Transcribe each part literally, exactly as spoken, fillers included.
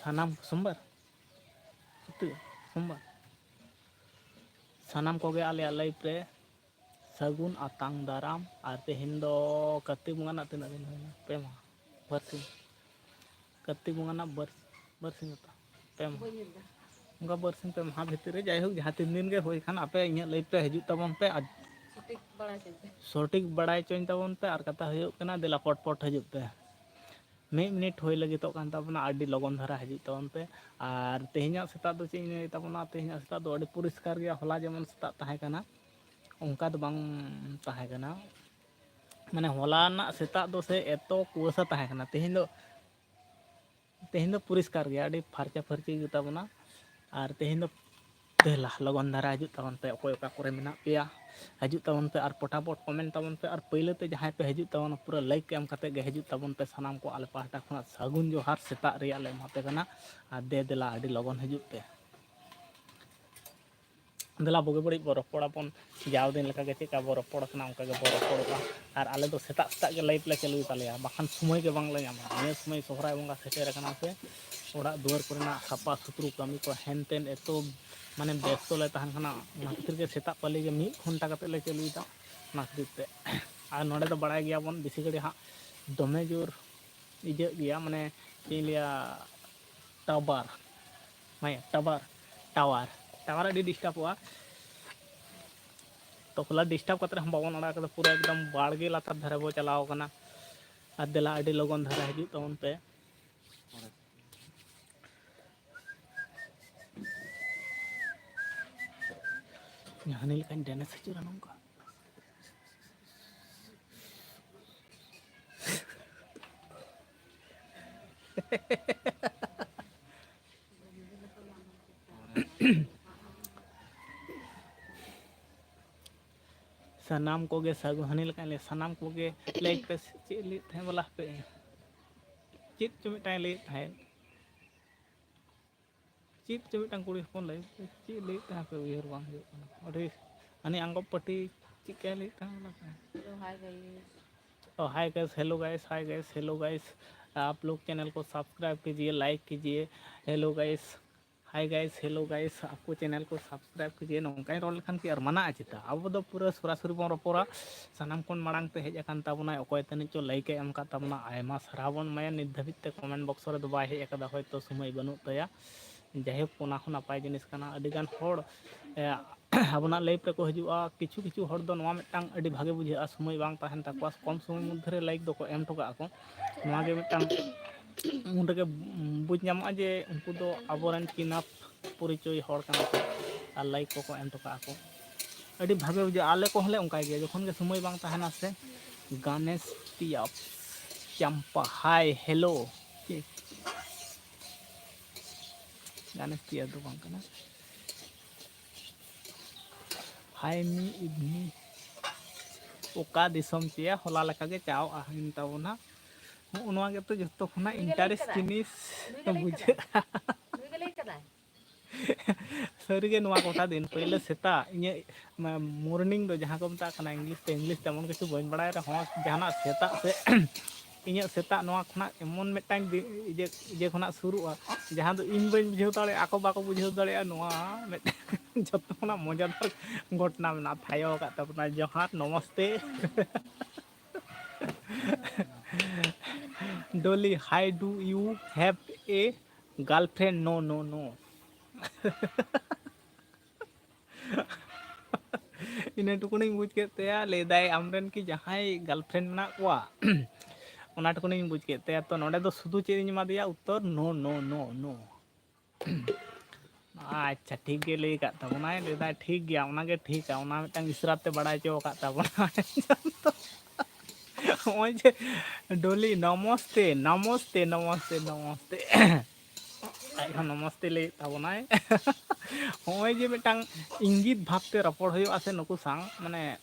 ᱥᱟᱱᱟᱢ ᱥᱳᱢᱵᱟᱨ ᱩᱛᱩ ᱥᱳᱢᱵᱟᱨ ᱥᱟᱱᱟᱢ ᱠᱚᱜᱮ ᱟᱞᱮᱭᱟᱜ ᱞᱟᱭᱤᱯᱷ ᱨᱮ ᱥᱟᱹᱜᱩᱱ ᱟᱛᱟᱝ ᱫᱟᱨᱟᱢ᱾ ᱟᱨ ᱛᱮᱦᱮᱧ ᱫᱚ ᱠᱟᱹᱨᱛᱤᱠ ᱵᱚᱸᱜᱟ ᱨᱮᱱᱟᱜ ᱛᱤᱱᱟᱹᱜ ᱫᱤᱱ ᱦᱩᱭᱱᱟ? ᱯᱮ ᱢᱟᱦᱟ, ᱵᱟᱨᱥᱤᱧ᱾ ᱠᱟᱹᱨᱛᱤᱠ ᱵᱚᱸᱜᱟ ᱨᱮᱱᱟᱜ ᱵᱟᱨ ᱵᱟᱨᱥᱤᱧ ᱦᱚᱛᱚ, ᱯᱮ ᱢᱟᱦᱟ᱾ ᱚᱱᱠᱟ ᱵᱟᱨᱥᱤᱧ ᱯᱮ ᱢᱟᱦᱟ ᱵᱷᱤᱛᱤᱨ ᱨᱮ, ᱡᱟᱭᱦᱳᱠ, ᱡᱟᱦᱟᱸ ᱛᱤᱱ ᱫᱤᱱ ᱜᱮ ᱦᱩᱭ ᱠᱷᱟᱱ, ᱟᱯᱮ ᱤᱧᱟᱹᱜ ᱞᱟᱭᱤᱯᱷ ᱨᱮ ᱦᱤᱡᱩᱜ ᱛᱟᱵᱚᱱ ᱯᱮ ᱟᱨ ᱥᱚᱴᱷᱤᱠ ᱵᱟᱲᱟᱭ ᱦᱚᱪᱚᱧ ᱛᱟᱵᱚᱱ ᱯᱮ᱾ ᱟᱨ ᱠᱟᱛᱷᱟ ᱦᱩᱭᱩᱜ ᱠᱟᱱᱟ, ᱫᱮᱞᱟ ᱯᱚᱴ ᱯᱚᱴ ᱦᱤᱡᱩᱜ ᱯᱮ᱾ ᱢᱤᱫ ᱢᱤᱱᱤᱴ ᱦᱩᱭ ᱞᱟᱹᱜᱤᱫᱚᱜ ᱠᱟᱱ ᱛᱟᱵᱚᱱᱟ, ᱟᱹᱰᱤ ᱞᱚᱜᱚᱱ ᱫᱷᱟᱨᱟ ᱦᱤᱡᱩᱜ ᱛᱟᱵᱚᱱ ᱯᱮ᱾ ᱟᱨ ᱛᱮᱦᱮᱧᱟᱜ ᱥᱮᱛᱟᱜ ᱫᱚ ᱪᱮᱫ ᱤᱧ ᱞᱟᱹᱭ ᱛᱟᱵᱚᱱᱟ, ᱛᱮᱦᱮᱧᱟᱜ ᱥᱮᱛᱟᱜ ᱫᱚ ᱟᱹᱰᱤ ᱯᱚᱨᱤᱥᱠᱟᱨ ᱜᱮᱭᱟ᱾ ᱦᱚᱞᱟ ᱡᱮᱢᱚᱱ ᱥᱮᱛᱟᱜ ᱛᱟᱦᱮᱸ ᱠᱟᱱᱟ, ᱚᱱᱠᱟ ᱫᱚ ᱵᱟᱝ ᱛᱟᱦᱮᱸ ᱠᱟᱱᱟ᱾ ᱢᱟᱱᱮ, ᱦᱚᱞᱟ ᱨᱮᱱᱟᱜ ᱥᱮᱛᱟᱜ ᱫᱚ ᱥᱮ ᱮᱛᱚ ᱠᱩᱣᱟᱹᱥᱟ ᱛᱟᱦᱮᱸ ᱠᱟᱱᱟ, ᱛᱮᱦᱮᱧ ᱫᱚ, ᱛᱮᱦᱮᱧ ᱫᱚ ᱯᱚᱨᱤᱥᱠᱟᱨ ᱜᱮᱭᱟ, ᱟᱹᱰᱤ ᱯᱷᱟᱨᱪᱟ ᱯᱷᱟᱹᱨᱪᱤ ᱜᱮ ᱛᱟᱵᱚᱱᱟ᱾ ᱟᱨ ᱛᱮᱦᱮᱧ ᱫᱚ ᱫᱮᱞᱟ ᱞᱚᱜᱚᱱ ᱫᱷᱟᱨᱟ ᱦᱤᱡᱩᱜ ᱛᱟᱵᱚᱱ ᱯᱮ, ᱚᱠᱚᱭ ᱚᱠᱟ ᱠᱚᱨᱮ ᱢᱮᱱᱟᱜ ᱯᱮᱭᱟ, ᱦᱤᱡᱩᱜ ᱛᱟᱵᱚᱱ ᱯᱮ ᱟᱨ ᱯᱚᱴᱟᱯᱚᱴ ᱠᱚᱢᱮᱱᱴ ᱛᱟᱵᱚᱱ ᱯᱮ᱾ ᱟᱨ ᱯᱟᱹᱭᱞᱟᱹ ᱛᱮ ᱡᱟᱦᱟᱸᱭ ᱯᱮ ᱦᱤᱡᱩᱜ ᱛᱟᱵᱚᱱᱟ, ᱯᱩᱨᱟᱹ ᱞᱟᱭᱤᱠ ᱮᱢ ᱠᱟᱛᱮ ᱜᱮ ᱦᱤᱡᱩᱜ ᱛᱟᱵᱚᱱ ᱯᱮ᱾ ᱥᱟᱱᱟᱢ ᱠᱚ ᱟᱞᱮ ᱯᱟᱦᱴᱟ ᱠᱷᱚᱱᱟᱜ ᱥᱟᱹᱜᱩᱱ ᱡᱚᱦᱟᱨ ᱥᱮᱛᱟᱜ ᱨᱮᱭᱟᱜ ᱞᱮ ᱮᱢᱟ ᱯᱮ ᱠᱟᱱᱟ᱾ ᱟᱨ ᱫᱮ ᱫᱮᱞᱟ ᱟᱹᱰᱤ ᱞᱚᱜᱚᱱ ᱦᱤᱡᱩᱜ ᱯᱮ᱾ ᱫᱮᱞᱟ ᱵᱩᱜᱤ ᱵᱟᱹᱲᱤᱡ ᱵᱚ ᱨᱚᱯᱚᱲ ᱟᱵᱚᱱ, ᱡᱟᱣ ᱫᱤᱱ ᱞᱮᱠᱟ ᱜᱮ ᱪᱮᱫ ᱞᱮᱠᱟ ᱵᱚ ᱨᱚᱯᱚᱲ ᱠᱟᱱᱟ, ᱚᱱᱠᱟ ᱜᱮ ᱵᱚ ᱨᱚᱯᱚᱲᱚᱜᱼᱟ᱾ ᱟᱨ ᱟᱞᱮ ᱫᱚ ᱥᱮᱛᱟᱜ ᱥᱮᱛᱟᱜ ᱜᱮ ᱞᱟᱭᱤᱵᱷ ᱞᱮ ᱪᱟᱹᱞᱩᱭ ᱛᱟᱞᱮᱭᱟ, ᱵᱟᱠᱷᱟᱱ ᱥᱚᱢᱚᱭ ᱜᱮ ᱵᱟᱝᱞᱮ ᱧᱟᱢᱟ᱾ ᱱᱤᱭᱟᱹ ᱥᱚᱢᱚᱭ ᱥᱚᱦᱨᱟᱭ ᱵᱚᱸᱜᱟ ᱥᱮᱴᱮᱨ ᱟᱠᱟᱱᱟ ᱥᱮ, ᱚᱲᱟᱜ ᱫᱩᱣᱟᱹᱨ ᱠᱚᱨᱮᱱᱟᱜ ᱥᱟᱯᱷᱟ ᱥᱩᱛᱨᱩ ᱠᱟᱹᱢᱤ ᱠᱚ ᱦᱮᱱ ᱛᱮᱱ ᱮᱛᱚ, ᱢᱟᱱᱮ, ᱵᱮᱥᱛᱚ ᱞᱮ ᱛᱟᱦᱮᱱ ᱠᱟᱱᱟ, ᱚᱱᱟ ᱠᱷᱟᱹᱛᱤᱨ ᱜᱮ ᱥᱮᱛᱟᱜ ᱯᱟᱞᱤ ᱜᱮ ᱢᱤᱫ ᱜᱷᱚᱱᱴᱟ ᱠᱟᱛᱮᱫ ᱞᱮ ᱪᱟᱹᱞᱩᱭᱮᱫᱟ᱾ ᱚᱱᱟ ᱠᱷᱟᱹᱛᱤᱨ ᱛᱮ, ᱟᱨ ᱱᱚᱰᱮ ᱫᱚ ᱵᱟᱲᱟᱭ ᱜᱮᱭᱟᱵᱚᱱ, ᱵᱮᱥᱤ ᱜᱷᱟᱹᱲᱤᱡ ᱦᱟᱸᱜ ᱫᱚᱢᱮ ᱡᱳᱨ ᱤᱭᱟᱹᱜ ᱜᱮᱭᱟ, ᱢᱟᱱᱮ, ᱪᱮᱫ ᱤᱧ ᱞᱟᱹᱭᱟ, ᱴᱟᱣᱟᱨ, ᱦᱮᱸ, ᱴᱟᱣᱟᱨ, ᱴᱟᱣᱟᱨ, ᱴᱟᱣᱟᱨ ᱟᱹᱰᱤ ᱰᱤᱥᱴᱟᱵᱚᱜᱼᱟ᱾ ᱛᱚ, ᱦᱚᱞᱟ ᱰᱤᱥᱴᱟᱵ ᱠᱟᱛᱮ ᱨᱮᱦᱚᱸ ᱵᱟᱵᱚᱱ ᱟᱲᱟᱜ ᱠᱟᱫᱟ, ᱯᱩᱨᱟᱹ ᱮᱠᱫᱚᱢ ᱵᱟᱲᱜᱮ ᱞᱟᱛᱟᱨ ᱫᱷᱟᱨᱮ ᱵᱚ ᱪᱟᱞᱟᱣ ᱠᱟᱱᱟ᱾ ᱟᱨ ᱫᱮᱞᱟ, ᱟᱹᱰᱤ ᱞᱚᱜᱚᱱ ᱫᱷᱟᱨᱟ ᱦᱤᱡᱩᱜ ᱛᱟᱵᱚᱱ ᱯᱮ᱾ ᱦᱟᱹᱱᱤ ᱞᱮᱠᱟᱧ ᱰᱮᱱᱮᱥ ᱟᱹᱪᱩᱨᱟ ᱱᱚᱝᱠᱟ᱾ ᱥᱟᱱᱟᱢ ᱠᱚᱜᱮ ᱥᱟᱹᱜᱩᱱ, ᱦᱟᱹᱱᱤ ᱞᱮᱠᱟᱧ ᱞᱟᱹᱭᱟ, ᱥᱟᱱᱟᱢ ᱠᱚᱜᱮ ᱞᱟᱹᱭ ᱯᱮ᱾ ᱪᱮᱫ ᱞᱟᱹᱭᱮᱫ ᱛᱟᱦᱮᱸᱫ ᱵᱚᱞᱮ, ᱦᱟᱯᱮ, ᱪᱮᱫ ᱪᱚ ᱢᱤᱫᱴᱟᱝ ᱞᱟᱹᱭᱮᱫ ᱛᱟᱦᱮᱸᱫ, ᱪᱮᱫ ᱪᱚ ᱢᱤᱫᱴᱟᱝ ᱠᱩᱲᱤ ᱦᱚᱯᱚᱱ ᱞᱟᱹᱭ, ᱪᱮᱫ ᱞᱟᱹᱭᱮᱫ ᱛᱟᱦᱮᱸᱫ, ᱦᱟᱯᱮ, ᱩᱭᱦᱟᱹᱨ ᱵᱟᱝ ᱦᱤᱡᱩᱜ ᱠᱟᱱᱟ᱾ ᱟᱹᱰᱤ, ᱦᱟᱹᱱᱤ ᱟᱸᱜᱚᱵ ᱯᱟᱹᱴᱤ ᱪᱮᱫ ᱠᱟᱭ ᱞᱟᱹᱭᱮᱫ ᱛᱟᱦᱮᱸᱫ ᱵᱚᱞᱮ? Hello, hi guys. Oh, hi guys, hello guys, hi guys, hello guys. आप लोग चैनल को सब्सक्राइब कीजिए, लाइक कीजिए। Hello guys, hi guys, hello guys, आपको चैनल को सब्सक्राइब कीजिए। ᱱᱚᱝᱠᱟᱧ ᱨᱚᱲ ᱞᱮᱠᱷᱟᱱ ᱠᱤ ᱟᱨ ᱢᱟᱱᱟᱜᱼᱟ ᱪᱮᱛᱟ? ᱟᱵᱚ ᱫᱚ ᱯᱩᱨᱟᱹ ᱥᱚᱨᱟᱥᱚᱨᱤ ᱵᱚᱱ ᱨᱚᱯᱚᱲᱟ᱾ ᱥᱟᱱᱟᱢ ᱠᱷᱚᱱ ᱢᱟᱲᱟᱝ ᱛᱮ ᱦᱮᱡ ᱟᱠᱟᱱ ᱛᱟᱵᱚᱱᱟᱭ ᱚᱠᱚᱭ ᱛᱟᱹᱱᱤᱡ ᱪᱚ ᱞᱟᱭᱤᱠ ᱮ ᱮᱢ ᱟᱠᱟᱫ ᱛᱟᱵᱚᱱᱟ, ᱟᱭᱢᱟ ᱥᱟᱨᱦᱟᱣ ᱵᱚᱱ ᱮᱢᱟᱭᱟ᱾ ᱱᱤᱛ ᱫᱷᱟᱹᱵᱤᱡ ᱛᱮ ᱠᱚᱢᱮᱱᱴ ᱵᱚᱠᱥ ᱨᱮᱫᱚ ᱵᱟᱭ ᱦᱮᱡ ᱟᱠᱟᱫᱟ, ᱦᱚᱭᱛᱳ ᱥᱚᱢᱚᱭ ᱵᱟᱹᱱᱩᱜ ᱛᱟᱭᱟ᱾ ᱡᱟᱭᱦᱳᱠ, ᱚᱱᱟ ᱦᱚᱸ ᱱᱟᱯᱟᱭ ᱡᱤᱱᱤᱥ ᱠᱟᱱᱟ᱾ ᱟᱹᱰᱤᱜᱟᱱ ᱦᱚᱲ ᱮ, ᱟᱵᱚᱱᱟᱜ ᱞᱟᱭᱤᱵᱷ ᱨᱮᱠᱚ ᱦᱤᱡᱩᱜᱼᱟ᱾ ᱠᱤᱪᱷᱩ ᱠᱤᱪᱷᱩ ᱦᱚᱲ ᱫᱚ ᱱᱚᱣᱟ ᱢᱤᱫᱴᱟᱝ ᱟᱹᱰᱤ ᱵᱷᱟᱜᱮ ᱵᱩᱡᱷᱟᱹᱜᱼᱟ, ᱥᱚᱢᱚᱭ ᱵᱟᱝ ᱛᱟᱦᱮᱱ ᱛᱟᱠᱚᱣᱟ, ᱠᱚᱢ ᱥᱚᱢᱚᱭ ᱢᱚᱫᱽᱫᱷᱮ ᱨᱮ ᱞᱟᱭᱤᱠ ᱫᱚᱠᱚ ᱮᱢ ᱦᱚᱴᱚ ᱠᱟᱜᱼᱟ ᱠᱚ᱾ ᱱᱚᱣᱟ ᱜᱮ ᱢᱤᱫᱴᱟᱝ ᱩᱱ ᱨᱮᱜᱮ ᱵᱩᱡᱽ ᱧᱟᱢᱚᱜᱼᱟ ᱡᱮ ᱩᱱᱠᱩ ᱫᱚ ᱟᱵᱚᱨᱮᱱ ᱪᱤᱱᱟᱯ ᱯᱚᱨᱤᱪᱚᱭ ᱦᱚᱲ ᱠᱟᱱᱟ ᱠᱚ ᱟᱨ ᱞᱟᱭᱤᱠ ᱠᱚᱠᱚ ᱮᱢ ᱦᱚᱴᱚ ᱠᱟᱜᱼᱟ ᱠᱚ᱾ ᱟᱹᱰᱤ ᱵᱷᱟᱜᱮ ᱵᱩᱡᱷᱟᱹᱜᱼᱟ᱾ ᱟᱞᱮ ᱠᱚᱦᱚᱸ ᱞᱮ ᱚᱱᱠᱟᱭ ᱜᱮᱭᱟ, ᱡᱚᱠᱷᱚᱱ ᱜᱮ ᱥᱚᱢᱚᱭ ᱵᱟᱝ ᱛᱟᱦᱮᱱᱟ ᱥᱮ᱾ ᱜᱟᱱᱮᱥ ᱯᱤᱭᱟ ᱪᱟᱢᱯᱟ, ᱦᱟᱭ, ᱦᱮᱞᱳ᱾ ᱜᱟᱱᱮᱥ ᱯᱤᱭᱟ ᱫᱚ ᱵᱟᱝ ᱠᱟᱱᱟ᱾ ᱦᱟᱭ ᱢᱤ ᱤᱵᱷᱱᱤ᱾ ᱚᱠᱟ ᱫᱤᱥᱚᱢ ᱪᱮᱭᱟ ᱦᱚᱞᱟ ᱞᱮᱠᱟᱜᱮ ᱪᱟᱣ ᱟᱦᱤᱱ ᱛᱟᱵᱚᱱᱟ᱾ ᱱᱚᱜᱼᱚ ᱱᱚᱣᱟ ᱜᱮᱛᱚ ᱡᱚᱛᱚ ᱠᱷᱚᱱᱟᱜ ᱤᱱᱴᱟᱨᱮᱥᱴ ᱡᱤᱱᱤᱥ ᱵᱩᱡᱷᱟᱹᱜᱼᱟ᱾ ᱥᱟᱹᱨᱤᱜᱮ ᱱᱚᱣᱟ ᱠᱚᱴᱟ ᱫᱤᱱ ᱯᱳᱭᱞᱳ ᱥᱮᱛᱟᱜ ᱤᱧᱟᱹᱜ ᱢᱚᱨᱱᱤᱝ ᱫᱚ ᱡᱟᱦᱟᱸ ᱠᱚ ᱢᱮᱛᱟᱜ ᱠᱟᱱᱟ ᱤᱝᱞᱤᱥ ᱛᱮ, ᱤᱝᱞᱤᱥ ᱛᱮᱢᱚᱱ ᱠᱤᱪᱷᱩ ᱵᱟᱹᱧ ᱵᱟᱲᱟᱭ ᱨᱮᱦᱚᱸ, ᱡᱟᱦᱟᱱᱟᱜ ᱥᱮᱛᱟᱜ ᱥᱮ ᱤᱧᱟᱹᱜ ᱥᱮᱛᱟᱜ ᱱᱚᱣᱟ ᱠᱷᱚᱱᱟᱜ ᱮᱢᱚᱱ ᱢᱤᱫᱴᱟᱝ ᱫᱤ-, ᱤᱭᱟᱹ, ᱤᱭᱟᱹ ᱠᱷᱚᱱᱟᱜ ᱥᱩᱨᱩᱜᱼᱟ, ᱡᱟᱦᱟᱸ ᱫᱚ ᱤᱧ ᱵᱟᱹᱧ ᱵᱩᱡᱷᱟᱹᱣ ᱫᱟᱲᱮᱭᱟᱜᱼᱟ, ᱟᱠᱚ ᱵᱟᱠᱚ ᱵᱩᱡᱷᱟᱹᱣ ᱫᱟᱲᱮᱭᱟᱜᱼᱟ᱾ ᱱᱚᱣᱟ ᱢᱤᱫᱴᱟᱝ ᱡᱚᱛᱚ ᱠᱷᱚᱱᱟᱜ ᱢᱚᱡᱟᱫᱟᱨ ᱜᱷᱚᱴᱚᱱᱟ ᱢᱮᱱᱟᱜᱼᱟ᱾ ᱛᱷᱟᱭᱚ ᱟᱠᱟᱫ ᱛᱟᱵᱚᱱᱟ, ᱡᱚᱦᱟᱨ, ᱱᱚᱢᱚᱥᱛᱮ᱾ Dolly, hi, do you have a girlfriend? No, no, no. ᱤᱱᱟᱹ ᱴᱩᱠᱩᱱᱤᱧ ᱵᱩᱡᱽ ᱠᱮᱫ ᱛᱟᱭᱟ, ᱞᱟᱹᱭᱫᱟᱭ, "ᱟᱢᱨᱮᱱ ᱠᱤ ᱡᱟᱦᱟᱸᱭ ᱜᱟᱨᱞᱯᱷᱨᱮᱱᱰ ᱢᱮᱱᱟᱜ ᱠᱚᱣᱟ?" ᱚᱱᱟ ᱴᱩᱠᱩᱱᱤᱧ ᱵᱩᱡᱽ ᱠᱮᱫ ᱛᱟᱭᱟ᱾ ᱛᱚ ᱱᱚᱰᱮ ᱫᱚ ᱥᱩᱫᱷᱩ ᱪᱮᱫ ᱤᱧ ᱮᱢᱟᱫᱮᱭᱟ ᱩᱛᱛᱚᱨ? No, no, no, no. ᱟᱪᱪᱷᱟ, ᱴᱷᱤᱠ ᱜᱮ ᱞᱟᱹᱭ ᱟᱠᱟᱫ ᱛᱟᱵᱚᱱᱟᱭ, ᱞᱟᱹᱭᱫᱟᱭ, "ᱴᱷᱤᱠ ᱜᱮᱭᱟ, ᱚᱱᱟᱜᱮ ᱴᱷᱤᱠᱟ", ᱚᱱᱟ ᱢᱤᱫᱴᱟᱝ ᱤᱥᱨᱟᱛ ᱛᱮ ᱵᱟᱲᱟᱭ ᱦᱚᱪᱚ ᱟᱠᱟᱫ ᱛᱟᱵᱚᱱᱟᱭ᱾ ᱱᱚᱜᱼᱚᱭ ᱡᱮ, ᱰᱚᱞᱤ, ᱱᱚᱢᱚᱥᱛᱮ, ᱱᱚᱢᱚᱥᱛᱮ, ᱱᱚᱢᱚᱥᱛᱮ, ᱱᱚᱢᱚᱥᱛᱮ᱾ ᱟᱡ ᱦᱚᱸ ᱱᱚᱢᱚᱥᱛᱮ ᱞᱟᱹᱭᱮᱫ ᱛᱟᱵᱚᱱᱟᱭ᱾ ᱦᱚᱸᱜᱼᱚᱭ ᱡᱮ ᱢᱤᱫᱴᱟᱝ ᱤᱝᱜᱤᱛ ᱵᱷᱟᱵᱽ ᱛᱮ ᱨᱚᱯᱚᱲ ᱦᱩᱭᱩᱜᱼᱟ ᱥᱮ ᱱᱩᱠᱩ ᱥᱟᱶ, ᱢᱟᱱᱮ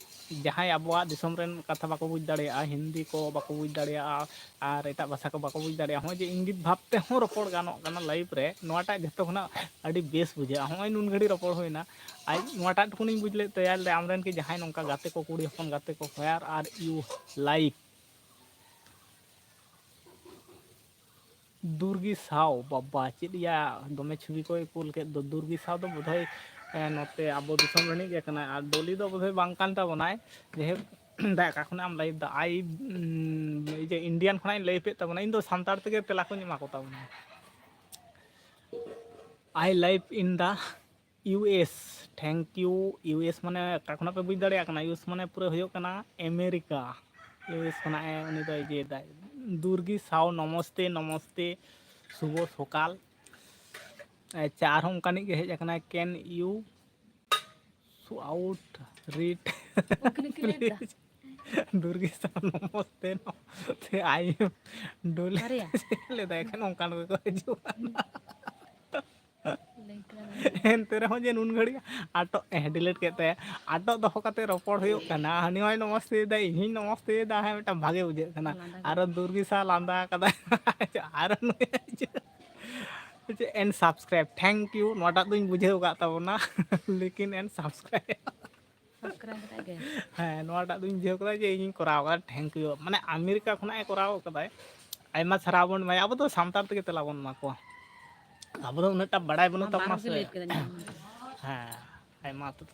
ᱡᱟᱦᱟᱸᱭ ᱟᱵᱚᱣᱟᱜ ᱫᱤᱥᱚᱢ ᱨᱮᱱ ᱠᱟᱛᱷᱟ ᱵᱟᱠᱚ ᱵᱩᱡᱽ ᱫᱟᱲᱮᱭᱟᱜᱼᱟ, ᱦᱤᱱᱫᱤ ᱠᱚ ᱵᱟᱠᱚ ᱵᱩᱡᱽ ᱫᱟᱲᱮᱭᱟᱜᱼᱟ ᱟᱨ ᱮᱴᱟᱜ ᱵᱷᱟᱥᱟ ᱠᱚ ᱵᱟᱠᱚ ᱵᱩᱡᱽ ᱫᱟᱲᱮᱭᱟᱜᱼᱟ, ᱦᱚᱸᱜᱼᱚᱭ ᱡᱮ ᱤᱝᱜᱤᱛ ᱵᱷᱟᱵᱽ ᱛᱮᱦᱚᱸ ᱨᱚᱯᱚᱲ ᱜᱟᱱᱚᱜ ᱠᱟᱱᱟ ᱞᱟᱭᱤᱵᱷ ᱨᱮ, ᱱᱚᱣᱟᱴᱟᱜ ᱡᱷᱚᱛᱚ ᱠᱷᱚᱱᱟᱜ ᱟᱹᱰᱤ ᱵᱮᱥ ᱵᱩᱡᱷᱟᱹᱜᱼᱟ᱾ ᱦᱚᱸᱜᱼᱚᱭ ᱱᱩᱱ ᱜᱷᱟᱹᱲᱤᱡ ᱨᱚᱯᱚᱲ ᱦᱩᱭᱱᱟ, ᱟᱡ ᱱᱚᱣᱟᱴᱟᱜ ᱴᱩᱠᱩᱱᱤᱧ ᱵᱩᱡᱽ ᱞᱮᱫ ᱛᱟᱭᱟ, ᱞᱟᱹᱭ, "ᱟᱢᱨᱮᱱ ᱠᱤ ᱡᱟᱦᱟᱸᱭ ᱱᱚᱝᱠᱟ ᱜᱟᱛᱮ ᱠᱚ, ᱠᱩᱲᱤ ᱦᱚᱯᱚᱱ ᱜᱟᱛᱮ ᱠᱚ, where are you like?" ᱫᱩᱨᱜᱤ ᱥᱟᱶ, ᱵᱟᱵᱟ, ᱪᱮᱫ ᱭᱟ, ᱫᱚᱢᱮ ᱪᱷᱚᱵᱤ ᱠᱚᱭ ᱠᱩᱞ ᱠᱮᱫ ᱫᱚ᱾ ᱫᱩᱨᱜᱤ ᱥᱟᱶ ᱫᱚ ᱵᱳᱫᱷᱚᱭ, ᱮ, ᱱᱚᱛᱮ ᱟᱵᱚ ᱫᱤᱥᱚᱢ ᱨᱤᱱᱤᱡ ᱜᱮ ᱠᱟᱱᱟᱭ, ᱟᱨ ᱰᱚᱞᱤ ᱫᱚ ᱵᱳᱫᱷᱚᱭ ᱵᱟᱝ ᱠᱟᱱ ᱛᱟᱵᱚᱱᱟᱭ᱾ ᱡᱟᱭᱦᱳᱠ, ᱫᱟ, ᱚᱠᱟ ᱠᱷᱚᱱᱟᱜ ᱮᱢ ᱞᱟᱭᱤᱵᱷ ᱫᱟ? ᱟᱭ, ᱩᱢ, ᱤᱭᱟᱹ, ᱤᱱᱰᱤᱭᱟᱱ ᱠᱷᱚᱱᱟᱜ ᱤᱧ ᱞᱟᱭᱤᱵᱷ ᱮᱫ ᱛᱟᱵᱚᱱᱟ᱾ ᱤᱧ ᱫᱚ ᱥᱟᱱᱛᱟᱲ ᱛᱮᱜᱮ ᱛᱮᱞᱟ ᱠᱚᱧ ᱮᱢᱟ ᱠᱚ ᱛᱟᱵᱚᱱᱟ᱾ I live in the U S. Thank you, U S ᱢᱟᱱᱮ ᱚᱠᱟ ᱠᱷᱚᱱᱟᱜ ᱯᱮ ᱵᱩᱡᱽ ᱫᱟᱲᱮᱭᱟᱜ ᱠᱟᱱᱟ? U S ᱢᱟᱱᱮ ᱯᱩᱨᱟᱹ ᱦᱩᱭᱩᱜ ᱠᱟᱱᱟ ᱟᱢᱮᱨᱤᱠᱟ᱾ U S ᱠᱷᱚᱱᱟᱜ ᱮ, ᱩᱱᱤ ᱫᱚ ᱤᱭᱟᱹᱭ ᱫᱟᱭ᱾ ᱫᱩᱨᱜᱤ ᱥᱟᱶ, ᱱᱚᱢᱚᱥᱛᱮ, ᱱᱚᱢᱚᱥᱛᱮ, ᱥᱩᱵᱚ ᱥᱚᱠᱟᱞ᱾ ᱟᱪᱪᱷᱟ, ᱟᱨᱦᱚᱸ ᱚᱱᱠᱟᱱᱤᱡ ᱜᱮ ᱦᱮᱡ ᱟᱠᱟᱱᱟᱭ, can you shout it? ᱩᱱᱠᱤᱱ ᱠᱤᱱ ᱞᱟᱹᱭ ᱫᱟ᱾ Please. ᱫᱩᱨᱜᱤ ᱥᱟᱶ, ᱱᱚᱢᱚᱥᱛᱮ, ᱱᱚᱢᱚᱥᱛᱮ, I am ᱰᱚᱞᱤ᱾ ᱵᱟᱨᱭᱟ᱾ ᱞᱟᱹᱭ ᱫᱟᱭ, ᱮᱠᱷᱟᱱ ᱚᱱᱠᱟᱱ ᱠᱚᱜᱮ ᱠᱚ ᱦᱤᱡᱩᱜᱼᱟ᱾ ᱞᱟᱹᱭ ᱠᱮᱫᱟ ᱵᱟᱝ? ᱮᱱᱛᱮ ᱨᱮᱦᱚᱸ ᱡᱮ ᱱᱩᱱ ᱜᱷᱟᱹᱲᱤᱡ ᱟᱴᱚᱜ, ᱮ, delete ᱠᱮᱫ ᱛᱟᱭᱟ, ᱟᱴᱚᱜ ᱫᱚᱦᱚ ᱠᱟᱛᱮ ᱨᱚᱯᱚᱲ ᱦᱩᱭᱩᱜ ᱠᱟᱱᱟ᱾ ᱦᱟᱹᱱᱤ ᱦᱚᱸᱭ ᱱᱚᱢᱚᱥᱛᱮᱭᱮᱫᱟ, ᱤᱧ ᱦᱚᱸᱧ ᱱᱚᱢᱚᱥᱛᱮᱭᱮᱫᱟ, ᱦᱮᱸ, ᱢᱤᱫᱴᱟᱝ ᱵᱷᱟᱜᱮ ᱵᱩᱡᱷᱟᱹᱜ ᱠᱟᱱᱟ᱾ ᱞᱟᱸᱫᱟ ᱟᱨᱚ ᱜᱮ᱾ ᱫᱩᱨᱜᱤ ᱥᱟᱶ ᱞᱟᱸᱫᱟ ᱠᱟᱫᱟᱭ, ᱟᱨᱚ ᱱᱩᱭ ᱦᱤᱡᱩᱜᱼᱟ᱾ ᱪᱮᱫ, and subscribe, thank you, ᱱᱚᱣᱟᱴᱟᱜ ᱫᱚᱧ ᱵᱩᱡᱷᱟᱹᱣ ᱟᱠᱟᱫ ᱛᱟᱵᱚᱱᱟ, ᱞᱮᱠᱤᱱ and subscribe᱾ Subscribe ᱠᱟᱛᱮ ᱜᱮ᱾ ᱦᱮᱸ, ᱱᱚᱣᱟᱴᱟᱜ ᱫᱚᱧ ᱵᱩᱡᱷᱟᱹᱣ ᱠᱟᱫᱟ ᱡᱮ ᱤᱧᱤᱧ ᱠᱚᱨᱟᱣ ᱠᱟᱫᱟ, thank you᱾ ᱢᱟᱱᱮ ᱟᱢᱮᱨᱤᱠᱟ ᱠᱷᱚᱱᱟᱜ ᱮ ᱠᱚᱨᱟᱣ ᱠᱟᱫᱟᱭ, ᱟᱭᱢᱟ ᱥᱟᱨᱦᱟᱣ ᱵᱚᱱ ᱮᱢᱟᱭᱟ᱾ ᱟᱵᱚ ᱫᱚ ᱥᱟᱱᱛᱟᱲ ᱛᱮᱜᱮ ᱛᱮᱞᱟ ᱵᱚᱱ ᱮᱢᱟ ᱠᱚᱣᱟ, ᱟᱵᱚ ᱫᱚ ᱩᱱᱟᱹᱜ ᱴᱟ ᱵᱟᱲᱟᱭ ᱵᱟᱹᱱᱩᱜ ᱚᱱᱟ ᱛᱟᱵᱚᱱᱟ ᱵᱟᱨᱦᱚᱸ ᱜᱮ ᱥᱮ᱾ ᱞᱟᱹᱭ ᱠᱟᱫᱟ ᱧᱟᱢ ᱠᱟᱫᱟ᱾ ᱦᱮᱸ, ᱟᱭᱢᱟ ᱩᱛᱟᱹᱨ᱾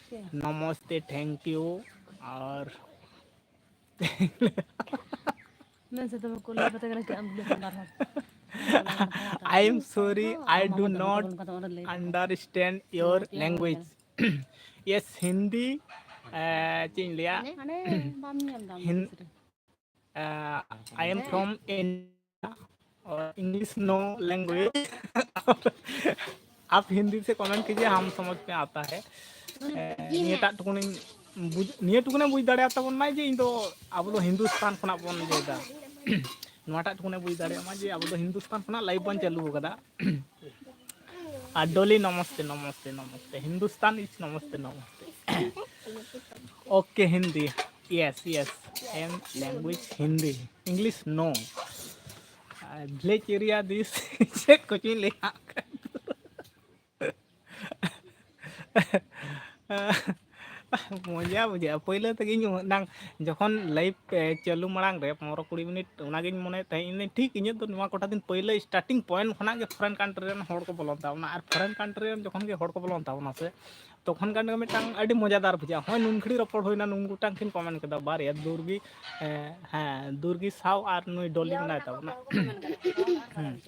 ᱪᱮᱫ? ᱱᱚᱢᱚᱥᱛᱮ, thank you, ᱟᱨ ᱢᱮᱱ ᱥᱮ ᱛᱚᱵᱮ ᱠᱚ ᱞᱟᱹᱭ ᱠᱟᱛᱮ ᱜᱮ ᱞᱟᱹᱭ ᱠᱮᱫ ᱟᱢ ᱫᱩᱞᱟᱹᱲ ᱠᱷᱟᱱ ᱵᱟᱨ ᱦᱚᱲ᱾ I am sorry, I do not understand your language. Yes, Hindi, ᱮ, ᱪᱮᱫ ᱤᱧ ᱞᱟᱹᱭᱟ? ᱦᱟᱱᱮ ᱵᱟᱢ ᱧᱮᱞ ᱫᱟ ᱦᱤᱱ-, ᱥᱮᱨᱮᱧ᱾ ᱮ, I am from India, ᱚᱨ English no language. आप हिंदी से comment कीजिए, हम समझ में आता है. ᱮ, ᱱᱤᱭᱟᱹᱴᱟᱜ ᱴᱩᱠᱩᱱᱤᱧ ᱵᱩᱡᱽ, ᱱᱤᱭᱟᱹ ᱴᱩᱠᱩᱱᱮ ᱵᱩᱡᱽ ᱫᱟᱲᱮᱭᱟᱜ ᱛᱟᱵᱚᱱ ᱢᱟᱭ ᱡᱮ ᱤᱧ ᱫᱚ, ᱟᱵᱚ ᱫᱚ ᱦᱤᱱᱫᱩᱥᱛᱟᱱ ᱠᱷᱚᱱᱟᱜ ᱵᱚᱱ ᱞᱟᱹᱭᱫᱟ᱾ ᱱᱚᱣᱟᱴᱟᱜ ᱴᱩᱠᱩᱱᱮ ᱵᱩᱡᱽ ᱫᱟᱲᱮᱭᱟᱜ ᱢᱟ ᱡᱮ ᱟᱵᱚ ᱫᱚ ᱦᱤᱱᱫᱩᱥᱛᱟᱱ ᱠᱷᱚᱱᱟᱜ live ᱵᱚᱱ ᱪᱟᱹᱞᱩ ᱟᱠᱟᱫᱟ᱾ ᱟᱨ ᱰᱚᱞᱤ, ᱱᱚᱢᱚᱥᱛᱮ, ᱱᱚᱢᱚᱥᱛᱮ, ᱱᱚᱢᱚᱥᱛᱮ᱾ Hindustan is Namaste, Namaste. Okay, Hindi. Yes, yes. I am language Hindi. English no. R village area this ᱪᱮᱫ ᱠᱚᱪᱚᱧ ᱞᱟᱹᱭᱟ᱾ ᱢᱚᱡᱟ ᱵᱩᱡᱷᱟᱹᱜᱼᱟ᱾ ᱯᱳᱭᱞᱳ ᱛᱮᱜᱮ ᱤᱧ ᱢᱤᱫᱴᱟᱝ ᱡᱚᱠᱷᱚᱱ live ᱮ, ᱪᱟᱹᱞᱩ ᱢᱟᱲᱟᱝ ᱨᱮ ᱯᱚᱱᱨᱚ ᱠᱩᱲᱤ ᱢᱤᱱᱤᱴ ᱚᱱᱟᱜᱤᱧ ᱢᱚᱱᱮᱭᱮᱫ ᱛᱟᱦᱮᱸᱫ, ᱤᱧ ᱴᱷᱤᱠ ᱤᱧᱟᱹᱜ ᱫᱚ ᱱᱚᱣᱟ ᱠᱚᱴᱟ ᱫᱤᱱ ᱯᱳᱭᱞᱳ starting point ᱠᱷᱚᱱᱟᱜ ᱜᱮ foreign country ᱨᱮᱱ ᱦᱚᱲ ᱠᱚ ᱵᱚᱞᱚᱱ ᱛᱟᱵᱚᱱᱟ᱾ ᱟᱨ foreign country ᱨᱮᱱ ᱡᱚᱠᱷᱚᱱ ᱜᱮ ᱦᱚᱲ ᱠᱚ ᱵᱚᱞᱚᱱ ᱛᱟᱵᱚᱱᱟ ᱥᱮ, ᱛᱚᱠᱷᱚᱱ ᱠᱷᱟᱱ ᱜᱮ ᱢᱤᱫᱴᱟᱝ ᱟᱹᱰᱤ ᱢᱚᱡᱟᱫᱟᱨ ᱵᱩᱡᱷᱟᱹᱜᱼᱟ᱾ ᱦᱚᱸᱜᱼᱚᱭ ᱱᱩᱱ ᱜᱷᱟᱹᱲᱤᱡ ᱨᱚᱯᱚᱲ ᱦᱩᱭᱱᱟ, ᱱᱩᱱ ᱜᱚᱴᱟᱝ ᱠᱤᱱ comment ᱠᱮᱫᱟ, ᱵᱟᱨᱭᱟ ᱫᱩᱨᱜᱤ, ᱮ, ᱦᱮᱸ, ᱫᱩᱨᱜᱤ ᱥᱟᱶ ᱟᱨ ᱱᱩᱭ ᱰᱚᱞᱤ ᱢᱮᱱᱟᱭ ᱛᱟᱵᱚᱱᱟ᱾ ᱦᱩᱸ᱾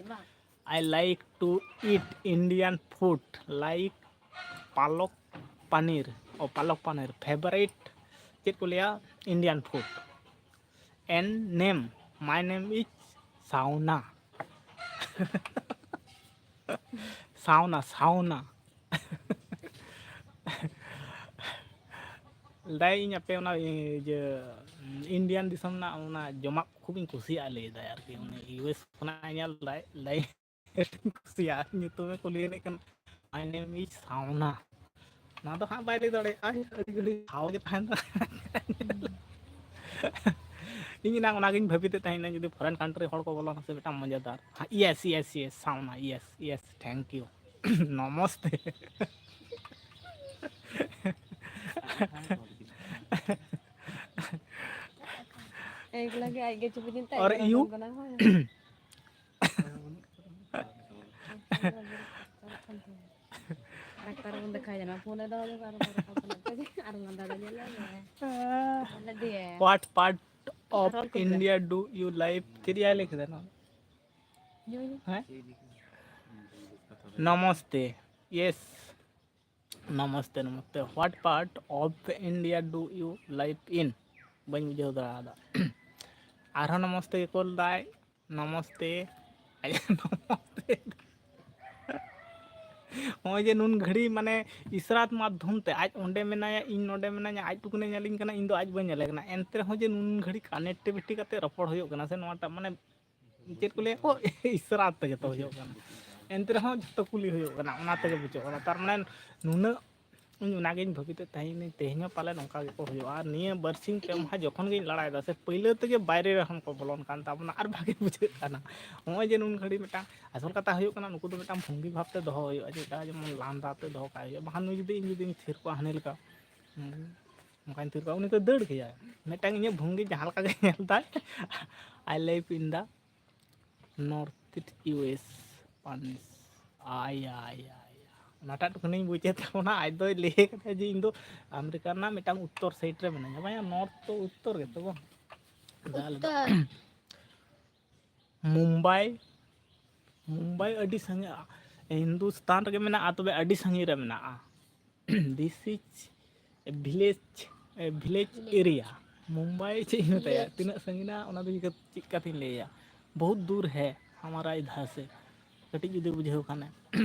I like to eat Indian food like ᱯᱟᱞᱚᱠ ᱯᱟᱱᱤᱨ, ᱚ, ᱯᱟᱞᱚᱠ ᱯᱟᱱᱤᱨ, favourite ᱪᱮᱫ ᱠᱚ ᱞᱟᱹᱭᱟ, Indian food and name, my name is ᱥᱟᱣᱱᱟ᱾ ᱥᱟᱣᱱᱟ, ᱥᱟᱣᱱᱟ᱾ ᱞᱟᱹᱭ ᱤᱧ ᱟᱯᱮ ᱚᱱᱟ ᱤᱭᱟᱹ Indian ᱫᱤᱥᱚᱢ ᱨᱮᱱᱟᱜ ᱚᱱᱟ ᱡᱚᱢᱟᱜ ᱠᱚ ᱠᱷᱩᱵ ᱤᱧ ᱠᱩᱥᱤᱭᱟᱜᱼᱟ, ᱞᱟᱹᱭ ᱫᱟᱭ ᱟᱨᱠᱤ᱾ ᱩᱱᱤ U S ᱠᱷᱚᱱᱟᱜ ᱧᱮᱞ ᱫᱟᱭ, ᱞᱟᱹᱭ ᱠᱩᱥᱤᱭᱟᱜᱼᱟ, ᱧᱩᱛᱩᱢᱮ ᱠᱩᱞᱤᱭᱮᱱ ᱠᱟᱱᱟ, my name is ᱥᱟᱣᱱᱟ᱾ ᱚᱱᱟ ᱫᱚ ᱦᱟᱸᱜ ᱵᱟᱭ ᱞᱟᱹᱭ ᱫᱟᱲᱮᱭᱟᱜᱼᱟ, ᱟᱹᱰᱤ ᱜᱷᱟᱹᱲᱤᱡ ᱥᱟᱣ ᱜᱮ ᱛᱟᱦᱮᱱ ᱠᱟᱱᱟ᱾ ᱤᱧ ᱮᱱᱟᱝ ᱚᱱᱟᱜᱤᱧ ᱵᱷᱟᱹᱵᱤᱛᱮᱫ ᱛᱟᱦᱮᱱᱟ, ᱡᱩᱫᱤ foreign country ᱦᱚᱲ ᱠᱚ ᱵᱚᱞᱚᱱᱟ ᱥᱮ ᱢᱤᱫᱴᱟᱝ ᱢᱚᱡᱟᱫᱟᱨ᱾ Yes, yes, yes, Sawna, yes, yes, thank you. ᱱᱚᱢᱚᱥᱛᱮ᱾ ᱮᱠᱞᱟ ᱜᱮ ᱟᱡ ᱜᱮ ᱪᱩᱯ ᱤᱫᱤᱱ ᱛᱮ ᱟᱨ ᱟᱡ ᱜᱮ ᱤᱭᱩ? ᱨᱚᱲ ᱵᱟᱝ ᱜᱟᱱᱚᱜᱼᱟ᱾ ᱰᱟᱠᱛᱟᱨ ᱵᱚᱱ ᱫᱮᱠᱷᱟᱭᱟ ᱱᱟ, ᱯᱷᱳᱱ ᱮ ᱫᱚᱦᱚ ᱫᱚ ᱟᱨ ᱵᱟᱝ ᱨᱟᱠᱟᱵ ᱠᱟᱱᱟ, ᱟᱨ ᱵᱟᱝ ᱫᱟᱫᱟ ᱧᱮᱞ ᱞᱮ ᱢᱮ᱾ ᱛᱟᱦᱞᱮ ᱫᱤᱭᱮ What part of ᱨᱚᱲ ᱠᱚ India do you live? ᱪᱮᱫ ᱭᱟᱭ ᱞᱟᱹᱭ ᱠᱮᱫᱟ ᱱᱚᱣᱟ? ᱧᱩᱭ ᱢᱮ᱾ ᱦᱮᱸ? ᱱᱚᱢᱚᱥᱛᱮ᱾ Yes. Namaste, Namaste. What part of India do you live in? ᱵᱟᱹᱧ ᱵᱩᱡᱷᱟᱹᱣ ᱫᱟᱲᱮᱭᱟᱫᱟ᱾ ᱟᱨᱦᱚᱸ ᱱᱚᱢᱚᱥᱛᱮ ᱜᱮ ᱠᱚᱞ ᱫᱟᱭ᱾ ᱱᱚᱢᱚᱥᱛᱮ᱾ ᱱᱚᱢᱚᱥᱛᱮ᱾ ᱱᱚᱜᱼᱚᱭ ᱡᱮ ᱱᱩᱱ ᱜᱷᱟᱹᱲᱤ ᱢᱟᱱᱮ ᱤᱥᱨᱟᱛ ᱢᱟᱫᱽᱫᱷᱚᱢ ᱛᱮ ᱟᱡ ᱚᱸᱰᱮ ᱢᱮᱱᱟᱭᱟ, ᱤᱧ ᱱᱚᱸᱰᱮ ᱢᱮᱱᱟᱧᱟ, ᱟᱡ ᱴᱩᱠᱩᱱᱮ ᱧᱮᱞᱤᱧ ᱠᱟᱱᱟ, ᱤᱧ ᱫᱚ ᱟᱡ ᱵᱟᱹᱧ ᱧᱮᱞᱮ ᱠᱟᱱᱟ, ᱮᱱᱛᱮ ᱨᱮᱦᱚᱸ ᱡᱮ ᱱᱩᱱ ᱜᱷᱟᱹᱲᱤ connectivity ᱠᱟᱛᱮ ᱨᱚᱯᱚᱲ ᱦᱩᱭᱩᱜ ᱠᱟᱱᱟ ᱥᱮ, ᱱᱚᱣᱟᱴᱟᱜ ᱢᱟᱱᱮ ᱪᱮᱫ ᱠᱚ ᱞᱟᱹᱭᱟ ᱠᱚ, ᱤᱥᱨᱟᱛ ᱛᱮᱜᱮ ᱛᱚ ᱦᱩᱭᱩᱜ ᱠᱟᱱᱟ᱾ ᱮᱱᱛᱮ ᱨᱮᱦᱚᱸ ᱡᱷᱚᱛᱚ ᱠᱩᱞᱤ ᱦᱩᱭᱩᱜ ᱠᱟᱱᱟ, ᱚᱱᱟ ᱛᱮᱜᱮ ᱵᱩᱡᱷᱟᱹᱜ ᱠᱟᱱᱟ᱾ ᱛᱟᱨ ᱢᱟᱱᱮ ᱱᱩᱱᱟᱹᱜ, ᱤᱧ ᱚᱱᱟᱜᱤᱧ ᱵᱷᱟᱹᱵᱤᱛᱮᱫ ᱛᱟᱦᱮᱸ, ᱛᱮᱦᱮᱧ ᱦᱚᱸ ᱯᱟᱞᱮ ᱱᱚᱝᱠᱟ ᱜᱮᱠᱚ ᱦᱩᱭᱩᱜᱼᱟ᱾ ᱟᱨ ᱱᱤᱭᱟᱹ ᱵᱟᱨᱥᱤᱧ ᱯᱮ ᱢᱟᱦᱟ ᱡᱚᱠᱷᱚᱱ ᱜᱤᱧ ᱞᱟᱲᱟᱭᱮᱫᱟ ᱥᱮ, ᱯᱟᱹᱭᱞᱟᱹ ᱛᱮᱜᱮ ᱵᱟᱭᱨᱮ ᱨᱮᱦᱚᱸ ᱠᱚ ᱵᱚᱞᱚᱱ ᱠᱟᱱ ᱛᱟᱵᱚᱱᱟ, ᱟᱨ ᱵᱷᱟᱜᱮ ᱵᱩᱡᱷᱟᱹᱜ ᱠᱟᱱᱟ᱾ ᱱᱚᱜᱼᱚᱭ ᱡᱮ ᱱᱩᱱ ᱜᱷᱟᱹᱲᱤᱡ ᱢᱤᱫᱴᱟᱝ ᱟᱥᱚᱞ ᱠᱟᱛᱷᱟ ᱦᱩᱭᱩᱜ ᱠᱟᱱᱟ, ᱱᱩᱠᱩ ᱫᱚ ᱢᱤᱫᱴᱟᱝ ᱵᱷᱚᱝᱜᱤ ᱵᱷᱟᱵᱽ ᱛᱮ ᱫᱚᱦᱚ ᱦᱩᱭᱩᱜᱼᱟ, ᱪᱮᱫᱠᱟ ᱡᱮᱢᱚᱱ ᱞᱟᱸᱫᱟ ᱛᱮ ᱫᱚᱦᱚ ᱠᱟᱜ ᱦᱩᱭᱩᱜᱼᱟ, ᱵᱟᱠᱷᱟᱱ ᱱᱩᱭ ᱡᱩᱫᱤ ᱤᱧ ᱡᱩᱫᱤᱧ ᱛᱷᱤᱨ ᱠᱚᱣᱟ ᱦᱟᱱᱮ ᱞᱮᱠᱟ, ᱦᱩᱸ, ᱚᱱᱠᱟᱧ ᱛᱷᱤᱨ ᱠᱚᱜᱼᱟ, ᱩᱱᱤ ᱫᱚ ᱫᱟᱹᱲ ᱠᱮᱭᱟᱭ᱾ ᱢᱤᱫᱴᱟᱝ ᱤᱧᱟᱹᱜ ᱵᱷᱚᱝᱜᱤ ᱡᱟᱦᱟᱸ ᱞᱮᱠᱟ ᱜᱮ ᱧᱮᱞ ᱫᱟᱭ, I live in the North East U S, ᱯᱟᱱᱤᱥ᱾ ᱟᱭ, ᱟᱭ, ᱟᱭ, ᱟᱭ᱾ ᱚᱱᱟᱴᱟᱜ ᱴᱩᱠᱩᱱᱤᱧ ᱵᱩᱡᱮᱫ ᱛᱟᱵᱚᱱᱟ, ᱟᱡ ᱫᱚᱭ ᱞᱟᱹᱭ ᱠᱟᱫᱟ ᱡᱮ ᱤᱧ ᱫᱚ ᱟᱢᱮᱨᱤᱠᱟ ᱨᱮᱱᱟᱜ ᱢᱤᱫᱴᱟᱝ ᱩᱛᱛᱚᱨ side ᱨᱮ ᱢᱤᱱᱟᱹᱧᱟ᱾ ᱵᱟᱝᱭᱟ, north ᱛᱚ ᱩᱛᱛᱚᱨ ᱜᱮᱛᱚ ᱵᱟᱝ? ᱟᱫᱚ ᱟᱞᱮ ᱫᱚ ᱩᱛᱛᱚᱨ᱾ ᱢᱩᱢᱵᱟᱭ, ᱢᱩᱢᱵᱟᱭ ᱟᱹᱰᱤ ᱥᱟᱺᱜᱤᱧ, ᱦᱤᱱᱫᱩᱥᱛᱟᱱ ᱨᱮᱜᱮ ᱢᱮᱱᱟᱜᱼᱟ, ᱛᱚᱵᱮ ᱟᱹᱰᱤ ᱥᱟᱺᱜᱤᱧ ᱨᱮ ᱢᱮᱱᱟᱜᱼᱟ᱾ This is a village, a village area. Mumbai ᱪᱮᱫ ᱤᱧ ᱢᱮᱛᱟᱭᱟ, ᱛᱤᱱᱟᱹᱜ ᱥᱟᱺᱜᱤᱧᱟ ᱚᱱᱟ ᱫᱚ ᱪᱤᱠᱟᱹ-, ᱪᱮᱫ ᱠᱟᱛᱮᱧ ᱞᱟᱹᱭᱟ? ᱵᱚᱦᱩᱛ ᱫᱩᱨ ᱦᱮ ᱦᱟᱢᱟᱨᱟ ᱤᱫᱷᱟᱨ ᱥᱮ᱾ ᱠᱟᱹᱴᱤᱡ ᱡᱩᱫᱤ ᱵᱩᱡᱷᱟᱹᱣ ᱠᱷᱟᱱᱮ,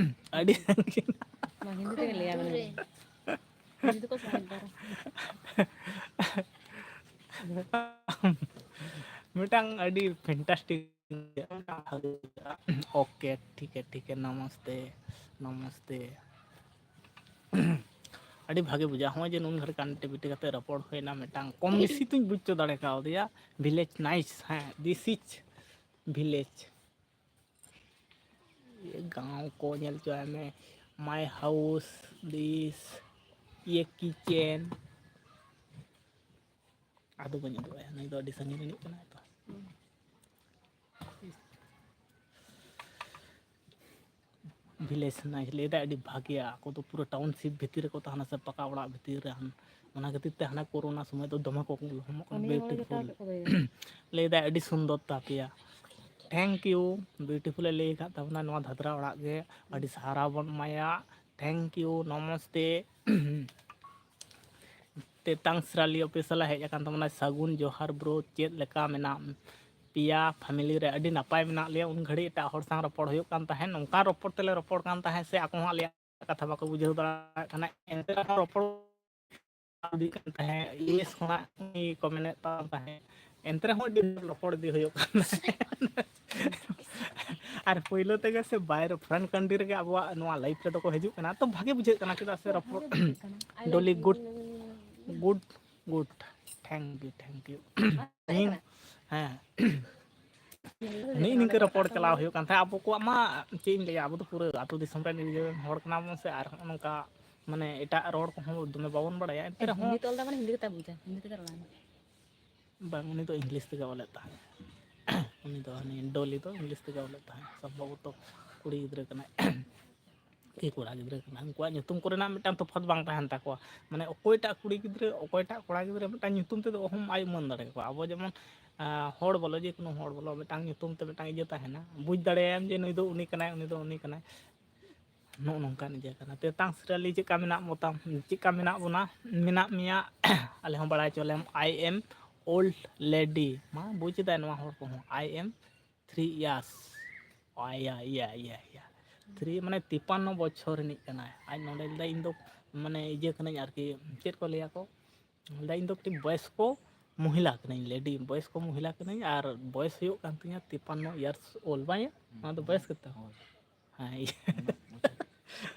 ᱟᱹᱰᱤ ᱥᱟᱺᱜᱤᱧ᱾ ᱢᱟ ᱦᱤᱱᱫᱤ ᱛᱮᱜᱮ ᱞᱟᱹᱭᱟ ᱵᱚᱱ᱾ ᱦᱤᱱᱫᱤ ᱛᱮᱠᱚ ᱥᱚᱢᱚᱡᱽᱫᱟᱨᱟ᱾ ᱢᱤᱫᱴᱟᱝ ᱟᱹᱰᱤ fantastic᱾ OK, ᱴᱷᱤᱠ ᱦᱮ, ᱴᱷᱤᱠ ᱦᱮ, ᱱᱚᱢᱚᱥᱛᱮ, ᱱᱚᱢᱚᱥᱛᱮ᱾ ᱟᱹᱰᱤ ᱵᱷᱟᱜᱮ ᱵᱩᱡᱷᱟᱹᱜᱼᱟ, ᱦᱚᱸᱜᱼᱚᱭ ᱡᱮ ᱱᱩᱱ ᱜᱷᱟᱹᱲᱤᱡ connectivity ᱠᱟᱛᱮ ᱨᱚᱯᱚᱲ ᱦᱩᱭᱱᱟ, ᱢᱤᱫᱴᱟᱝ ᱠᱚᱢ ᱵᱮᱥᱤ ᱛᱩᱧ ᱵᱩᱡᱽ ᱦᱚᱪᱚ ᱫᱟᱲᱮ ᱠᱟᱣᱫᱮᱭᱟ᱾ Village nice, ᱦᱮᱸ, this is village᱾ ᱜᱟᱶ ᱠᱚ ᱧᱮᱞ ᱦᱚᱪᱚᱣᱟᱭ ᱢᱮ, my house, this, ᱤᱭᱟᱹ kitchen᱾ ᱟᱫᱚ ᱵᱟᱹᱧ ᱩᱫᱩᱜ ᱟᱭᱟ, ᱱᱩᱭ ᱫᱚ ᱟᱹᱰᱤ ᱥᱟᱺᱜᱤᱧ ᱨᱤᱱᱤᱡ ᱠᱟᱱᱟᱭ ᱛᱚ᱾ Village nice ᱞᱟᱹᱭᱫᱟ, ᱟᱹᱰᱤ ᱵᱷᱟᱜᱮᱭᱟ᱾ ᱟᱠᱚ ᱫᱚ ᱯᱩᱨᱟᱹ township ᱵᱷᱤᱛᱤᱨ ᱨᱮᱠᱚ ᱛᱟᱦᱮᱱᱟ ᱥᱮ, ᱯᱟᱠᱟ ᱚᱲᱟᱜ ᱵᱷᱤᱛᱤᱨ ᱨᱮ᱾ ᱚᱱᱟ ᱠᱷᱟᱹᱛᱤᱨ ᱛᱮ ᱦᱟᱱᱟ ᱠᱳᱨᱳᱱᱟ ᱥᱚᱢᱚᱭ ᱫᱚ ᱫᱚᱢᱮ ᱠᱚ ᱞᱚᱦᱚᱢᱚᱜ ᱠᱟᱱᱟ᱾ Beautiful᱾ ᱞᱟᱹᱭᱫᱟᱭ, ᱟᱹᱰᱤ ᱥᱩᱱᱫᱚᱨ ᱛᱟᱯᱮᱭᱟ᱾ Thank you, beautiful ᱮ ᱞᱟᱹᱭ ᱟᱠᱟᱫ ᱛᱟᱵᱚᱱᱟ᱾ ᱱᱚᱣᱟ ᱫᱷᱟᱫᱨᱟ ᱚᱲᱟᱜ ᱜᱮ ᱟᱹᱰᱤ ᱥᱟᱨᱦᱟᱣ ᱵᱚᱱ ᱮᱢᱟᱭᱟ᱾ Thank you, ᱱᱚᱢᱚᱥᱛᱮ᱾ ᱛᱮᱛᱟᱝ ᱥᱨᱟᱞᱤ official ᱮ ᱦᱮᱡ ᱟᱠᱟᱱ ᱛᱟᱵᱚᱱᱟ᱾ ᱥᱟᱹᱜᱩᱱ ᱡᱚᱦᱟᱨ bro, ᱪᱮᱫ ᱞᱮᱠᱟ ᱢᱮᱱᱟᱜ ᱯᱮᱭᱟ? Family ᱨᱮ ᱟᱹᱰᱤ ᱱᱟᱯᱟᱭ ᱢᱮᱱᱟᱜ ᱞᱮᱭᱟ᱾ ᱩᱱ ᱜᱷᱟᱹᱲᱤᱡ ᱮᱴᱟᱜ ᱦᱚᱲ ᱥᱟᱶ ᱨᱚᱯᱚᱲ ᱦᱩᱭᱩᱜ ᱠᱟᱱ ᱛᱟᱦᱮᱸᱫ, ᱱᱚᱝᱠᱟ ᱨᱚᱯᱚᱲ ᱛᱮᱞᱮ ᱨᱚᱯᱚᱲ ᱠᱟᱱ ᱛᱟᱦᱮᱸᱫ ᱥᱮ ᱟᱠᱚ ᱦᱚᱸ ᱟᱞᱮᱭᱟᱜ ᱠᱟᱛᱷᱟ ᱵᱟᱠᱚ ᱵᱩᱡᱷᱟᱹᱣ ᱫᱟᱲᱮᱭᱟᱜ ᱠᱟᱱᱟ, ᱮᱱᱛᱮ ᱨᱮᱦᱚᱸ ᱨᱚᱯᱚᱲ ᱤᱫᱤᱜ ᱠᱟᱱ ᱛᱟᱦᱮᱸᱫ, US ᱠᱷᱚᱱᱟᱜ ᱩᱱᱤ ᱠᱚ ᱢᱮᱱᱮᱫ ᱛᱟᱦᱮᱸᱫ, ᱮᱱᱛᱮ ᱨᱮᱦᱚᱸ ᱟᱹᱰᱤ ᱨᱚᱯᱚᱲ ᱤᱫᱤ ᱦᱩᱭᱩᱜ ᱠᱟᱱ ᱛᱟᱦᱮᱸᱫ᱾ ᱟᱨ ᱯᱳᱭᱞᱳ ᱛᱮᱜᱮ ᱥᱮ ᱵᱟᱭᱨᱮ foreign country ᱨᱮᱜᱮ ᱟᱵᱚᱣᱟᱜ ᱱᱚᱣᱟ live ᱨᱮᱫᱚ ᱠᱚ ᱦᱤᱡᱩᱜ ᱠᱟᱱᱟ, ᱛᱚ ᱵᱷᱟᱜᱮ ᱵᱩᱡᱷᱟᱹᱜ ᱠᱟᱱᱟ᱾ ᱪᱮᱫᱟᱜ ᱥᱮ ᱨᱚᱯᱚᱲ ᱰᱚᱞᱤ good, good, good, thank you, thank you᱾ ᱤᱧ, ᱦᱮᱸ, ᱱᱤᱭᱟᱹ ᱱᱤᱝᱠᱟᱹ ᱨᱚᱯᱚᱲ ᱪᱟᱞᱟᱣ ᱦᱩᱭᱩᱜ ᱠᱟᱱ ᱛᱟᱦᱮᱸᱫ᱾ ᱟᱵᱚ ᱠᱚᱣᱟᱜ ᱢᱟ ᱪᱮᱫ ᱤᱧ ᱞᱟᱹᱭᱟ, ᱟᱵᱚ ᱫᱚ ᱯᱩᱨᱟᱹ ᱟᱹᱛᱩ ᱫᱤᱥᱚᱢ ᱨᱮᱱ ᱦᱚᱲ ᱠᱟᱱᱟ ᱵᱚᱱ ᱥᱮ, ᱟᱨ ᱦᱚᱸᱜᱼᱚ ᱱᱚᱝᱠᱟ ᱢᱟᱱᱮ ᱮᱴᱟᱜ ᱨᱚᱲ ᱠᱚᱦᱚᱸ ᱫᱚᱢᱮ ᱵᱟᱵᱚᱱ ᱵᱟᱲᱟᱭᱟ, ᱮᱱᱛᱮ ᱨᱮᱦᱚᱸ᱾ ᱦᱤᱱᱫᱤ ᱛᱮ ᱚᱞ ᱫᱟ ᱢᱟᱱᱮ ᱦᱤᱱᱫᱤ ᱠᱟᱛᱷᱟ ᱵᱩᱡᱟ, ᱦᱤᱱᱫᱤ ᱛᱮᱜᱮ ᱨᱚᱲ ᱢᱮ᱾ ᱵᱟᱝ, ᱩᱱᱤ ᱫᱚ ᱤᱝᱞᱤᱥ ᱛᱮᱜᱮ ᱚᱞᱮᱫ ᱛᱟᱦᱮᱸᱫ᱾ ᱩᱱᱤ ᱫᱚ ᱦᱟᱱᱤ ᱰᱚᱞᱤ ᱫᱚ ᱤᱝᱞᱤᱥ ᱛᱮᱜᱮ ᱚᱞᱮᱫ ᱛᱟᱦᱮᱸᱫ, ᱥᱚᱢᱵᱷᱚᱵᱚᱛᱚ ᱠᱩᱲᱤ ᱜᱤᱫᱽᱨᱟᱹ ᱠᱟᱱᱟᱭ᱾ ᱠᱤ ᱠᱚᱲᱟ ᱜᱤᱫᱽᱨᱟᱹ ᱠᱟᱱᱟ, ᱩᱱᱠᱩᱣᱟᱜ ᱧᱩᱛᱩᱢ ᱠᱚᱨᱮᱱᱟᱜ ᱢᱤᱫᱴᱟᱝ ᱛᱚᱯᱷᱟᱛ ᱵᱟᱝ ᱛᱟᱦᱮᱱ ᱛᱟᱠᱚᱣᱟ᱾ ᱢᱟᱱᱮ ᱚᱠᱚᱭᱴᱟᱜ ᱠᱩᱲᱤ ᱜᱤᱫᱽᱨᱟᱹ, ᱚᱠᱚᱭᱴᱟᱜ ᱠᱚᱲᱟ ᱜᱤᱫᱽᱨᱟᱹ ᱢᱤᱫᱴᱟᱝ ᱧᱩᱛᱩᱢ ᱛᱮᱫᱚ ᱚᱦᱚᱢ ᱟᱭ ᱩᱢᱟᱹᱱ ᱫᱟᱲᱮ ᱠᱚᱣᱟ᱾ ᱟᱵᱚ ᱡᱮᱢᱚᱱ ᱟᱸ, ᱦᱚᱲ ᱵᱚᱞᱚ, ᱡᱮ ᱠᱳᱱᱳ ᱦᱚᱲ ᱵᱚᱞᱚ, ᱢᱤᱫᱴᱟᱝ ᱧᱩᱛᱩᱢ ᱛᱮ ᱢᱤᱫᱴᱟᱝ ᱤᱭᱟᱹ ᱛᱟᱦᱮᱱᱟ, ᱵᱩᱡᱽ ᱫᱟᱲᱮᱭᱟᱭᱟᱢ ᱡᱮ ᱱᱩᱭ ᱫᱚ ᱩᱱᱤ ᱠᱟᱱᱟᱭ, ᱩᱱᱤ ᱫᱚ ᱩᱱᱤ ᱠᱟᱱᱟᱭ᱾ ᱱᱚᱜᱼᱚ ᱱᱚᱝᱠᱟᱱ ᱤᱭᱟᱹ ᱠᱟᱱᱟ᱾ ᱛᱮᱛᱟᱝ ᱥᱤᱨᱟᱞᱤ, ᱪᱮᱫᱠᱟ ᱢᱮᱱᱟᱜ ᱢᱚᱛᱟᱢ, ᱪᱮᱫᱠᱟ ᱢᱮᱱᱟᱜ ᱵᱚᱱᱟ, ᱢᱮᱱᱟᱜ ᱢᱮᱭᱟ? ᱟᱞᱮ ᱦᱚᱸ ᱵᱟᱲᱟᱭ ᱦᱚᱪᱚ ᱞᱮᱢ᱾ I am old lady, ᱢᱟ ᱵᱩᱡᱽ ᱮᱫᱟᱭ ᱱᱚᱣᱟ ᱦᱚᱲ ᱠᱚᱦᱚᱸ, I am three years᱾ ᱟᱭᱟ, ᱤᱭᱟ, ᱤᱭᱟ, ᱤᱭᱟ᱾ ᱛᱷᱨᱤ ᱢᱟᱱᱮ ᱛᱤᱯᱟᱱᱱᱚ ᱵᱚᱪᱷᱚᱨ ᱨᱤᱱᱤᱡ ᱠᱟᱱᱟᱭ᱾ ᱟᱡ ᱱᱚᱰᱮ ᱞᱟᱹᱭᱫᱟ, "ᱤᱧ ᱫᱚ ᱢᱟᱱᱮ ᱤᱭᱟᱹ ᱠᱟᱹᱱᱟᱹᱧ ᱟᱨᱠᱤ, ᱪᱮᱫ ᱠᱚ ᱞᱟᱹᱭᱟ ᱠᱚ?" ᱞᱟᱹᱭᱫᱟ, "ᱤᱧ ᱫᱚ ᱠᱟᱹᱴᱤᱡ ᱵᱚᱭᱚᱥᱠᱚ ᱢᱚᱦᱤᱞᱟ ᱠᱟᱹᱱᱟᱹᱧ, ᱞᱮᱰᱤ, ᱵᱚᱭᱚᱥᱠᱚ ᱢᱚᱦᱤᱞᱟ ᱠᱟᱹᱱᱟᱹᱧ, ᱟᱨ ᱵᱚᱭᱚᱥ ᱦᱩᱭᱩᱜ ᱠᱟᱱ ᱛᱤᱧᱟ ᱛᱤᱯᱟᱱᱱᱚ years old", ᱵᱟᱝ ᱭᱟ? ᱚᱱᱟ ᱫᱚ ᱵᱚᱭᱚᱥ ᱜᱮᱛᱚ? ᱦᱳᱭ᱾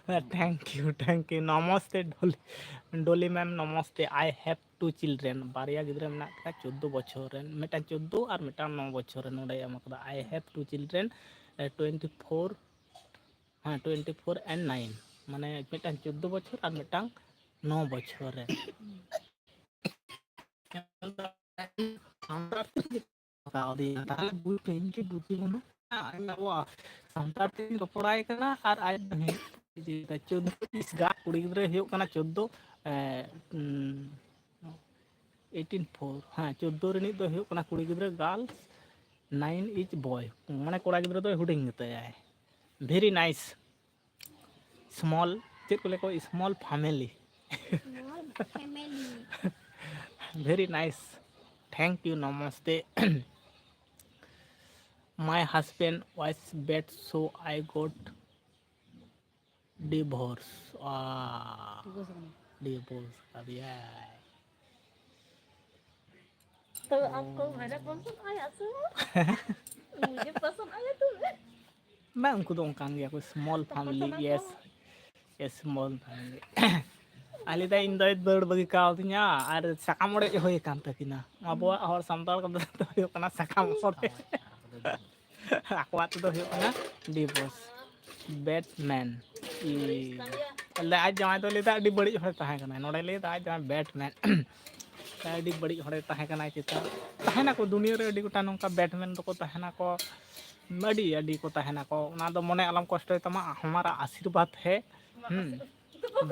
ᱦᱮᱸ᱾ Thank you, thank you. Namaste ᱰᱚᱞᱤ, ᱰᱚᱞᱤ ma'am, Namaste. I have two children, ᱵᱟᱨᱭᱟ ᱜᱤᱫᱽᱨᱟᱹ ᱢᱮᱱᱟᱜ ᱠᱤᱱᱟ, ᱪᱳᱫᱽᱫᱳ ᱵᱚᱪᱷᱚᱨ ᱨᱮᱱ, ᱢᱤᱫᱴᱟᱝ ᱪᱳᱫᱽᱫᱳ ᱟᱨ ᱢᱤᱫᱴᱟᱝ ᱱᱚ ᱵᱚᱪᱷᱚᱨ ᱨᱮᱱ, ᱱᱚᱰᱮ ᱮᱢ ᱠᱟᱫᱟ᱾ I have two children, twenty four, ᱦᱮᱸ, twenty four and nine, ᱢᱟᱱᱮ ᱢᱤᱫᱴᱟᱝ ᱪᱳᱫᱽᱫᱳ ᱵᱚᱪᱷᱚᱨ ᱟᱨ ᱢᱤᱫᱴᱟᱝ ᱱᱚ ᱵᱚᱪᱷᱚᱨ ᱨᱮ᱾ ᱥᱟᱱᱛᱟᱲ ᱛᱮ ᱠᱟᱣᱫᱤᱧᱟ, ᱛᱟᱦᱞᱮ ᱵᱩᱡᱽ ᱯᱮ, ᱤᱧ ᱠᱤ ᱵᱩᱫᱽᱫᱷᱤ ᱵᱟᱹᱱᱩᱜ ᱛᱤᱧᱟ? ᱤᱧ ᱟᱵᱚᱣᱟᱜ ᱥᱟᱱᱛᱟᱲ ᱛᱮᱧ ᱨᱚᱯᱚᱲᱟᱭ ᱠᱟᱱᱟ ᱟᱨ ᱟᱡ ᱫᱚ ᱦᱤᱱᱫᱤ ᱛᱮ᱾ ᱪᱳᱫᱽᱫᱳ ᱯᱤᱥ ᱜᱟᱱ ᱠᱩᱲᱤ ᱜᱤᱫᱽᱨᱟᱹᱭ ᱦᱩᱭᱩᱜ ᱠᱟᱱᱟ ᱪᱳᱫᱽᱫᱳ, ᱮ, ᱩᱸ, eighteen four, ᱦᱮᱸ, ᱪᱳᱫᱽᱫᱳ ᱨᱤᱱᱤᱡ ᱫᱚᱭ ᱦᱩᱭᱩᱜ ᱠᱟᱱᱟ ᱠᱩᱲᱤ ᱜᱤᱫᱽᱨᱟᱹ, girls, nine is boy, ᱢᱟᱱᱮ ᱠᱚᱲᱟ ᱜᱤᱫᱽᱨᱟᱹ ᱫᱚᱭ ᱦᱩᱰᱤᱧ ᱜᱮᱛᱟᱭᱟᱭ᱾ Very nice. Small, ᱪᱮᱫ ᱠᱚ ᱞᱟᱹᱭᱟ ᱠᱚ, small family. Small family. Very nice. Thank you, namaste. My husband was bad, so I got divorce. Ah, Divorce ᱠᱟᱱᱟ᱾ Divorce ᱠᱟᱫᱮᱭᱟᱭ᱾ तो आपको मेरा पसंद आया तो? मुझे पसंद आया तुम्हें? ᱵᱟᱝ, ᱩᱱᱠᱩ ᱫᱚ ᱚᱱᱠᱟᱱ ᱜᱮᱭᱟ ᱠᱚ, small family. Yes, yes, small family. ᱟᱞᱮ ᱫᱚ, ᱤᱧ ᱫᱚᱭ ᱫᱟᱹᱲ ᱵᱟᱹᱜᱤ ᱠᱟᱣᱫᱤᱧᱟ ᱟᱨ ᱥᱟᱠᱟᱢ ᱚᱲᱮᱡ ᱦᱩᱭ ᱟᱠᱟᱱ ᱛᱟᱹᱠᱤᱱᱟ᱾ ᱟᱵᱚᱣᱟᱜ ᱦᱚᱲ ᱥᱟᱱᱛᱟᱲ ᱠᱚᱫᱚ ᱫᱚ ᱦᱩᱭᱩᱜ ᱠᱟᱱᱟ ᱥᱟᱠᱟᱢ ᱚᱲᱮᱡ᱾ ᱟᱠᱚᱣᱟᱜ ᱛᱮᱫᱚ ᱦᱩᱭᱩᱜ ᱠᱟᱱᱟ divorce. Bad man. ᱤ- ᱞᱟᱹᱭᱫᱟ ᱟᱡ ᱡᱟᱶᱟᱭ ᱫᱚ ᱞᱟᱹᱭᱫᱟ ᱟᱹᱰᱤ ᱵᱵᱟᱹᱲᱤᱡ ᱦᱚᱲᱮ ᱛᱟᱦᱮᱸ ᱠᱟᱱᱟᱭ᱾ ᱱᱚᱰᱮ ᱞᱟᱹᱭᱫᱟ ᱟᱡ ᱡᱟᱶᱟᱭ ᱵᱮᱴᱢᱮᱱ᱾ ᱟᱹᱰᱤ ᱵᱟᱹᱲᱤᱡ ᱦᱚᱲᱮ ᱛᱟᱦᱮᱸ ᱠᱟᱱᱟᱭ ᱪᱮᱛᱟ᱾ ᱛᱟᱦᱮᱱᱟᱠᱚ ᱫᱩᱱᱤᱭᱟᱹ ᱨᱮ ᱟᱹᱰᱤ ᱜᱚᱴᱟᱝ ᱱᱚᱝᱠᱟ ᱵᱮᱴᱢᱮᱱ ᱫᱚᱠᱚ ᱛᱟᱦᱮᱱᱟᱠᱚ, ᱟᱹᱰᱤ ᱟᱹᱰᱤ ᱠᱚ ᱛᱟᱦᱮᱱᱟᱠᱚ᱾ ᱚᱱᱟ ᱫᱚ ᱢᱚᱱᱮ ᱟᱞᱚᱢ ᱠᱚᱥᱴᱚᱭ ᱛᱟᱢᱟ, ᱦᱟᱢᱟᱨᱟ ᱟᱥᱤᱨᱵᱟᱫᱽ ᱦᱮ᱾ ᱦᱩᱸ᱾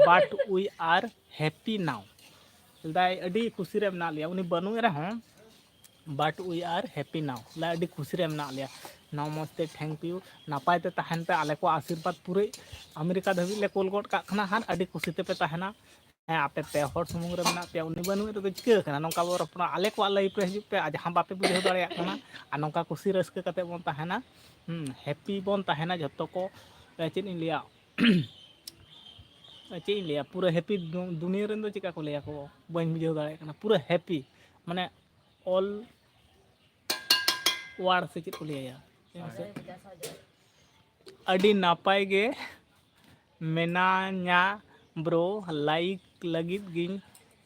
But we are happy now᱾ ᱞᱟᱹᱭᱫᱟᱭ ᱟᱹᱰᱤ ᱠᱩᱥᱤ ᱨᱮ ᱢᱮᱱᱟᱜ ᱞᱮᱭᱟ, ᱩᱱᱤ ᱵᱟᱹᱱᱩᱜ ᱨᱮᱦᱚᱸ, but we are happy now᱾ ᱞᱟᱹᱭᱫᱟᱭ ᱟᱹᱰᱤ ᱠᱩᱥᱤ ᱨᱮ ᱢᱮᱱᱟᱜ ᱞᱮᱭᱟ᱾ ᱱᱚᱢᱚᱥᱛᱮ, thank you, ᱱᱟᱯᱟᱭ ᱛᱮ ᱛᱟᱦᱮᱱ ᱯᱮ, ᱟᱞᱮ ᱠᱚ ᱟᱥᱤᱨᱵᱟᱫᱽ ᱯᱩᱨᱟᱹ ᱟᱢᱮᱨᱤᱠᱟ ᱫᱷᱟᱹᱵᱤᱡ ᱞᱮ ᱠᱳᱞ ᱜᱚᱫ ᱠᱟᱜ ᱠᱟᱱᱟ, ᱟᱨ ᱟᱹᱰᱤ ᱠᱩᱥᱤ ᱛᱮᱯᱮ ᱛᱟᱦᱮᱱᱟ᱾ ᱦᱮᱸ, ᱟᱯᱮ ᱯᱮ ᱦᱚᱲ ᱥᱩᱢᱩᱝ ᱨᱮ ᱢᱮᱱᱟᱜ ᱯᱮᱭᱟ, ᱩᱱᱤ ᱵᱟᱹᱱᱩᱜ ᱨᱮᱫᱚ ᱪᱤᱠᱟᱹ ᱠᱟᱱᱟ? ᱱᱚᱝᱠᱟ ᱵᱚ ᱨᱚᱯᱚᱲᱟ, ᱟᱞᱮ ᱠᱚᱣᱟᱜ life ᱨᱮ ᱦᱤᱡᱩᱜ ᱯᱮ, ᱟᱨ ᱡᱟᱦᱟᱸ ᱵᱟᱯᱮ ᱵᱩᱡᱷᱟᱹᱣ ᱫᱟᱲᱮᱭᱟᱜ ᱠᱟᱱᱟ, ᱟᱨ ᱱᱚᱝᱠᱟ ᱠᱩᱥᱤ ᱨᱟᱹᱥᱠᱟᱹ ᱠᱟᱛᱮ ᱵᱚᱱ ᱛᱟᱦᱮᱱᱟ᱾ ᱦᱩᱸ, happy ᱵᱚᱱ ᱛᱟᱦᱮᱱᱟ ᱡᱷᱚᱛᱚ ᱠᱚ᱾ ᱪᱮᱫ ᱤᱧ ᱞᱟᱹᱭᱟ, ᱪᱮᱫ ᱤᱧ ᱞᱟᱹᱭᱟ, ᱯᱩᱨᱟᱹ happy ᱫᱩ-, ᱫᱩᱱᱤᱭᱟᱹ ᱨᱮᱱ ᱫᱚ ᱪᱮᱫᱠᱟ ᱠᱚ ᱞᱟᱹᱭᱟ ᱠᱚ, ᱵᱟᱹᱧ ᱵᱩᱡᱷᱟᱹᱣ ᱫᱟᱲᱮᱭᱟᱜ ᱠᱟᱱᱟ᱾ ᱯᱩᱨᱟᱹ happy, ᱢᱟᱱᱮ all world ᱥᱮ ᱪᱮᱫ ᱠᱚ ᱞᱟᱹᱭᱟ? ᱟᱹᱰᱤ ᱱᱟᱯᱟᱭ ᱜᱮ ᱢᱮᱱᱟᱧᱟ bro, like ᱞᱟᱹᱜᱤᱫ ᱜᱤᱧ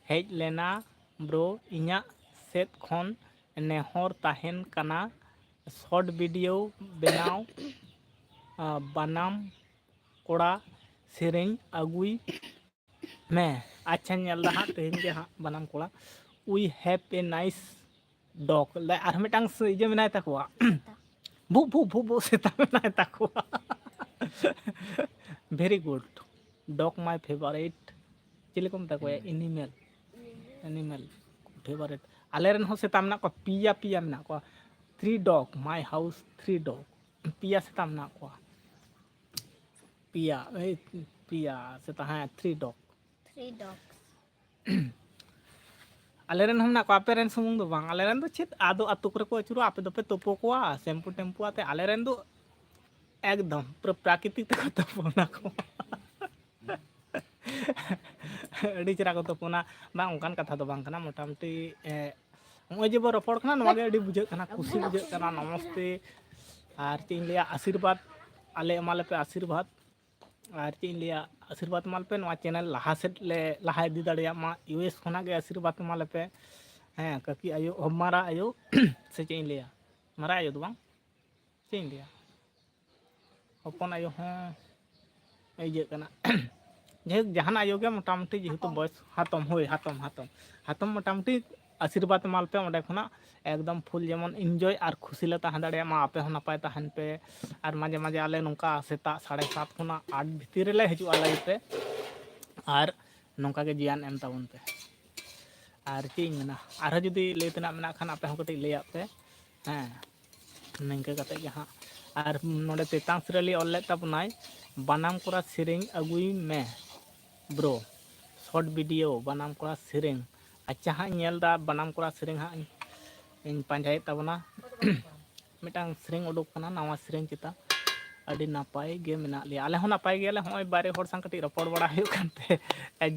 ᱦᱮᱡ ᱞᱮᱱᱟ bro᱾ ᱤᱧᱟᱹᱜ ᱥᱮᱫ ᱠᱷᱚᱱ ᱱᱮᱦᱚᱨ ᱛᱟᱦᱮᱱ ᱠᱟᱱᱟ, short video ᱵᱮᱱᱟᱣ, ᱟ, ᱵᱟᱱᱟᱢ ᱠᱚᱲᱟ ᱥᱮᱨᱮᱧ ᱟᱹᱜᱩᱭ ᱢᱮ᱾ ᱟᱪᱪᱷᱟᱧ ᱧᱮᱞ ᱫᱟ ᱦᱟᱸᱜ, ᱛᱮᱦᱮᱧ ᱜᱮ ᱦᱟᱸᱜ ᱵᱟᱱᱟᱢ ᱠᱚᱲᱟ᱾ We have a nice dog᱾ ᱞᱟᱹᱭ, ᱟᱨ ᱢᱤᱫᱴᱟᱝ ᱥᱮ-, ᱤᱭᱟᱹ ᱢᱮᱱᱟᱭ ᱛᱟᱠᱚᱣᱟ᱾ ᱵᱷᱩ, ᱵᱷᱩ, ᱵᱷᱩ, ᱵᱷᱩ, ᱥᱮᱛᱟ ᱢᱮᱱᱟᱭ ᱛᱟᱠᱚᱣᱟ᱾ Very good᱾ Dog my favorite᱾ ᱪᱤᱞᱤ ᱠᱚ ᱢᱮᱛᱟ ᱠᱚᱣᱟ? Animal᱾ Animal favorite᱾ ᱟᱞᱮ ᱨᱮᱱ ᱦᱚᱸ ᱥᱮᱛᱟ ᱢᱮᱱᱟᱜ ᱠᱚᱣᱟ, ᱯᱮᱭᱟ, ᱯᱮᱭᱟ ᱢᱮᱱᱟᱜ ᱠᱚᱣᱟ᱾ Three dog, my house, three dog᱾ ᱯᱮᱭᱟ ᱥᱮᱛᱟ ᱢᱮᱱᱟᱜ ᱠᱚᱣᱟ᱾ ᱯᱮᱭᱟ, ᱮᱭ, ᱯᱮᱭᱟ ᱥᱮᱛᱟ, ᱦᱮᱸ, three dog᱾ Three dogs᱾ ᱟᱞᱮ ᱨᱮᱱ ᱦᱚᱸ ᱢᱮᱱᱟᱜ ᱠᱚᱣᱟ, ᱟᱯᱮ ᱨᱮᱱ ᱥᱩᱢᱩᱝ ᱫᱚ ᱵᱟᱝ, ᱟᱞᱮ ᱨᱮᱱ ᱫᱚ ᱪᱮᱫ ᱟᱫᱚ ᱟᱹᱛᱩ ᱠᱚᱨᱮ ᱠᱚ ᱟᱹᱪᱩᱨᱚᱜᱼᱟ, ᱟᱯᱮ ᱫᱚᱯᱮ ᱛᱳᱯᱳ ᱠᱚᱣᱟ shampoo ᱴᱮᱢᱯᱩ ᱟᱛᱮ, ᱟᱞᱮ ᱨᱮᱱ ᱫᱚ ᱮᱠᱫᱚᱢ ᱯᱩᱨᱟᱹ ᱯᱨᱟᱠᱨᱤᱛᱤᱠ ᱛᱮᱠᱚ ᱛᱳᱯᱳᱱᱟ ᱠᱚ᱾ ᱟᱹᱰᱤ ᱪᱮᱦᱨᱟ ᱠᱚ ᱛᱳᱯᱳᱱᱟ᱾ ᱵᱟᱝ, ᱚᱱᱠᱟᱱ ᱠᱟᱛᱷᱟ ᱫᱚ ᱵᱟᱝ ᱠᱟᱱᱟ, ᱢᱚᱴᱟᱢᱩᱴᱤ, ᱮ, ᱱᱚᱜᱼᱚᱭ ᱡᱮ ᱵᱚ ᱨᱚᱯᱚᱲ ᱠᱟᱱᱟ, ᱱᱚᱣᱟ ᱜᱮ ᱟᱹᱰᱤ ᱵᱩᱡᱷᱟᱹᱜ ᱠᱟᱱᱟ, ᱠᱩᱥᱤ ᱵᱩᱡᱷᱟᱹᱜ ᱠᱟᱱᱟ᱾ ᱱᱚᱢᱚᱥᱛᱮ᱾ ᱟᱨ ᱪᱮᱫ ᱤᱧ ᱞᱟᱹᱭᱟ, ᱟᱥᱤᱨᱵᱟᱫᱽ ᱟᱞᱮ ᱮᱢᱟ ᱞᱮᱯᱮ, ᱟᱥᱤᱨᱵᱟᱫᱽ᱾ ᱟᱨ ᱪᱮᱫ ᱤᱧ ᱞᱟᱹᱭᱟ, ᱟᱥᱤᱨᱵᱟᱫᱽ ᱮᱢᱟ ᱞᱮᱯᱮ, ᱱᱚᱣᱟ channel ᱞᱟᱦᱟ ᱥᱮᱫ ᱞᱮ ᱞᱟᱦᱟ ᱤᱫᱤ ᱫᱟᱲᱮᱭᱟᱜ ᱢᱟ᱾ US ᱠᱷᱚᱱᱟᱜ ᱜᱮ ᱟᱥᱤᱨᱵᱟᱫᱽ ᱮᱢᱟ ᱞᱮᱯᱮ᱾ ᱦᱮᱸ, ᱠᱟᱹᱠᱤ ᱟᱭᱳ, ᱚ, ᱢᱟᱨᱟ ᱟᱭᱳ, ᱥᱮ ᱪᱮᱫ ᱤᱧ ᱞᱟᱹᱭᱟ, ᱢᱟᱨᱟ ᱟᱭᱳ ᱫᱚ ᱵᱟᱝ, ᱪᱮᱫ ᱤᱧ ᱞᱟᱹᱭᱟ, ᱦᱚᱯᱚᱱ ᱟᱭᱳ ᱦᱚᱸ ᱤᱭᱟᱹᱜ ᱠᱟᱱᱟ᱾ ᱡᱟᱭᱦᱳᱠ, ᱡᱟᱦᱟᱱᱟᱜ ᱟᱭᱳ ᱜᱮ ᱢᱚᱴᱟᱢᱩᱴᱤ ᱡᱮᱦᱮᱛᱩ ᱦᱟᱛᱚᱢ᱾ ᱵᱚᱭᱮᱥ, ᱦᱟᱛᱚᱢ, ᱦᱳᱭ, ᱦᱟᱛᱚᱢ, ᱦᱟᱛᱚᱢ, ᱦᱟᱛᱚᱢ ᱢᱚᱴᱟᱢᱩᱴᱤ ᱟᱥᱤᱨᱵᱟᱫᱽ ᱮᱢᱟ ᱞᱮᱯᱮ ᱚᱸᱰᱮ ᱠᱷᱚᱱᱟᱜ, ᱮᱠᱫᱚᱢ ᱯᱷᱩᱞ ᱡᱮᱢᱚᱱ ᱤᱱᱡᱚᱭ ᱟᱨ ᱠᱷᱩᱥᱤ ᱞᱮ ᱛᱟᱦᱮᱸ ᱫᱟᱲᱮᱭᱟᱜ ᱢᱟ, ᱟᱯᱮ ᱦᱚᱸ ᱱᱟᱯᱟᱭ ᱛᱟᱦᱮᱱ ᱯᱮ᱾ ᱟᱨ ᱢᱟᱡᱷᱮ ᱢᱟᱡᱷᱮ ᱟᱞᱮ ᱱᱚᱝᱠᱟ ᱥᱮᱛᱟᱜ ᱥᱟᱲᱮ ᱥᱟᱛ ᱠᱷᱚᱱᱟᱜ ᱟᱴ ᱵᱷᱤᱛᱤᱨ ᱨᱮᱞᱮ ᱦᱤᱡᱩᱜᱼᱟ ᱞᱟᱭᱤᱵᱷ ᱨᱮ, ᱟᱨ ᱱᱚᱝᱠᱟ ᱜᱮ ᱡᱤᱭᱟᱱ ᱮᱢ ᱛᱟᱵᱚᱱ ᱯᱮ᱾ ᱟᱨ ᱪᱮᱫ ᱤᱧ ᱢᱮᱱᱟ, ᱟᱨᱦᱚᱸ ᱡᱩᱫᱤ ᱞᱟᱹᱭ ᱛᱮᱱᱟᱜ ᱢᱮᱱᱟᱜ ᱠᱷᱟᱱ ᱟᱯᱮ ᱦᱚᱸ ᱠᱟᱹᱴᱤᱡ ᱞᱟᱹᱭᱟᱜ ᱯᱮ᱾ ᱦᱮᱸ, ᱱᱤᱝᱠᱟᱹ ᱠᱟᱛᱮ ᱜᱮ ᱦᱟᱸᱜ᱾ ᱟᱨ ᱱᱚᱰᱮ ᱛᱮᱛᱟᱝ ᱥᱤᱨᱟᱹᱞᱤ ᱚᱞ ᱞᱮᱫ ᱛᱟᱵᱚᱱᱟᱭ, "ᱵᱟᱱᱟᱢ ᱠᱚᱲᱟ ᱥᱮᱨᱮᱧ ᱟᱹᱜᱩᱭ ᱢᱮ ᱵᱨᱳ, ᱥᱚᱨᱴ ᱵᱷᱤᱰᱤᱭᱳ ᱵᱟᱱᱟᱢ ᱠᱚᱲᱟ ᱥᱮᱨᱮᱧ᱾" ᱟᱪᱪᱷᱟ, ᱦᱟᱸᱜ ᱤᱧ ᱧᱮᱞ ᱮᱫᱟ, ᱵᱟᱱᱟᱢ ᱠᱚᱲᱟ ᱥᱮᱨᱮᱧ ᱦᱟᱸᱜ ᱤᱧ, ᱤᱧ ᱯᱟᱸᱡᱟᱭᱮᱫ ᱛᱟᱵᱚᱱᱟ᱾ ᱢᱤᱫᱴᱟᱝ ᱥᱮᱨᱮᱧ ᱩᱰᱩᱠ ᱠᱟᱱᱟ, ᱱᱟᱣᱟ ᱥᱮᱨᱮᱧ ᱪᱮᱛᱟᱱ᱾ ᱟᱹᱰᱤ ᱱᱟᱯᱟᱭ ᱜᱮ ᱢᱮᱱᱟᱜ ᱞᱮᱭᱟ, ᱟᱞᱮ ᱦᱚᱸ ᱱᱟᱯᱟᱭ ᱜᱮᱭᱟᱞᱮ᱾ ᱦᱚᱸᱜᱼᱚᱭ ᱵᱟᱭᱨᱮ ᱦᱚᱲ ᱥᱟᱶ ᱠᱟᱹᱴᱤᱡ ᱨᱚᱯᱚᱲ ᱵᱟᱲᱟ ᱦᱩᱭᱩᱜ ᱠᱟᱱ ᱛᱮ᱾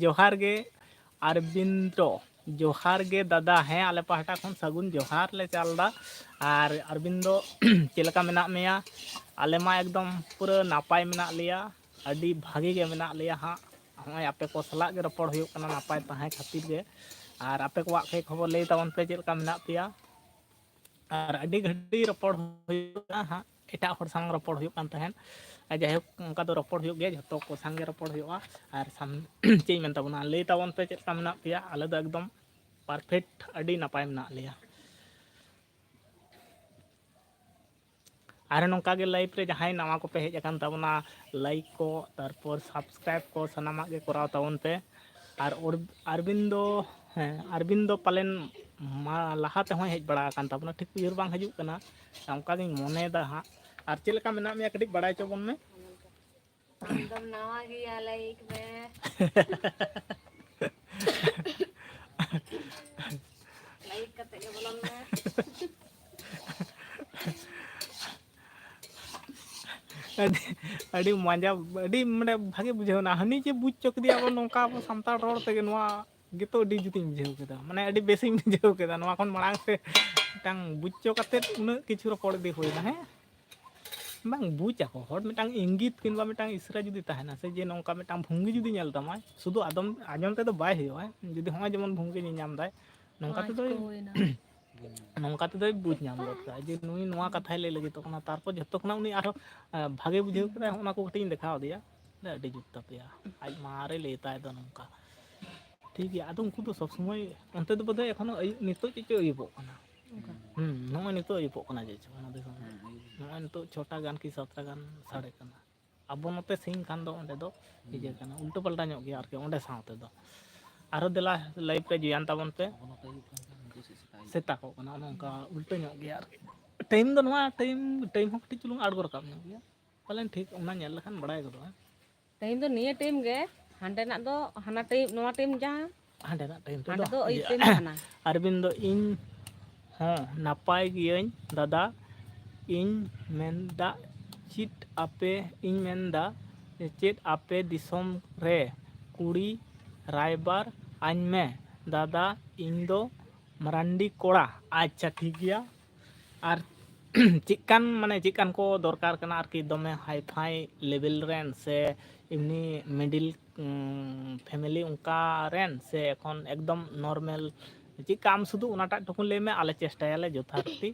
ᱡᱚᱦᱟᱨ ᱜᱮ ᱟᱨᱵᱤᱱᱫᱨᱚ, ᱡᱚᱦᱟᱨ ᱜᱮ ᱫᱟᱫᱟ᱾ ᱦᱮᱸ, ᱟᱞᱮ ᱯᱟᱦᱴᱟ ᱠᱷᱚᱱ ᱥᱟᱹᱜᱩᱱ ᱡᱚᱦᱟᱨ ᱞᱮ ᱪᱟᱞ ᱮᱫᱟ᱾ ᱟᱨ ᱟᱨᱵᱤᱱᱫᱨᱚ, ᱪᱮᱫ ᱞᱮᱠᱟ ᱢᱮᱱᱟᱜ ᱢᱮᱭᱟ? ᱟᱞᱮ ᱢᱟ ᱮᱠᱫᱚᱢ ᱯᱩᱨᱟᱹ ᱱᱟᱯᱟᱭ ᱢᱮᱱᱟᱜ ᱞᱮᱭᱟ, ᱟᱹᱰᱤ ᱵᱷᱟᱜᱮ ᱜᱮ ᱢᱮᱱᱟᱜ ᱞᱮᱭᱟ ᱦᱟᱸᱜ᱾ ᱦᱚᱸᱜᱼᱚᱭ ᱟᱯᱮ ᱠᱚ ᱥᱟᱞᱟᱜ ᱜᱮ ᱨᱚᱯᱚᱲ ᱦᱩᱭᱩᱜ ᱠᱟᱱᱟ ᱱᱟᱯᱟᱭ ᱛᱟᱦᱮᱸ ᱠᱷᱟᱹᱛᱤᱨ ᱜᱮ᱾ ᱟᱨ ᱟᱯᱮ ᱠᱚᱣᱟᱜ ᱠᱷᱚᱡ ᱠᱷᱚᱵᱚᱨ ᱞᱟᱹᱭ ᱛᱟᱵᱚᱱ ᱯᱮ, ᱪᱮᱫ ᱞᱮᱠᱟ ᱢᱮᱱᱟᱜ ᱯᱮᱭᱟ? ᱟᱨ ᱟᱹᱰᱤ ᱜᱷᱟᱹᱲᱤᱡ ᱨᱚᱯᱚᱲ ᱦᱩᱭᱩᱜᱼᱟ ᱦᱟᱸᱜ, ᱮᱴᱟᱜ ᱦᱚᱲ ᱥᱟᱶ ᱨᱚᱯᱚᱲ ᱦᱩᱭᱩᱜ ᱠᱟᱱ ᱛᱟᱦᱮᱸᱫ᱾ ᱟᱨ ᱡᱟᱭᱦᱳᱠ, ᱚᱱᱠᱟ ᱫᱚ ᱨᱚᱯᱚᱲ ᱦᱩᱭᱩᱜ ᱜᱮᱭᱟ, ᱡᱷᱚᱛᱚ ᱠᱚ ᱥᱟᱶ ᱜᱮ ᱨᱚᱯᱚᱲ ᱦᱩᱭᱩᱜᱼᱟ᱾ ᱟᱨ ᱥᱟᱢ-, ᱪᱮᱫ ᱤᱧ ᱢᱮᱱ ᱛᱟᱵᱚᱱᱟ, ᱞᱟᱹᱭ ᱛᱟᱵᱚᱱ ᱯᱮ ᱪᱮᱫ ᱞᱮᱠᱟ ᱢᱮᱱᱟᱜ ᱯᱮᱭᱟ? ᱟᱞᱮ ᱫᱚ ᱮᱠᱫᱚᱢ ᱯᱟᱨᱯᱷᱮᱠᱴ, ᱟᱹᱰᱤ ᱱᱟᱯᱟᱭ ᱢᱮᱱᱟᱜ ᱞᱮᱭᱟ᱾ ᱟᱨ ᱱᱚᱝᱠᱟ ᱜᱮ ᱞᱟᱭᱤᱵᱷ ᱨᱮ ᱡᱟᱦᱟᱸᱭ ᱱᱟᱣᱟ ᱠᱚᱯᱮ ᱦᱮᱡ ᱟᱠᱟᱱ ᱛᱟᱵᱚᱱᱟ, ᱞᱟᱭᱤᱠ ᱠᱚ, ᱛᱟᱨᱯᱚᱨ ᱥᱟᱵᱥᱠᱨᱟᱭᱤᱵ ᱠᱚ, ᱥᱟᱱᱟᱢᱟᱜ ᱜᱮ ᱠᱚᱨᱟᱣ ᱛᱟᱵᱚᱱ ᱯᱮ᱾ ᱟᱨ ᱚᱨ-, ᱟᱨᱵᱤᱱᱫᱚ, ᱦᱮᱸ, ᱟᱨᱵᱤᱱᱫᱚ ᱯᱟᱞᱮᱱ ᱢᱟ ᱞᱟᱦᱟ ᱛᱮᱦᱚᱸᱭ ᱦᱮᱡ ᱵᱟᱲᱟ ᱟᱠᱟᱱ ᱛᱟᱵᱚᱱᱟ, ᱴᱷᱤᱠ ᱩᱭᱦᱟᱹᱨ ᱵᱟᱝ ᱦᱤᱡᱩᱜ ᱠᱟᱱᱟ, ᱚᱱᱠᱟ ᱜᱤᱧ ᱢᱚᱱᱮᱭᱮᱫᱟ ᱦᱟᱸᱜ᱾ ᱟᱨ ᱪᱮᱫ ᱞᱮᱠᱟ ᱢᱮᱱᱟᱜ ᱢᱮᱭᱟ, ᱠᱟᱹᱴᱤᱡ ᱵᱟᱲᱟᱭ ᱦᱚᱪᱚ ᱵᱚᱱ ᱢᱮ᱾ ᱟᱢᱫᱚᱢ ᱱᱟᱣᱟ ᱜᱮᱭᱟ, ᱞᱟᱭᱤᱠ ᱢᱮ᱾ ᱞᱟᱭᱤᱠ ᱠᱟᱛᱮ ᱜᱮ ᱵᱚᱞᱚᱱ ᱢᱮ᱾ ᱟᱹᱰᱤ, ᱟᱹᱰᱤ ᱢᱚᱡᱟ, ᱟᱹᱰᱤ ᱢᱟᱱᱮ ᱵᱷᱟᱜᱮ ᱵᱩᱡᱷᱟᱹᱣ ᱮᱱᱟ᱾ ᱦᱟᱹᱱᱤ ᱡᱮ ᱵᱩᱡᱽ ᱦᱚᱪᱚ ᱠᱮᱫᱮᱭᱟ ᱟᱵᱚ ᱱᱚᱝᱠᱟ ᱟᱵᱚ ᱥᱟᱱᱛᱟᱲ ᱨᱚᱲ ᱛᱮᱜᱮ, ᱱᱚᱣᱟ ᱜᱮᱛᱚ ᱟᱹᱰᱤ ᱡᱩᱛᱤᱧ ᱵᱩᱡᱷᱟᱹᱣ ᱠᱮᱫᱟ, ᱢᱟᱱᱮ ᱟᱹᱰᱤ ᱵᱮᱥᱤᱧ ᱵᱩᱡᱷᱟᱹᱣ ᱠᱮᱫᱟ᱾ ᱱᱚᱣᱟ ᱠᱷᱚᱱ ᱢᱟᱲᱟᱝ ᱥᱮ ᱢᱤᱫᱴᱟᱝ ᱵᱩᱡᱽ ᱦᱚᱪᱚ ᱠᱟᱛᱮᱫ ᱩᱱᱟᱹᱜ ᱠᱤᱪᱷᱩ ᱨᱚᱯᱚᱲ ᱤᱫᱤ ᱦᱩᱭᱱᱟ, ᱦᱮᱸ? ᱵᱟᱝ ᱵᱩᱡᱽ ᱟᱠᱚ ᱦᱚᱲ, ᱢᱤᱫᱴᱟᱝ ᱤᱝᱜᱤᱛ ᱠᱤᱝᱵᱟ ᱢᱤᱫᱴᱟᱝ ᱤᱥᱨᱟ ᱡᱩᱫᱤ ᱛᱟᱦᱮᱱᱟ ᱥᱮ, ᱡᱮ ᱱᱚᱝᱠᱟ ᱢᱤᱫᱴᱟᱝ ᱵᱷᱚᱝᱜᱤ ᱡᱩᱫᱤ ᱧᱮᱞ ᱛᱟᱢᱟᱭ, ᱥᱩᱫᱷᱩ ᱟᱫᱚᱢ ᱟᱸᱡᱚᱢ ᱛᱮᱫᱚ ᱵᱟᱭ ᱦᱩᱭᱩᱜᱼᱟ᱾ ᱡᱩᱫᱤ ᱦᱚᱸᱜᱼᱚᱭ ᱡᱮᱢᱚᱱ ᱵᱷᱚᱝᱜᱤ ᱧᱮᱧᱟᱢ ᱫᱟᱭ, ᱱᱚᱝᱠᱟ ᱯᱟᱸᱪ ᱛᱮᱫᱚᱭ, ᱠᱚ ᱦᱩᱭᱱᱟ᱾ ᱱᱚᱝᱠᱟ ᱛᱮᱫᱚᱭ ᱵᱩᱡᱽ ᱧᱟᱢ ᱜᱚᱫ ᱠᱟᱜᱼᱟ ᱡᱮ ᱱᱩᱭ ᱱᱚᱣᱟ ᱠᱟᱛᱷᱟᱭ ᱞᱟᱹᱭ ᱞᱟᱹᱜᱤᱫᱚᱜ ᱠᱟᱱᱟ᱾ ᱛᱟᱨᱯᱚᱨ ᱡᱷᱚᱛᱚ ᱠᱷᱚᱱᱟᱜ ᱩᱱᱤ ᱟᱨᱦᱚᱸ, ᱟᱸ, ᱵᱷᱟᱜᱮ ᱵᱩᱡᱷᱟᱹᱣ ᱠᱮᱫᱟᱭ, ᱦᱚᱸᱜᱼᱚ ᱱᱟ ᱠᱚ ᱠᱟᱹᱴᱤᱡ ᱤᱧ ᱫᱮᱠᱷᱟᱣ ᱟᱫᱮᱭᱟ᱾ ᱟᱹᱰᱤ ᱡᱩᱛ ᱛᱟᱯᱮᱭᱟ᱾ ᱟᱡ ᱢᱟᱨᱮ ᱞᱟᱹᱭ ᱛᱟᱭ ᱫᱚ ᱱᱚᱝᱠᱟ᱾ ᱴᱷᱤᱠ ᱜᱮᱭᱟ, ᱟᱫᱚ ᱩᱱᱠᱩ ᱫᱚ ᱥᱚᱵᱽ ᱥᱚᱢᱚᱭ ᱚᱱᱛᱮ ᱫᱚ ᱵᱳᱫᱷᱚᱭ ᱮᱠᱷᱚᱱᱳ ᱟᱹᱭᱩᱵ, ᱱᱤᱛᱚᱜ ᱪᱮᱫ ᱪᱚ ᱟᱹᱭᱩᱵᱚᱜ ᱠᱟᱱᱟ᱾ ᱦᱩᱸ, ᱱᱚᱜᱼᱚᱭ ᱱᱤᱛᱚᱜ ᱟᱹᱭᱩᱵᱚᱜ ᱠᱟᱱᱟ ᱡᱮ ᱪᱚ ᱚᱱᱟ ᱫᱤᱥᱚᱢ ᱨᱮ᱾ ᱦᱮᱸ, ᱟᱹᱭᱩᱵ᱾ ᱱᱚᱜᱼᱚᱭ ᱱᱤᱛᱚᱜ ᱪᱷᱚᱴᱟ ᱜᱟᱱ ᱠᱤ ᱥᱟᱛᱴᱟ ᱜᱟᱱ ᱥᱟᱰᱮ ᱠᱟᱱᱟ᱾ ᱟᱵᱚ ᱱᱚᱛᱮ ᱥᱤᱧ ᱠᱷᱟᱱ ᱫᱚ ᱚᱸᱰᱮ ᱫᱚ ᱤᱭᱟᱹ ᱠᱟᱱᱟ, ᱩᱞᱴᱟᱹ ᱯᱟᱞᱴᱟ ᱧᱚᱜ ᱜᱮᱭᱟ ᱟᱨᱠᱤ ᱚᱸᱰᱮ ᱥᱟᱶᱛᱮ ᱫᱚ᱾ ᱟᱨᱚ ᱫᱮᱞᱟ live ᱨᱮ join ᱛᱟᱵᱚᱱ ᱯᱮ᱾ ᱟᱵᱚ ᱱᱚᱛᱮ ᱟᱹᱭᱩᱵ ᱠᱟᱱ ᱠᱷᱟᱱ ᱩᱱᱠᱩ ᱥᱮᱫ ᱥᱮᱛᱟᱜ ᱟᱹᱭᱩᱵ᱾ ᱥᱮᱛᱟᱜᱚᱜ ᱠᱟᱱᱟ, ᱚᱱᱮ ᱚᱱᱠᱟ ᱩᱞᱴᱟᱹ ᱧᱚᱜ ᱜᱮᱭᱟ ᱟᱨᱠᱤ᱾ time ᱫᱚ ᱱᱚᱣᱟ time, time ᱦᱚᱸ ᱠᱟᱹᱴᱤᱡ ᱪᱩᱞᱩᱝ ᱟᱬᱜᱚ ᱨᱟᱠᱟᱵ ᱧᱚᱜ ᱜᱮᱭᱟ᱾ ᱯᱟᱞᱮᱱ ᱴᱷᱤᱠ ᱚᱱᱟ ᱧᱮᱞ ᱞᱮᱠᱷᱟᱱ ᱵᱟᱲᱟᱭ ᱜᱚᱫᱚᱜᱼᱟ᱾ time ᱫᱚ ᱱᱤᱭᱟᱹ time ᱜᱮ, ᱦᱟᱸᱰᱮᱱᱟᱜ ᱫᱚ ᱦᱟᱱᱟ time, ᱱᱚᱣᱟ time ᱡᱟᱦᱟᱸ ᱦᱟᱸᱰᱮᱱᱟᱜ time ᱛᱮᱫᱚ ᱦᱟᱸᱰᱮ ᱫᱚ ᱤᱭᱟᱹ, time ᱠᱟᱱᱟ᱾ ᱟᱨᱵᱤᱱ ᱫᱚ ᱤᱧ ᱦᱚᱸ ᱱᱟᱯᱟᱭ ᱜᱤᱭᱟᱹᱧ ᱫᱟᱫᱟ᱾ ᱤᱧ ᱢᱮᱱᱫᱟ ᱪᱮᱫ ᱟᱯᱮ, ᱤᱧ ᱢᱮᱱᱫᱟ ᱪᱮᱫ ᱟᱯᱮ ᱫᱤᱥᱚᱢ ᱨᱮ ᱠᱩᱲᱤ ᱨᱟᱭᱵᱟᱨ ᱟᱹᱧ ᱢᱮ ᱫᱟᱫᱟ, ᱤᱧ ᱫᱚ ᱢᱟᱨᱟᱱᱰᱤ ᱠᱚᱲᱟ᱾ ᱟᱪᱪᱷᱟ, ᱴᱷᱤᱠ ᱜᱮᱭᱟ᱾ ᱟᱨ ᱪᱮᱫᱠᱟᱱ, ᱢᱟᱱᱮ ᱪᱮᱫᱠᱟᱱ ᱠᱚ ᱫᱚᱨᱠᱟᱨ ᱠᱟᱱᱟ ᱟᱨᱠᱤ, ᱫᱚᱢᱮ high-fi level ᱨᱮᱱ ᱥᱮ ᱮᱢᱱᱤ middle, ᱩᱸ, family ᱚᱱᱠᱟ ᱨᱮᱱ ᱥᱮ ᱮᱠᱷᱚᱱ ᱮᱠᱫᱚᱢ normal? ᱪᱮᱫᱠᱟ ᱟᱢ ᱥᱩᱫᱷᱩ ᱚᱱᱟᱴᱟᱜ ᱴᱩᱠᱩᱱ ᱞᱟᱹᱭ ᱢᱮ, ᱟᱞᱮ ᱪᱮᱥᱴᱟᱭᱟᱞᱮ ᱡᱚᱛᱷᱟᱨᱛᱷᱤ᱾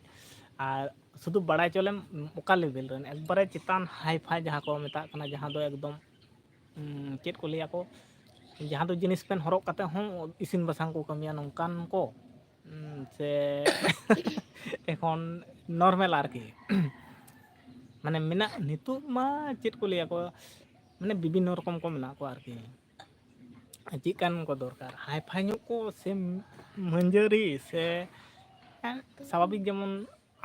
ᱟᱨ ᱥᱩᱫᱷᱩ ᱵᱟᱲᱟᱭ ᱦᱚᱪᱚ ᱞᱮᱢ ᱚᱠᱟ level ᱨᱮᱱ, ᱮᱠᱵᱟᱨᱮ ᱪᱮᱛᱟᱱ high-fi ᱡᱟᱦᱟᱸ ᱠᱚ ᱢᱮᱛᱟᱜ ᱠᱟᱱᱟ, ᱡᱟᱦᱟᱸ ᱫᱚ ᱮᱠᱫᱚᱢ ᱩᱸ, ᱪᱮᱫ ᱠᱚ ᱞᱟᱹᱭᱟ ᱠᱚ, ᱡᱟᱦᱟᱸ ᱫᱚ jeans pant ᱦᱚᱨᱚᱜ ᱠᱟᱛᱮ ᱦᱚᱸ ᱤᱥᱤᱱ ᱵᱟᱥᱟᱝ ᱠᱚ ᱠᱟᱹᱢᱤᱭᱟ ᱱᱚᱝᱠᱟᱱ ᱠᱚ, ᱩᱸ, ᱥᱮ ᱮᱠᱷᱚᱱ normal ᱟᱨᱠᱤ᱾ ᱢᱟᱱᱮ ᱢᱮᱱᱟᱜ, ᱱᱤᱛᱚᱜ ᱢᱟ ᱪᱮᱫ ᱠᱚ ᱞᱟᱹᱭᱟ ᱠᱚ, ᱢᱟᱱᱮ ᱵᱤᱵᱷᱤᱱᱱᱚ ᱨᱚᱠᱚᱢ ᱠᱚ ᱢᱮᱱᱟᱜ ᱠᱚᱣᱟ ᱟᱨᱠᱤ᱾ ᱪᱮᱫᱠᱟᱱ ᱠᱚ ᱫᱚᱨᱠᱟᱨ, high-fi ᱧᱚᱜ ᱠᱚ ᱥᱮ ᱢᱟᱹᱧᱡᱟᱹᱨᱤ ᱥᱮ, ᱦᱮᱸ, ᱥᱟᱵᱷᱟᱵᱤᱠ ᱡᱮᱢᱚᱱ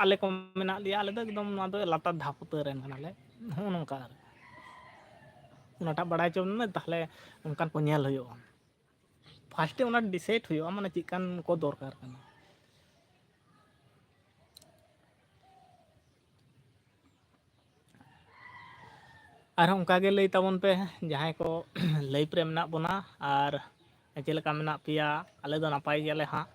ᱟᱞᱮ ᱠᱚ ᱢᱮᱱᱟᱜ ᱞᱮᱭᱟ, ᱟᱞᱮ ᱫᱚ ᱮᱠᱫᱚᱢ ᱱᱚᱣᱟ ᱫᱚ ᱞᱟᱛᱟᱨ ᱫᱷᱟᱯ ᱩᱛᱟᱹᱨ ᱨᱮᱱ ᱠᱟᱱᱟᱞᱮ, ᱱᱚᱜᱼᱚ ᱱᱚᱝᱠᱟ ᱟᱨᱠᱤ᱾ ᱚᱱᱟᱴᱟᱜ ᱵᱟᱲᱟᱭ ᱦᱚᱪᱚ ᱢᱮ, ᱛᱟᱦᱞᱮ ᱚᱱᱠᱟᱱ ᱠᱚ ᱧᱮᱞ ᱦᱩᱭᱩᱜᱼᱟ᱾ first ᱮ ᱚᱱᱟ decide ᱦᱩᱭᱩᱜᱼᱟ, ᱢᱟᱱᱮ ᱪᱮᱫᱠᱟᱱ ᱠᱚ ᱫᱚᱨᱠᱟᱨ ᱠᱟᱱᱟ᱾ ᱟᱨᱦᱚᱸ ᱚᱱᱠᱟ ᱜᱮ ᱞᱟᱹᱭ ᱛᱟᱵᱚᱱ ᱯᱮ ᱡᱟᱦᱟᱸᱭ ᱠᱚ live ᱨᱮ ᱢᱮᱱᱟᱜ ᱵᱚᱱᱟ, ᱟᱨ ᱪᱮᱫ ᱞᱮᱠᱟ ᱢᱮᱱᱟᱜ ᱯᱮᱭᱟ? ᱟᱞᱮ ᱫᱚ ᱱᱟᱯᱟᱭ ᱜᱮᱭᱟᱞᱮ ᱦᱟᱸᱜ᱾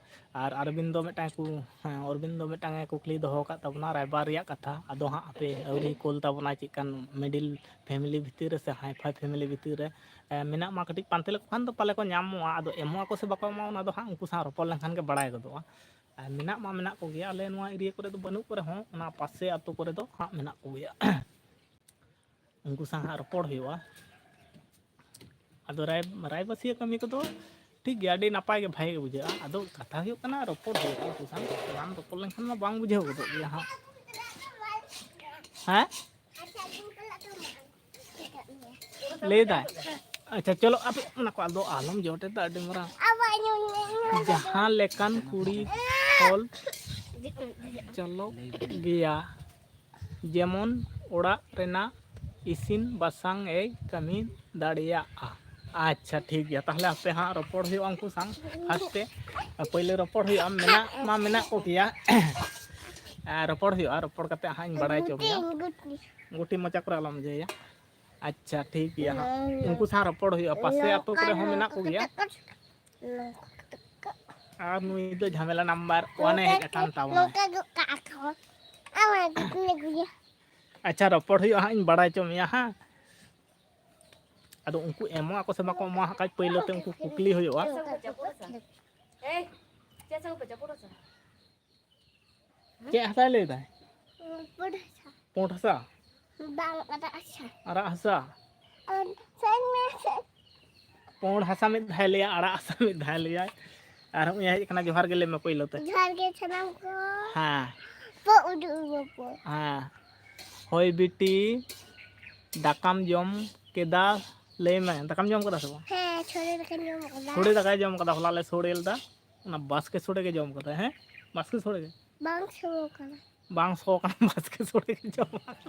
ᱟᱨ ᱚᱨᱵᱤᱱᱫᱚ ᱢᱤᱫᱴᱟᱝ ᱠᱩ-, ᱦᱮᱸ, ᱚᱨᱵᱤᱱᱫᱚ ᱢᱤᱫᱴᱟᱝ ᱮ ᱠᱩᱠᱞᱤ ᱫᱚᱦᱚ ᱟᱠᱟᱫ ᱛᱟᱵᱚᱱᱟ ᱨᱟᱭᱵᱟᱨ ᱨᱮᱭᱟᱜ ᱠᱟᱛᱷᱟ, ᱟᱫᱚ ᱦᱟᱸᱜ ᱦᱟᱯᱮ ᱟᱹᱣᱨᱤ ᱠᱳᱞ ᱛᱟᱵᱚᱱᱟ ᱪᱮᱫᱠᱟᱱ middle family ᱵᱷᱤᱛᱤᱨ ᱨᱮ ᱥᱮ high-fi family ᱵᱷᱤᱛᱤᱨ ᱨᱮ, ᱮ, ᱢᱮᱱᱟᱜ ᱢᱟ᱾ ᱠᱟᱹᱴᱤᱡ ᱯᱟᱱᱛᱮ ᱞᱮᱠᱚ ᱠᱷᱟᱱ ᱫᱚ ᱯᱟᱞᱮ ᱠᱚ ᱧᱟᱢᱚᱜᱼᱟ, ᱟᱫᱚ ᱮᱢᱚᱜ ᱟᱠᱚ ᱥᱮ ᱵᱟᱠᱚ ᱮᱢᱚᱜᱼᱟ ᱚᱱᱟ ᱫᱚ ᱦᱟᱸᱜ ᱩᱱᱠᱩ ᱥᱟᱶ ᱨᱚᱯᱚᱲ ᱞᱮᱱᱠᱷᱟᱱ ᱜᱮ ᱵᱟᱲᱟᱭ ᱜᱚᱫᱚᱜᱼᱟ᱾ ᱟᱨ ᱢᱮᱱᱟᱜ ᱢᱟ ᱢᱮᱱᱟᱜ ᱠᱚᱜᱮᱭᱟ, ᱟᱞᱮ ᱱᱚᱣᱟ area ᱠᱚᱨᱮ ᱫᱚ ᱵᱟᱹᱱᱩᱜ ᱠᱚ ᱨᱮᱦᱚᱸ ᱚᱱᱟ ᱯᱟᱥᱮ ᱟᱹᱛᱩ ᱠᱚᱨᱮ ᱫᱚ ᱦᱟᱸᱜ ᱢᱮᱱᱟᱜ ᱠᱚᱜᱮᱭᱟ᱾ ᱩᱱᱠᱩ ᱥᱟᱶ ᱦᱟᱸᱜ ᱨᱚᱯᱚᱲ ᱦᱩᱭᱩᱜᱼᱟ᱾ ᱟᱫᱚ ᱨᱟᱭ ᱨᱟᱭᱵᱟᱹᱥᱤᱭᱟᱹ ᱠᱟᱹᱢᱤ ᱠᱚᱫᱚ ᱴᱷᱤᱠ ᱜᱮᱭᱟ, ᱟᱹᱰᱤ ᱱᱟᱯᱟᱭ ᱜᱮ, ᱵᱷᱟᱜᱮ ᱜᱮ ᱵᱩᱡᱷᱟᱹᱜᱼᱟ᱾ ᱟᱫᱚ ᱠᱟᱛᱷᱟ ᱦᱩᱭᱩᱜ ᱠᱟᱱᱟ, ᱨᱚᱯᱚᱲ ᱦᱩᱭᱩᱜᱼᱟ ᱩᱱᱠᱩ ᱥᱟᱶ᱾ ᱵᱟᱝ ᱨᱚᱯᱚᱲ ᱞᱮᱱᱠᱷᱟᱱ ᱢᱟ ᱵᱟᱝ ᱵᱩᱡᱷᱟᱹᱣ ᱜᱚᱫᱚᱜ ᱜᱮᱭᱟ ᱦᱟᱸᱜ᱾ ᱦᱮᱸ? ᱞᱟᱹᱭᱫᱟᱭ, ᱟᱪᱪᱷᱟ, ᱪᱚᱞᱚ, ᱟᱯᱮ ᱚᱱᱟ ᱠᱚ ᱟᱫᱚ ᱟᱞᱚᱢ ᱡᱚᱴᱮᱫᱟ, ᱟᱹᱰᱤ ᱢᱟᱨᱟᱝ᱾ ᱡᱟᱦᱟᱸ ᱞᱮᱠᱟᱱ ᱠᱩᱲᱤ ᱦᱚᱲ ᱪᱟᱞᱚᱜ ᱜᱮᱭᱟ, ᱡᱮᱢᱚᱱ ᱚᱲᱟᱜ ᱨᱮᱱᱟᱜ ᱤᱥᱤᱱ ᱵᱟᱥᱟᱝ ᱮ ᱠᱟᱹᱢᱤ ᱫᱟᱲᱮᱭᱟᱜᱼᱟ᱾ ᱟᱪᱪᱷᱟ, ᱴᱷᱤᱠ ᱜᱮᱭᱟ, ᱛᱟᱦᱚᱞᱮ ᱦᱟᱯᱮ ᱦᱟᱸᱜ ᱨᱚᱯᱚᱲ ᱦᱩᱭᱩᱜᱼᱟ ᱩᱱᱠᱩ ᱥᱟᱶ ᱯᱷᱟᱥᱴ ᱛᱮ᱾ ᱯᱳᱭᱞᱳ ᱨᱚᱯᱚᱲ ᱦᱩᱭᱩᱜᱼᱟ, ᱢᱮᱱᱟᱜ ᱢᱟ ᱢᱮᱱᱟᱜ ᱠᱚᱜᱮᱭᱟ᱾ ᱟᱨ ᱨᱚᱯᱚᱲ ᱦᱩᱭᱩᱜᱼᱟ, ᱨᱚᱯᱚᱲ ᱠᱟᱛᱮ ᱦᱟᱸᱜ ᱤᱧ ᱵᱟᱲᱟᱭ ᱦᱚᱪᱚ ᱯᱮᱭᱟ᱾ ᱜᱩᱴᱤ, ᱜᱩᱴᱤ᱾ ᱜᱩᱴᱤ ᱢᱚᱪᱟ ᱠᱚᱨᱮ ᱟᱞᱚᱢ ᱤᱭᱟᱹᱭᱟ᱾ ᱟᱪᱪᱷᱟ, ᱴᱷᱤᱠ ᱜᱮᱭᱟ ᱦᱟᱸᱜ, ᱩᱱᱠᱩ ᱥᱟᱶ ᱨᱚᱯᱚᱲ ᱦᱩᱭᱩᱜᱼᱟ, ᱯᱟᱥᱮ ᱟᱛᱳ ᱠᱚᱨᱮ ᱦᱚᱸ ᱢᱮᱱᱟᱜ ᱠᱚᱜᱮᱭᱟ᱾ ᱟᱨ ᱱᱩᱭ ᱫᱚ ᱡᱷᱟᱢᱮᱞᱟ ᱱᱟᱢᱵᱟᱨ ᱚᱣᱟᱱ ᱮ ᱦᱮᱡ ᱟᱠᱟᱱ ᱛᱟᱵᱚᱱᱟ᱾ ᱱᱚᱝᱠᱟ ᱜᱚᱜ ᱠᱟᱜᱼᱟ ᱠᱚ᱾ ᱟᱪᱪᱷᱟ, ᱨᱚᱯᱚᱲ ᱦᱩᱭᱩᱜᱼᱟ ᱦᱟᱸᱜ, ᱤᱧ ᱵᱟᱲᱟᱭ ᱦᱚᱪᱚ ᱢᱮᱭᱟ ᱦᱟᱸᱜ᱾ ᱟᱫᱚ ᱩᱱᱠᱩ ᱮᱢᱚᱜ ᱟᱠᱚ ᱥᱮ ᱵᱟᱠᱚ ᱮᱢᱚᱜᱼᱟ ᱦᱟᱸᱜ, ᱠᱷᱟᱡ ᱯᱳᱭᱞᱳ ᱛᱮ ᱩᱱᱠᱩ ᱠᱩᱠᱞᱤ ᱦᱩᱭᱩᱜᱼᱟ᱾ ᱪᱮᱫ ᱦᱟᱥᱟᱭ ᱞᱟᱹᱭ ᱫᱟᱭ? ᱯᱩᱸᱰ ᱦᱟᱥᱟ᱾ ᱯᱩᱸᱰ ᱦᱟᱥᱟ? ᱵᱟᱝ, ᱟᱨᱟᱜ ᱦᱟᱥᱟ᱾ ᱟᱨᱟᱜ ᱦᱟᱥᱟ? ᱟᱨ ᱥᱮᱱ ᱢᱮ, ᱥᱮᱱ᱾ ᱯᱩᱸᱰ ᱦᱟᱥᱟ ᱢᱤᱫ ᱫᱷᱟᱣ ᱞᱟᱹᱭᱟ, ᱟᱨᱟᱜ ᱦᱟᱥᱟ ᱢᱤᱫ ᱫᱷᱟᱣ ᱞᱟᱹᱭᱟ᱾ ᱟᱨ ᱦᱚᱸᱜᱼᱚᱭ ᱦᱮᱡ ᱟᱠᱟᱱᱟ, ᱡᱚᱦᱟᱨ ᱜᱮ ᱞᱟᱹᱭ ᱢᱮ ᱯᱳᱭᱞᱳ ᱛᱮ᱾ ᱡᱚᱦᱟᱨ ᱜᱮ ᱥᱟᱱᱟᱢ ᱠᱚ᱾ ᱦᱮᱸ᱾ ᱯᱚ ᱩᱰᱩᱠ ᱟᱵᱚ ᱯᱚ᱾ ᱦᱮᱸ᱾ ᱦᱳᱭ ᱵᱤᱴᱤ, ᱫᱟᱠᱟᱢ ᱡᱚᱢ ᱠᱮᱫᱟ? ᱞᱟᱹᱭ ᱢᱮ, ᱫᱟᱠᱟᱢ ᱡᱚᱢ ᱠᱟᱫᱟ ᱥᱮ ᱵᱟᱝ? ᱦᱮᱸ, ᱥᱚᱲᱮ ᱫᱟᱠᱟᱧ ᱡᱚᱢ ᱠᱟᱫᱟ᱾ ᱥᱚᱲᱮ ᱫᱟᱠᱟᱭ ᱡᱚᱢ ᱠᱟᱫᱟ, ᱦᱚᱞᱟ ᱞᱮ ᱥᱚᱲᱮ ᱞᱮᱫᱟ᱾ ᱚᱱᱟ ᱵᱟᱥᱠᱮ ᱥᱚᱲᱮ ᱜᱮ ᱡᱚᱢ ᱠᱟᱫᱟᱭ, ᱦᱮᱸ? ᱵᱟᱥᱠᱮ ᱥᱚᱲᱮ ᱜᱮ᱾ ᱵᱟᱝ ᱥᱚ ᱠᱟᱱᱟ᱾ ᱵᱟᱝ ᱥᱚ ᱠᱟᱱᱟ, ᱵᱟᱥᱠᱮ ᱥᱚᱲᱮ ᱜᱮ ᱡᱚᱢ ᱠᱟᱫᱟ᱾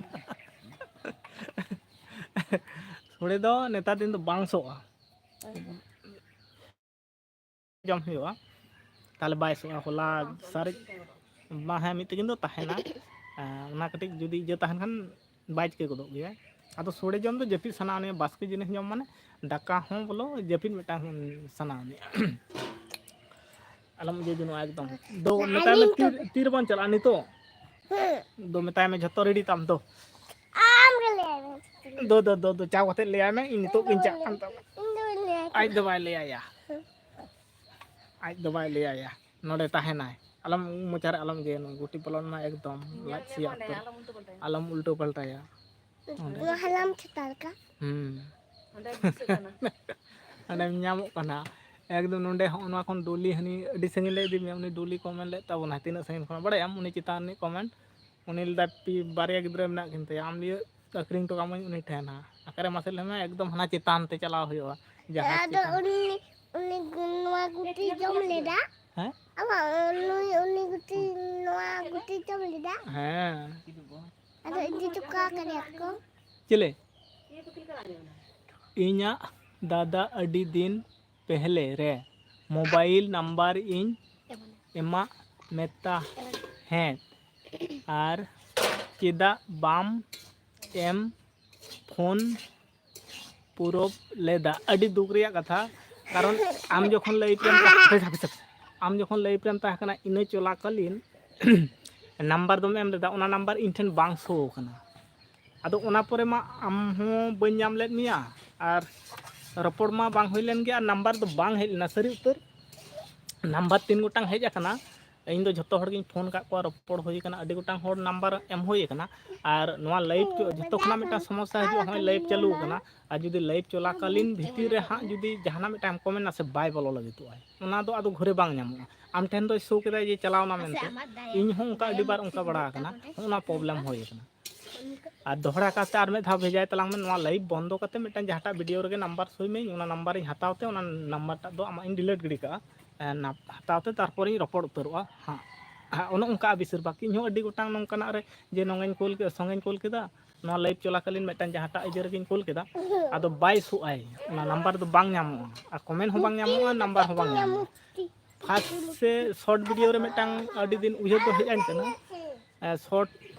ᱥᱚᱲᱮ ᱫᱚ ᱱᱮᱛᱟᱨ ᱫᱤᱱ ᱫᱚ ᱵᱟᱝ ᱥᱚᱜᱼᱟ᱾ ᱡᱚᱢ ᱦᱩᱭᱩᱜᱼᱟ, ᱛᱟᱦᱞᱮ ᱵᱟᱭ ᱥᱚᱜᱼᱟ᱾ ᱦᱚᱞᱟ ᱥᱟᱨᱮᱡ ᱵᱟᱝ, ᱦᱮᱸ, ᱢᱤᱫ ᱛᱤᱠᱤᱱ ᱫᱚ ᱛᱟᱦᱮᱱᱟ᱾ ᱟᱨ ᱚᱱᱟ ᱠᱟᱹᱴᱤᱡ ᱡᱩᱫᱤ ᱤᱭᱟᱹ ᱛᱟᱦᱮᱱ ᱠᱷᱟᱱ ᱵᱟᱭ ᱪᱤᱠᱟᱹ ᱜᱚᱫᱚᱜ ᱜᱮᱭᱟ᱾ ᱟᱫᱚ ᱥᱚᱲᱮ ᱡᱚᱢ ᱫᱚ ᱡᱟᱹᱯᱤᱫ ᱥᱟᱱᱟ, ᱚᱱᱮ ᱵᱟᱥᱠᱮ ᱡᱤᱱᱤᱥ ᱡᱚᱢ ᱢᱟᱱᱮ ᱫᱟᱠᱟ ᱦᱚᱸ ᱵᱚᱞᱚ, ᱡᱟᱹᱯᱤᱫ ᱢᱤᱫᱴᱟᱝ ᱥᱟᱱᱟ ᱢᱮᱭᱟ᱾ ᱟᱞᱚᱢ ᱤᱭᱟᱹ ᱡᱚᱱᱚᱜᱼᱟ ᱮᱠᱫᱚᱢ᱾ ᱫᱚ ᱢᱮᱛᱟᱭ ᱢᱮ, ᱛᱤ, ᱛᱤ ᱨᱮᱵᱚᱱ ᱪᱟᱞᱟᱜᱼᱟ ᱱᱤᱛᱚᱜ? ᱦᱮᱸ᱾ ᱫᱚ ᱢᱮᱛᱟᱭ ᱢᱮ, ᱡᱷᱚᱛᱚ ᱨᱮᱰᱤ ᱛᱟᱢ ᱫᱚ᱾ ᱟᱢ ᱜᱮ ᱞᱟᱹᱭ ᱢᱮ᱾ ᱫᱚ, ᱫᱚ, ᱫᱚ, ᱫᱚ, ᱪᱟᱣ ᱠᱟᱛᱮ ᱞᱟᱹᱭᱟᱭ ᱢᱮ, ᱤᱧ ᱱᱤᱛᱚᱜ ᱜᱤᱧ ᱪᱟᱜ ᱠᱟᱱ ᱛᱟᱢᱟ᱾ ᱤᱧ ᱫᱚ ᱵᱟᱹᱧ ᱞᱟᱹᱭᱟ᱾ ᱟᱡ ᱫᱚ ᱵᱟᱭ ᱞᱟᱹᱭᱟᱭᱟ᱾ ᱦᱮᱸ᱾ ᱟᱡ ᱫᱚ ᱵᱟᱭ ᱞᱟᱹᱭᱟᱭᱟ, ᱱᱚᱰᱮ ᱛᱟᱦᱮᱱᱟᱭ᱾ ᱟᱞᱚᱢ ᱢᱚᱪᱟ ᱨᱮ ᱟᱞᱚᱢ ᱤᱭᱟᱹᱭᱟ, ᱜᱩᱴᱤ ᱯᱟᱞᱚᱱ ᱢᱟ ᱮᱠᱫᱚᱢ ᱞᱟᱡ ᱥᱮᱭᱟ ᱩᱛᱟᱹᱨ᱾ ᱟᱞᱚᱢ ᱩᱞᱴᱟᱹ ᱯᱟᱞᱴᱟᱭᱟ᱾ ᱱᱚᱰᱮ᱾ ᱱᱚᱣᱟ ᱦᱟᱞᱟᱢ ᱪᱷᱟᱛᱟ ᱞᱮᱠᱟ᱾ ᱦᱩᱸ᱾ ᱚᱸᱰᱮ ᱵᱩᱡᱷᱟᱹᱜ ᱠᱟᱱᱟ᱾ ᱚᱸᱰᱮᱢ ᱧᱟᱢᱚᱜ ᱠᱟᱱᱟ ᱮᱠᱫᱚᱢ᱾ ᱱᱚᱸᱰᱮ ᱦᱚᱸ ᱱᱚᱣᱟ ᱠᱷᱚᱱ ᱰᱚᱞᱤ, ᱦᱟᱹᱱᱤ ᱟᱹᱰᱤ ᱥᱟᱺᱜᱤᱧ ᱞᱮ ᱤᱫᱤ ᱢᱮᱭᱟ, ᱩᱱᱤ ᱰᱚᱞᱤ ᱠᱚᱢᱮᱱᱴ ᱞᱮᱫ ᱛᱟᱵᱚᱱᱟ ᱛᱤᱱᱟᱹᱜ ᱥᱟᱺᱜᱤᱧ ᱠᱷᱚᱱᱟᱜ, ᱵᱟᱲᱟᱭᱟᱢ? ᱩᱱᱤ ᱪᱮᱛᱟᱱ ᱨᱤᱱᱤᱡ ᱠᱚᱢᱮᱱᱴ, ᱩᱱᱤ ᱞᱮᱫᱟ ᱯᱤ-, ᱵᱟᱨᱭᱟ ᱜᱤᱫᱽᱨᱟᱹ ᱢᱮᱱᱟᱜ ᱠᱤᱱ ᱛᱟᱭᱟ, ᱟᱢ ᱞᱤᱭᱟᱹ ᱟᱹᱠᱷᱨᱤᱧ ᱦᱚᱴᱚ ᱠᱟᱜ ᱢᱟᱹᱧ ᱩᱱᱤ ᱴᱷᱮᱱ ᱦᱟᱸᱜ᱾ ᱚᱠᱟᱨᱮ ᱢᱟᱥᱮ ᱞᱟᱹᱭ ᱢᱮ, ᱮᱠᱫᱚᱢ ᱦᱟᱱᱟ ᱪᱮᱛᱟᱱ ᱛᱮ ᱪᱟᱞᱟᱣ ᱦᱩᱭᱩᱜᱼᱟ, ᱡᱟᱦᱟᱸ ᱟᱫᱚ ᱪᱮᱛᱟᱱ᱾ ᱩᱱᱤ, ᱩᱱᱤ ᱱᱚᱣᱟ ᱜᱩᱴᱤ ᱡᱚᱢ ᱞᱮᱫᱟ? ᱦᱮᱸ? ᱟᱢᱟᱜ ᱱᱩᱭ, ᱩᱱᱤ ᱜᱩᱴᱤ, ᱱᱚᱣᱟ ᱜᱩᱴᱤ ᱡᱚᱢ ᱞᱮᱫᱟ? ᱦᱮᱸ᱾ ᱟᱫᱚ ᱤᱫᱤ ᱦᱚᱴᱚ ᱠᱟᱜ ᱠᱟᱱᱟ ᱠᱚ᱾ ᱪᱮᱞᱮ? ᱤᱧᱟᱜ ᱫᱟᱫᱟ ᱟᱹᱰᱤ ᱫᱤᱱ ᱯᱮᱦᱞᱮ ᱨᱮ ᱢᱳᱵᱟᱭᱤᱞ ᱱᱟᱢᱵᱟᱨ ᱤᱧ ᱮᱢᱟᱜ ᱢᱮᱛᱟ ᱦᱮᱸ, ᱟᱨ ᱪᱮᱫᱟᱜ ᱵᱟᱢ ᱮᱢ ᱯᱷᱳᱱ ᱯᱩᱨᱟᱹᱣ ᱞᱮᱫᱟ? ᱟᱹᱰᱤ ᱫᱩᱠ ᱨᱮᱭᱟᱜ ᱠᱟᱛᱷᱟ, ᱠᱟᱨᱚᱱ ᱟᱢ ᱡᱚᱠᱷᱚᱱ ᱞᱟᱭᱤᱯᱷ ᱨᱮᱢ ᱛᱟᱦᱮᱸ, ᱦᱟᱯᱮ, ᱦᱟᱯᱮ, ᱦᱟᱯᱮ, ᱟᱢ ᱡᱚᱠᱷᱚᱱ ᱞᱟᱭᱤᱯᱷ ᱨᱮᱢ ᱛᱟᱦᱮᱸ ᱠᱟᱱᱟ, ᱤᱱᱟᱹ ᱪᱚᱞᱟᱠᱟᱞᱤᱱ ᱱᱟᱢᱵᱟᱨ ᱫᱚᱢ ᱮᱢ ᱞᱮᱫᱟ, ᱚᱱᱟ ᱱᱟᱢᱵᱟᱨ ᱤᱧ ᱴᱷᱮᱱ ᱵᱟᱝ ᱥᱳ ᱟᱠᱟᱱᱟ᱾ ᱟᱫᱚ ᱚᱱᱟ ᱯᱚᱨᱮ ᱢᱟ ᱟᱢ ᱦᱚᱸ ᱵᱟᱹᱧ ᱧᱟᱢ ᱞᱮᱫ ᱢᱮᱭᱟ, ᱟᱨ ᱨᱚᱯᱚᱲ ᱢᱟ ᱵᱟᱝ ᱦᱩᱭ ᱞᱮᱱ ᱜᱮ, ᱟᱨ ᱱᱟᱢᱵᱟᱨ ᱫᱚ ᱵᱟᱝ ᱦᱮᱡ ᱞᱮᱱᱟ᱾ ᱥᱟᱹᱨᱤ ᱩᱛᱟᱹᱨ ᱱᱟᱢᱵᱟᱨ ᱛᱤᱱ ᱜᱚᱴᱟᱝ ᱦᱮᱡ ᱟᱠᱟᱱᱟ, ᱤᱧ ᱫᱚ ᱡᱷᱚᱛᱚ ᱦᱚᱲ ᱜᱤᱧ ᱯᱷᱳᱱ ᱟᱠᱟᱫ ᱠᱚᱣᱟ, ᱨᱚᱯᱚᱲ ᱦᱩᱭ ᱟᱠᱟᱱᱟ, ᱟᱹᱰᱤ ᱜᱚᱴᱟᱝ ᱦᱚᱲ ᱱᱟᱢᱵᱟᱨ ᱮᱢ ᱦᱩᱭ ᱟᱠᱟᱱᱟ᱾ ᱟᱨ ᱱᱚᱣᱟ ᱞᱟᱭᱤᱵᱷ ᱡᱚᱛᱚ ᱠᱷᱚᱱᱟᱜ ᱢᱤᱫᱴᱟᱝ ᱥᱚᱢᱚᱥᱥᱟ ᱦᱤᱡᱩᱜᱼᱟ, ᱦᱚᱸᱜᱼᱚᱭ ᱞᱟᱭᱤᱵᱷ ᱪᱟᱹᱞᱩ ᱟᱠᱟᱱᱟ, ᱟᱨ ᱡᱩᱫᱤ ᱞᱟᱭᱤᱵᱷ ᱪᱚᱞᱟᱠᱟᱞᱤᱱ ᱵᱷᱤᱛᱤᱨ ᱨᱮ ᱦᱟᱸᱜ ᱡᱩᱫᱤ ᱡᱟᱦᱟᱱᱟᱜ ᱢᱤᱫᱴᱟᱝ ᱮᱢ ᱠᱚᱢᱮᱱᱴ ᱱᱟ ᱥᱮ, ᱵᱟᱭ ᱵᱚᱞᱚ ᱞᱟᱹᱜᱤᱫᱚᱜᱼᱟᱭ, ᱚᱱᱟ ᱫᱚ ᱟᱫᱚ ᱜᱷᱩᱨᱮ ᱵᱟᱝ ᱧᱟᱢᱚᱜᱼᱟ᱾ ᱟᱢ ᱴᱷᱮᱱ ᱫᱚᱭ ᱥᱳ ᱠᱮᱫᱟᱭ ᱡᱮ ᱪᱟᱞᱟᱣ ᱱᱟ ᱢᱮᱱᱛᱮ, ᱤᱧ ᱦᱚᱸ ᱚᱱᱠᱟ ᱟᱹᱰᱤ ᱵᱟᱨ ᱚᱱᱠᱟ ᱵᱟᱲᱟ ᱟᱠᱟᱱᱟ, ᱦᱚᱸᱜᱼᱚ ᱱᱟ ᱯᱨᱚᱵᱞᱮᱢ ᱦᱩᱭ ᱟᱠᱟᱱᱟ᱾ ᱟᱨ ᱫᱚᱦᱲᱟ ᱠᱟᱛᱮ ᱟᱨ ᱢᱤᱫ ᱫᱷᱟᱣ ᱵᱷᱮᱡᱟᱭ ᱛᱟᱞᱟᱝ ᱢᱮ᱾ ᱱᱚᱣᱟ ᱞᱟᱭᱤᱵᱷ ᱵᱚᱱᱫᱚ ᱠᱟᱛᱮ ᱢᱤᱫᱴᱟᱝ ᱡᱟᱦᱟᱸᱴᱟᱜ ᱵᱷᱤᱰᱤᱭᱳ ᱨᱮᱜᱮ ᱱᱟᱢᱵᱟᱨ ᱥᱳᱭ ᱢᱮ, ᱚᱱᱟ ᱱᱟᱢᱵᱟᱨᱤᱧ ᱦᱟᱛᱟᱣ ᱛᱮ ᱚᱱᱟ ᱱᱟᱢᱵᱟᱨ ᱴᱟᱜ ᱫᱚ ᱟᱢᱟᱜ ᱤᱧ ᱰᱤᱞᱤᱴ ᱜᱤᱰᱤ ᱠᱟᱜᱼᱟ᱾ ᱮᱸ, ᱱᱟ-, ᱦᱟᱛᱟᱣ ᱛᱮ ᱛᱟᱨᱯᱚᱨᱮᱧ ᱨᱚᱯᱚᱲ ᱩᱛᱟᱹᱨᱚᱜᱼᱟ ᱦᱟᱸᱜ᱾ ᱦᱟᱸᱜ, ᱚᱱᱮ ᱚᱱᱠᱟ ᱵᱮᱥᱤᱨ ᱵᱷᱟᱜᱽ᱾ ᱤᱧ ᱦᱚᱸ ᱟᱹᱰᱤ ᱜᱚᱴᱟᱝ ᱱᱚᱝᱠᱟᱱᱟᱜ ᱨᱮ ᱡᱮ ᱱᱚᱝᱜᱟᱧ ᱠᱳᱞ ᱠᱮᱫᱟ, ᱥᱚᱝᱜᱮᱧ ᱠᱳᱞ ᱠᱮᱫᱟ, ᱱᱚᱣᱟ ᱞᱟᱭᱤᱵᱷ ᱪᱚᱞᱟᱠᱟᱞᱤᱱ ᱢᱤᱫᱴᱟᱝ ᱡᱟᱦᱟᱸᱴᱟᱜ ᱤᱭᱟᱹ ᱨᱮᱜᱮᱧ ᱠᱳᱞ ᱠᱮᱫᱟ, ᱟᱫᱚ ᱵᱟᱭ ᱥᱳᱜᱼᱟᱭ, ᱚᱱᱟ ᱱᱟᱢᱵᱟᱨ ᱫᱚ ᱵᱟᱝ ᱧᱟᱢᱚᱜᱼᱟ, ᱟᱨ ᱠᱚᱢᱮᱱᱴ ᱦᱚᱸ ᱵᱟᱝ ᱧᱟᱢᱚᱜᱼᱟ, ᱱᱟᱢᱵᱟᱨ ᱦᱚᱸ ᱵᱟᱝ ᱧᱟᱢᱚᱜᱼᱟ᱾ ᱯᱷᱟᱥᱴ ᱥᱮ ᱥᱚᱨᱴ ᱵᱷᱤᱰᱤᱭᱳ ᱨᱮ ᱢᱤᱫᱴᱟᱝ ᱟᱹᱰᱤ ᱫᱤᱱ ᱩᱭᱦᱟᱹᱨ ᱫᱚ ᱦᱮᱡ ᱟᱹᱧ ᱠᱟᱱᱟ, ᱮ, ᱥᱚᱨᱴ,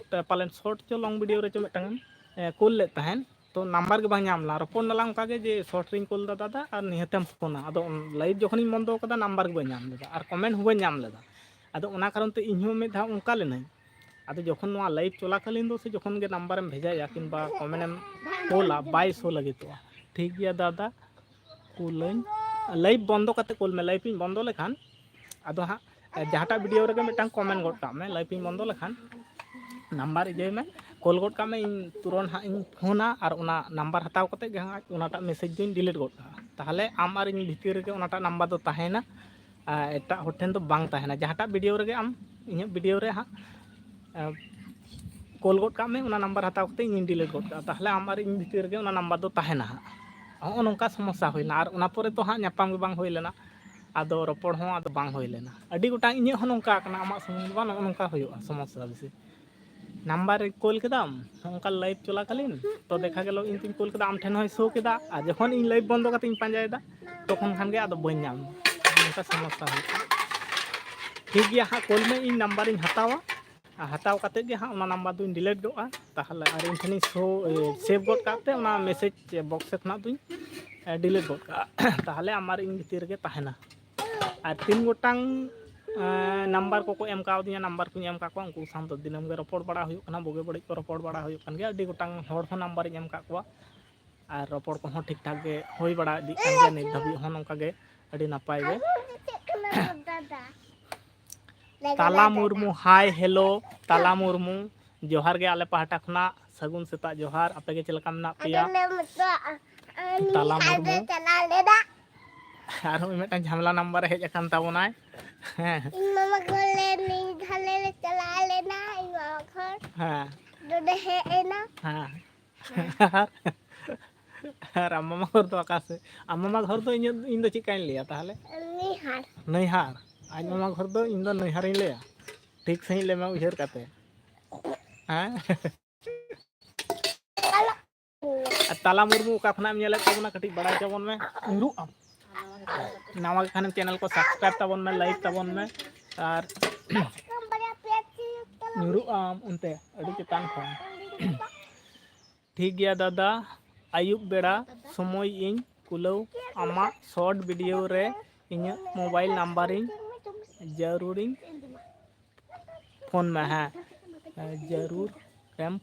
ᱯᱟᱞᱮᱱ ᱥᱚᱨᱴ ᱪᱚ ᱞᱚᱝ ᱵᱷᱤᱰᱤᱭᱳ ᱨᱮ ᱪᱚ ᱢᱤᱫᱴᱟᱝ ᱮᱢ, ᱮ, ᱠᱳᱞ ᱞᱮᱫ ᱛᱟᱦᱮᱸᱫ, ᱛᱚ ᱱᱟᱢᱵᱟᱨ ᱜᱮ ᱵᱟᱝ ᱧᱟᱢ ᱞᱮᱱᱟ᱾ ᱨᱚᱯᱚᱲ ᱱᱟᱞᱟᱝ ᱚᱱᱠᱟ ᱜᱮ ᱡᱮ ᱥᱚᱨᱴ ᱨᱤᱧ ᱠᱳᱞ ᱫᱟ ᱫᱟᱫᱟ, ᱟᱨ ᱱᱤᱦᱟᱹᱛᱮᱢ ᱯᱷᱳᱱᱟ᱾ ᱟᱫᱚ ᱞᱟᱭᱤᱵᱷ ᱡᱚᱠᱷᱚᱱᱤᱧ ᱵᱚᱱᱫᱚ ᱠᱟᱫᱟ, ᱱᱟᱢᱵᱟᱨ ᱜᱮ ᱵᱟᱹᱧ ᱧᱟᱢ ᱞᱮᱫᱟ, ᱟᱨ ᱠᱚᱢᱮᱱᱴ ᱦᱚᱸ ᱵᱟᱹᱧ ᱧᱟᱢ ᱞᱮᱫᱟ᱾ ᱟᱫᱚ ᱚᱱᱟ ᱠᱟᱨᱚᱱ ᱛᱮ ᱤᱧ ᱦᱚᱸ ᱢᱤᱫ ᱫᱷᱟᱣ ᱚᱱᱠᱟ ᱞᱮᱱᱟᱹᱧ᱾ ᱟᱫᱚ ᱡᱚᱠᱷᱚᱱ ᱱᱚᱣᱟ ᱞᱟᱭᱤᱵᱷ ᱪᱚᱞᱟᱠᱟᱞᱤᱱ ᱫᱚ ᱥᱮ ᱡᱚᱠᱷᱚᱱ ᱜᱮ ᱱᱟᱢᱵᱟᱨᱮᱢ ᱵᱷᱮᱡᱟᱭᱟ ᱠᱤᱝᱵᱟ ᱠᱚᱢᱮᱱᱴ ᱮᱢ ᱠᱳᱞᱟ, ᱵᱟᱭ ᱥᱳ ᱞᱟᱹᱜᱤᱫᱚᱜᱼᱟ᱾ ᱴᱷᱤᱠ ᱜᱮᱭᱟ ᱫᱟᱫᱟ, ᱠᱩᱞᱟᱹᱧ, ᱞᱟᱭᱤᱵᱷ ᱵᱚᱱᱫᱚ ᱠᱟᱛᱮ ᱠᱩᱞ ᱢᱮ᱾ ᱞᱟᱭᱤᱵᱷ ᱤᱧ ᱵᱚᱱᱫᱚ ᱞᱮᱠᱷᱟᱱ ᱟᱫᱚ ᱦᱟᱸᱜ, ᱮ, ᱡᱟᱦᱟᱸᱴᱟᱜ ᱵᱷᱤᱰᱤᱭᱳ ᱨᱮᱜᱮ ᱢᱤᱫᱴᱟᱝ ᱠᱚᱢᱮᱱᱴ ᱜᱚᱫ ᱠᱟᱜ ᱢᱮ, ᱞᱟᱭᱤᱵᱷ ᱤᱧ ᱵᱚᱱᱫᱚ ᱞᱮᱠᱷᱟᱱ ᱱᱟᱢᱵᱟᱨ ᱤᱭᱟᱹᱭ ᱢᱮ, ᱠᱚᱞ ᱜᱚᱫ ᱠᱟᱜ ᱢᱮ, ᱤᱧ ᱛᱩᱨᱚᱱᱛ ᱦᱟᱸᱜ ᱤᱧ ᱯᱷᱳᱱᱟ ᱟᱨ ᱚᱱᱟ ᱱᱟᱢᱵᱟᱨ ᱦᱟᱛᱟᱣ ᱠᱟᱛᱮᱫ ᱜᱮ ᱦᱟᱸᱜ ᱚᱱᱟᱴᱟᱜ ᱢᱮᱥᱮᱡᱽ ᱫᱚᱧ ᱰᱤᱞᱤᱴ ᱜᱚᱫ ᱠᱟᱜᱼᱟ᱾ ᱛᱟᱦᱚᱞᱮ ᱟᱢ ᱟᱨ ᱤᱧ ᱵᱷᱤᱛᱤᱨ ᱨᱮᱜᱮ ᱚᱱᱟᱴᱟᱜ ᱱᱟᱢᱵᱟᱨ ᱫᱚ ᱛᱟᱦᱮᱱᱟ, ᱟᱨ ᱮᱴᱟᱜ ᱦᱚᱲ ᱴᱷᱮᱱ ᱫᱚ ᱵᱟᱝ ᱛᱟᱦᱮᱱᱟ᱾ ᱡᱟᱦᱟᱸᱴᱟᱜ ᱵᱷᱤᱰᱤᱭᱳ ᱨᱮᱜᱮ ᱟᱢ ᱤᱧᱟᱹᱜ ᱵᱷᱤᱰᱤᱭᱳ ᱨᱮ ᱦᱟᱸᱜ ᱠᱚᱞ ᱜᱚᱫ ᱠᱟᱜ ᱢᱮ, ᱚᱱᱟ ᱱᱟᱢᱵᱟᱨ ᱦᱟᱛᱟᱣ ᱠᱟᱛᱮ ᱤᱧᱤᱧ ᱰᱤᱞᱤᱴ ᱜᱚᱫ ᱠᱟᱜᱼᱟ᱾ ᱛᱟᱦᱚᱞᱮ ᱟᱢ ᱟᱨ ᱤᱧ ᱵᱷᱤᱛᱤᱨ ᱨᱮᱜᱮ ᱚᱱᱟ ᱱᱟᱢᱵᱟᱨ ᱫᱚ ᱛᱟᱦᱮᱱᱟ ᱦᱟᱸᱜ᱾ ᱦᱚᱸᱜᱼᱚ ᱱᱚᱝᱠᱟ ᱥᱚᱢᱚᱥᱥᱟ ᱦᱩᱭᱱᱟ᱾ ᱟᱨ ᱚᱱᱟ ᱯᱚᱨᱮ ᱫᱚ ᱦᱟᱸᱜ ᱧᱟᱯᱟᱢ ᱜᱮ ᱵᱟᱝ ᱦᱩᱭ ᱞᱮᱱᱟ, ᱟᱫᱚ ᱨᱚᱯᱚᱲ ᱦᱚᱸ ᱟᱫᱚ ᱵᱟᱝ ᱦᱩᱭ ᱞᱮᱱᱟ᱾ ᱟᱹᱰᱤ ᱜᱚᱴᱟᱝ, ᱤᱧᱟᱹᱜ ᱦᱚᱸ ᱱᱚᱝᱠᱟ ᱠᱟᱱᱟ, ᱟᱢᱟᱜ ᱥᱩᱢᱩᱝ ᱫᱚ ᱵᱟᱝ, ᱱᱚᱜᱼᱚ ᱱᱚᱝᱠᱟ ᱦᱩᱭᱩᱜᱼᱟ ᱥᱚᱢᱚᱥᱥᱟ ᱵᱮᱥᱤ᱾ ᱱᱟᱢᱵᱟᱨ ᱨᱮ ᱠᱚᱞ ᱠᱮᱫᱟᱢ, ᱱᱚᱝᱠᱟ ᱞᱟᱭᱤᱵᱷ ᱪᱚᱞᱟᱠᱟᱞᱤᱱ, ᱛᱚ ᱫᱮᱠᱷᱟ ᱜᱮᱞᱚ ᱤᱧ ᱛᱤᱧ ᱠᱚᱞ ᱠᱮᱫᱟ, ᱟᱢ ᱴᱷᱮᱱ ᱦᱚᱸᱭ ᱥᱳ ᱠᱮᱫᱟ, ᱟᱨ ᱡᱚᱠᱷᱚᱱ ᱤᱧ ᱞᱟᱭᱤᱵᱷ ᱵᱚᱱᱫᱚ ᱠᱟᱛᱮ ᱤᱧ ᱯᱟᱸᱡᱟᱭᱮᱫᱟ, ᱛᱚᱠᱷᱚᱱ ᱠᱷᱟᱱ ᱜᱮ ᱟᱫᱚ ᱵᱟᱹᱧ ᱧᱟᱢ ᱮᱫᱟ᱾ ᱱᱚᱝᱠᱟ ᱥᱚᱢᱚᱥᱥᱟ ᱦᱩᱭᱩᱜ ᱠᱟᱱᱟ᱾ ᱴᱷᱤᱠ ᱜᱮᱭᱟ ᱦᱟᱸᱜ, ᱠᱚᱞ ᱢᱮ, ᱤᱧ ᱱᱟᱢᱵᱟᱨᱤᱧ ᱦᱟᱛᱟᱣᱟ, ᱟᱨ ᱦᱟᱛᱟᱣ ᱠᱟᱛᱮ ᱜᱮ ᱦᱟᱸᱜ ᱚᱱᱟ ᱱᱟᱢᱵᱟᱨ ᱫᱚᱧ ᱰᱤᱞᱤᱴ ᱜᱚᱜᱼᱟ᱾ ᱛᱟᱦᱚᱞᱮ ᱟᱨ ᱤᱧ ᱴᱷᱮᱱᱤᱧ ᱥᱳ, ᱥᱮᱵᱷ ᱜᱚᱫ ᱠᱟᱜ ᱛᱮ ᱚᱱᱟ ᱢᱮᱥᱮᱡᱽ ᱵᱚᱠᱥ ᱠᱷᱚᱱᱟᱜ ᱫᱚᱧ ᱰᱤᱞᱤᱴ ᱜᱚᱫ ᱠᱟᱜᱼᱟ᱾ ᱛᱟᱦᱚᱞᱮ ᱟᱢ ᱟᱨ ᱤᱧ ᱵᱷᱤᱛᱤᱨ ᱨᱮᱜᱮ ᱛᱟᱦᱮᱱᱟ᱾ ᱟᱨ ᱛᱤᱱ ᱜᱚᱴᱟᱝ ᱱᱟᱢᱵᱟᱨ ᱠᱚᱠᱚ ᱮᱢ ᱠᱟᱣᱫᱤᱧᱟ, ᱱᱟᱢᱵᱟᱨ ᱠᱚᱧ ᱮᱢ ᱠᱟᱜ ᱠᱚᱣᱟ, ᱩᱱᱠᱩ ᱥᱟᱶ ᱫᱚ ᱫᱤᱱᱟᱹᱢ ᱜᱮ ᱨᱚᱯᱚᱲ ᱵᱟᱲᱟ ᱦᱩᱭᱩᱜ ᱠᱟᱱᱟ, ᱵᱩᱜᱤ ᱵᱟᱹᱲᱤᱡ ᱠᱚ ᱨᱚᱯᱚᱲ ᱵᱟᱲᱟ ᱦᱩᱭᱩᱜ ᱠᱟᱱ ᱜᱮᱭᱟ᱾ ᱟᱹᱰᱤ ᱜᱚᱴᱟᱝ ᱦᱚᱲ ᱦᱚᱸ ᱱᱟᱢᱵᱟᱨᱤᱧ ᱮᱢ ᱠᱟᱜ ᱠᱚᱣᱟ, ᱟᱨ ᱨᱚᱯᱚᱲ ᱠᱚᱦᱚᱸ ᱴᱷᱤᱠ ᱴᱷᱟᱠ ᱜᱮ ᱦᱩᱭ ᱵᱟᱲᱟ ᱤᱫᱤᱜ ᱠᱟᱱ ᱜᱮᱭᱟ᱾ ᱱᱤᱛ ᱫᱷᱟᱹᱵᱤᱡ ᱦᱚᱸ ᱱᱚᱝᱠᱟ ᱜᱮ ᱟᱹᱰᱤ ᱱᱟᱯᱟᱭ ᱜᱮ᱾ ᱛᱟᱞᱟ ᱢᱩᱨᱢᱩ, ᱦᱟᱭ, ᱦᱮᱞᱳ, ᱛᱟᱞᱟ ᱢᱩᱨᱢᱩ, ᱡᱚᱦᱟᱨ ᱜᱮ ᱟᱞᱮ ᱯᱟᱦᱴᱟ ᱠᱷᱚᱱᱟᱜ, ᱥᱟᱹᱜᱩᱱ ᱥᱮᱛᱟᱜ ᱡᱚᱦᱟᱨ, ᱟᱯᱮ ᱜᱮ ᱪᱮᱫ ᱞᱮᱠᱟ ᱢᱮᱱᱟᱜ ᱯᱮᱭᱟ? ᱛᱟᱞᱟ ᱢᱩᱨᱢᱩ᱾ ᱟᱨᱦᱚᱸ ᱢᱤᱫᱴᱟᱝ ᱡᱷᱟᱢᱮᱞᱟ ᱱᱟᱢᱵᱟᱨ ᱮ ᱦᱮᱡ ᱟᱠᱟᱱ ᱛᱟᱵᱚᱱᱟᱭ᱾ ᱦᱮᱸ᱾ ᱤᱧ ᱢᱟᱢᱟ ᱜᱷᱚᱨ ᱞᱮ ᱢᱤᱫ ᱫᱷᱟᱣ ᱞᱮ ᱪᱟᱞᱟᱣ ᱞᱮᱱᱟ, ᱤᱧ ᱢᱟᱢᱟ ᱜᱷᱚᱨ᱾ ᱦᱮᱸ᱾ ᱱᱚᱰᱮ ᱦᱮᱡ ᱮᱱᱟ᱾ ᱦᱮᱸ᱾ ᱟᱨ ᱟᱢ ᱢᱟᱢᱟ ᱜᱷᱚᱨ ᱫᱚ ᱚᱠᱟ ᱥᱮᱫ? ᱟᱢ ᱢᱟᱢᱟ ᱜᱷᱚᱨ ᱫᱚ ᱤᱧᱟᱹᱜ, ᱤᱧ ᱫᱚ ᱪᱮᱫ ᱞᱮᱠᱟᱧ ᱞᱟᱹᱭᱟ ᱛᱟᱦᱚᱞᱮ? ᱱᱟᱹᱭᱦᱟᱨ᱾ ᱱᱟᱹᱭᱦᱟᱨ᱾ ᱟᱡ ᱢᱟᱢᱟ ᱜᱷᱚᱨ ᱫᱚ ᱤᱧ ᱫᱚ ᱱᱟᱹᱭᱦᱟᱨᱤᱧ ᱞᱟᱹᱭᱟ᱾ ᱴᱷᱤᱠ ᱥᱟᱺᱦᱤᱡ ᱞᱟᱹᱭ ᱢᱮ ᱩᱭᱦᱟᱹᱨ ᱠᱟᱛᱮ᱾ ᱦᱮᱸ? ᱟᱨ ᱛᱟᱞᱟ ᱢᱩᱨᱢᱩ ᱚᱠᱟ ᱠᱷᱚᱱᱟᱜ ᱮᱢ ᱧᱮᱞᱮᱫ ᱛᱟᱵᱚᱱᱟ, ᱠᱟᱹᱴᱤᱡ ᱵᱟᱲᱟᱭ ᱦᱚᱪᱚ ᱵᱚᱱ ᱢᱮ᱾ ᱧᱩᱨᱩᱜ ᱟᱢ᱾ ᱱᱟᱣᱟ ᱜᱮ ᱠᱷᱟᱱᱮᱢ, ᱪᱮᱱᱮᱞ ᱠᱚ ᱥᱟᱵᱥᱠᱨᱟᱭᱤᱵ ᱛᱟᱵᱚᱱ ᱢᱮ, ᱞᱟᱭᱤᱠ ᱛᱟᱵᱚᱱ ᱢᱮ, ᱟᱨ ᱧᱩᱨᱩᱜ ᱟᱢ ᱚᱱᱛᱮ ᱟᱹᱰᱤ ᱪᱮᱛᱟᱱ ᱠᱷᱚᱱ᱾ ᱴᱷᱤᱠ ᱜᱮᱭᱟ ᱫᱟᱫᱟ, ᱟᱹᱭᱩᱵ ᱵᱮᱲᱟ ᱥᱚᱢᱚᱭ ᱤᱧ ᱠᱩᱞᱟᱹᱣ ᱟᱢᱟᱜ ᱥᱚᱨᱴ ᱵᱷᱤᱰᱤᱭᱳ ᱨᱮ ᱤᱧᱟᱹᱜ ᱢᱳᱵᱟᱭᱤᱞ ᱱᱟᱢᱵᱟᱨᱤᱧ ᱡᱟᱹᱨᱩᱲᱤᱧ ᱯᱷᱳᱱ ᱢᱮ᱾ ᱦᱮᱸ, ᱡᱟᱹᱨᱩᱲ ᱮᱢ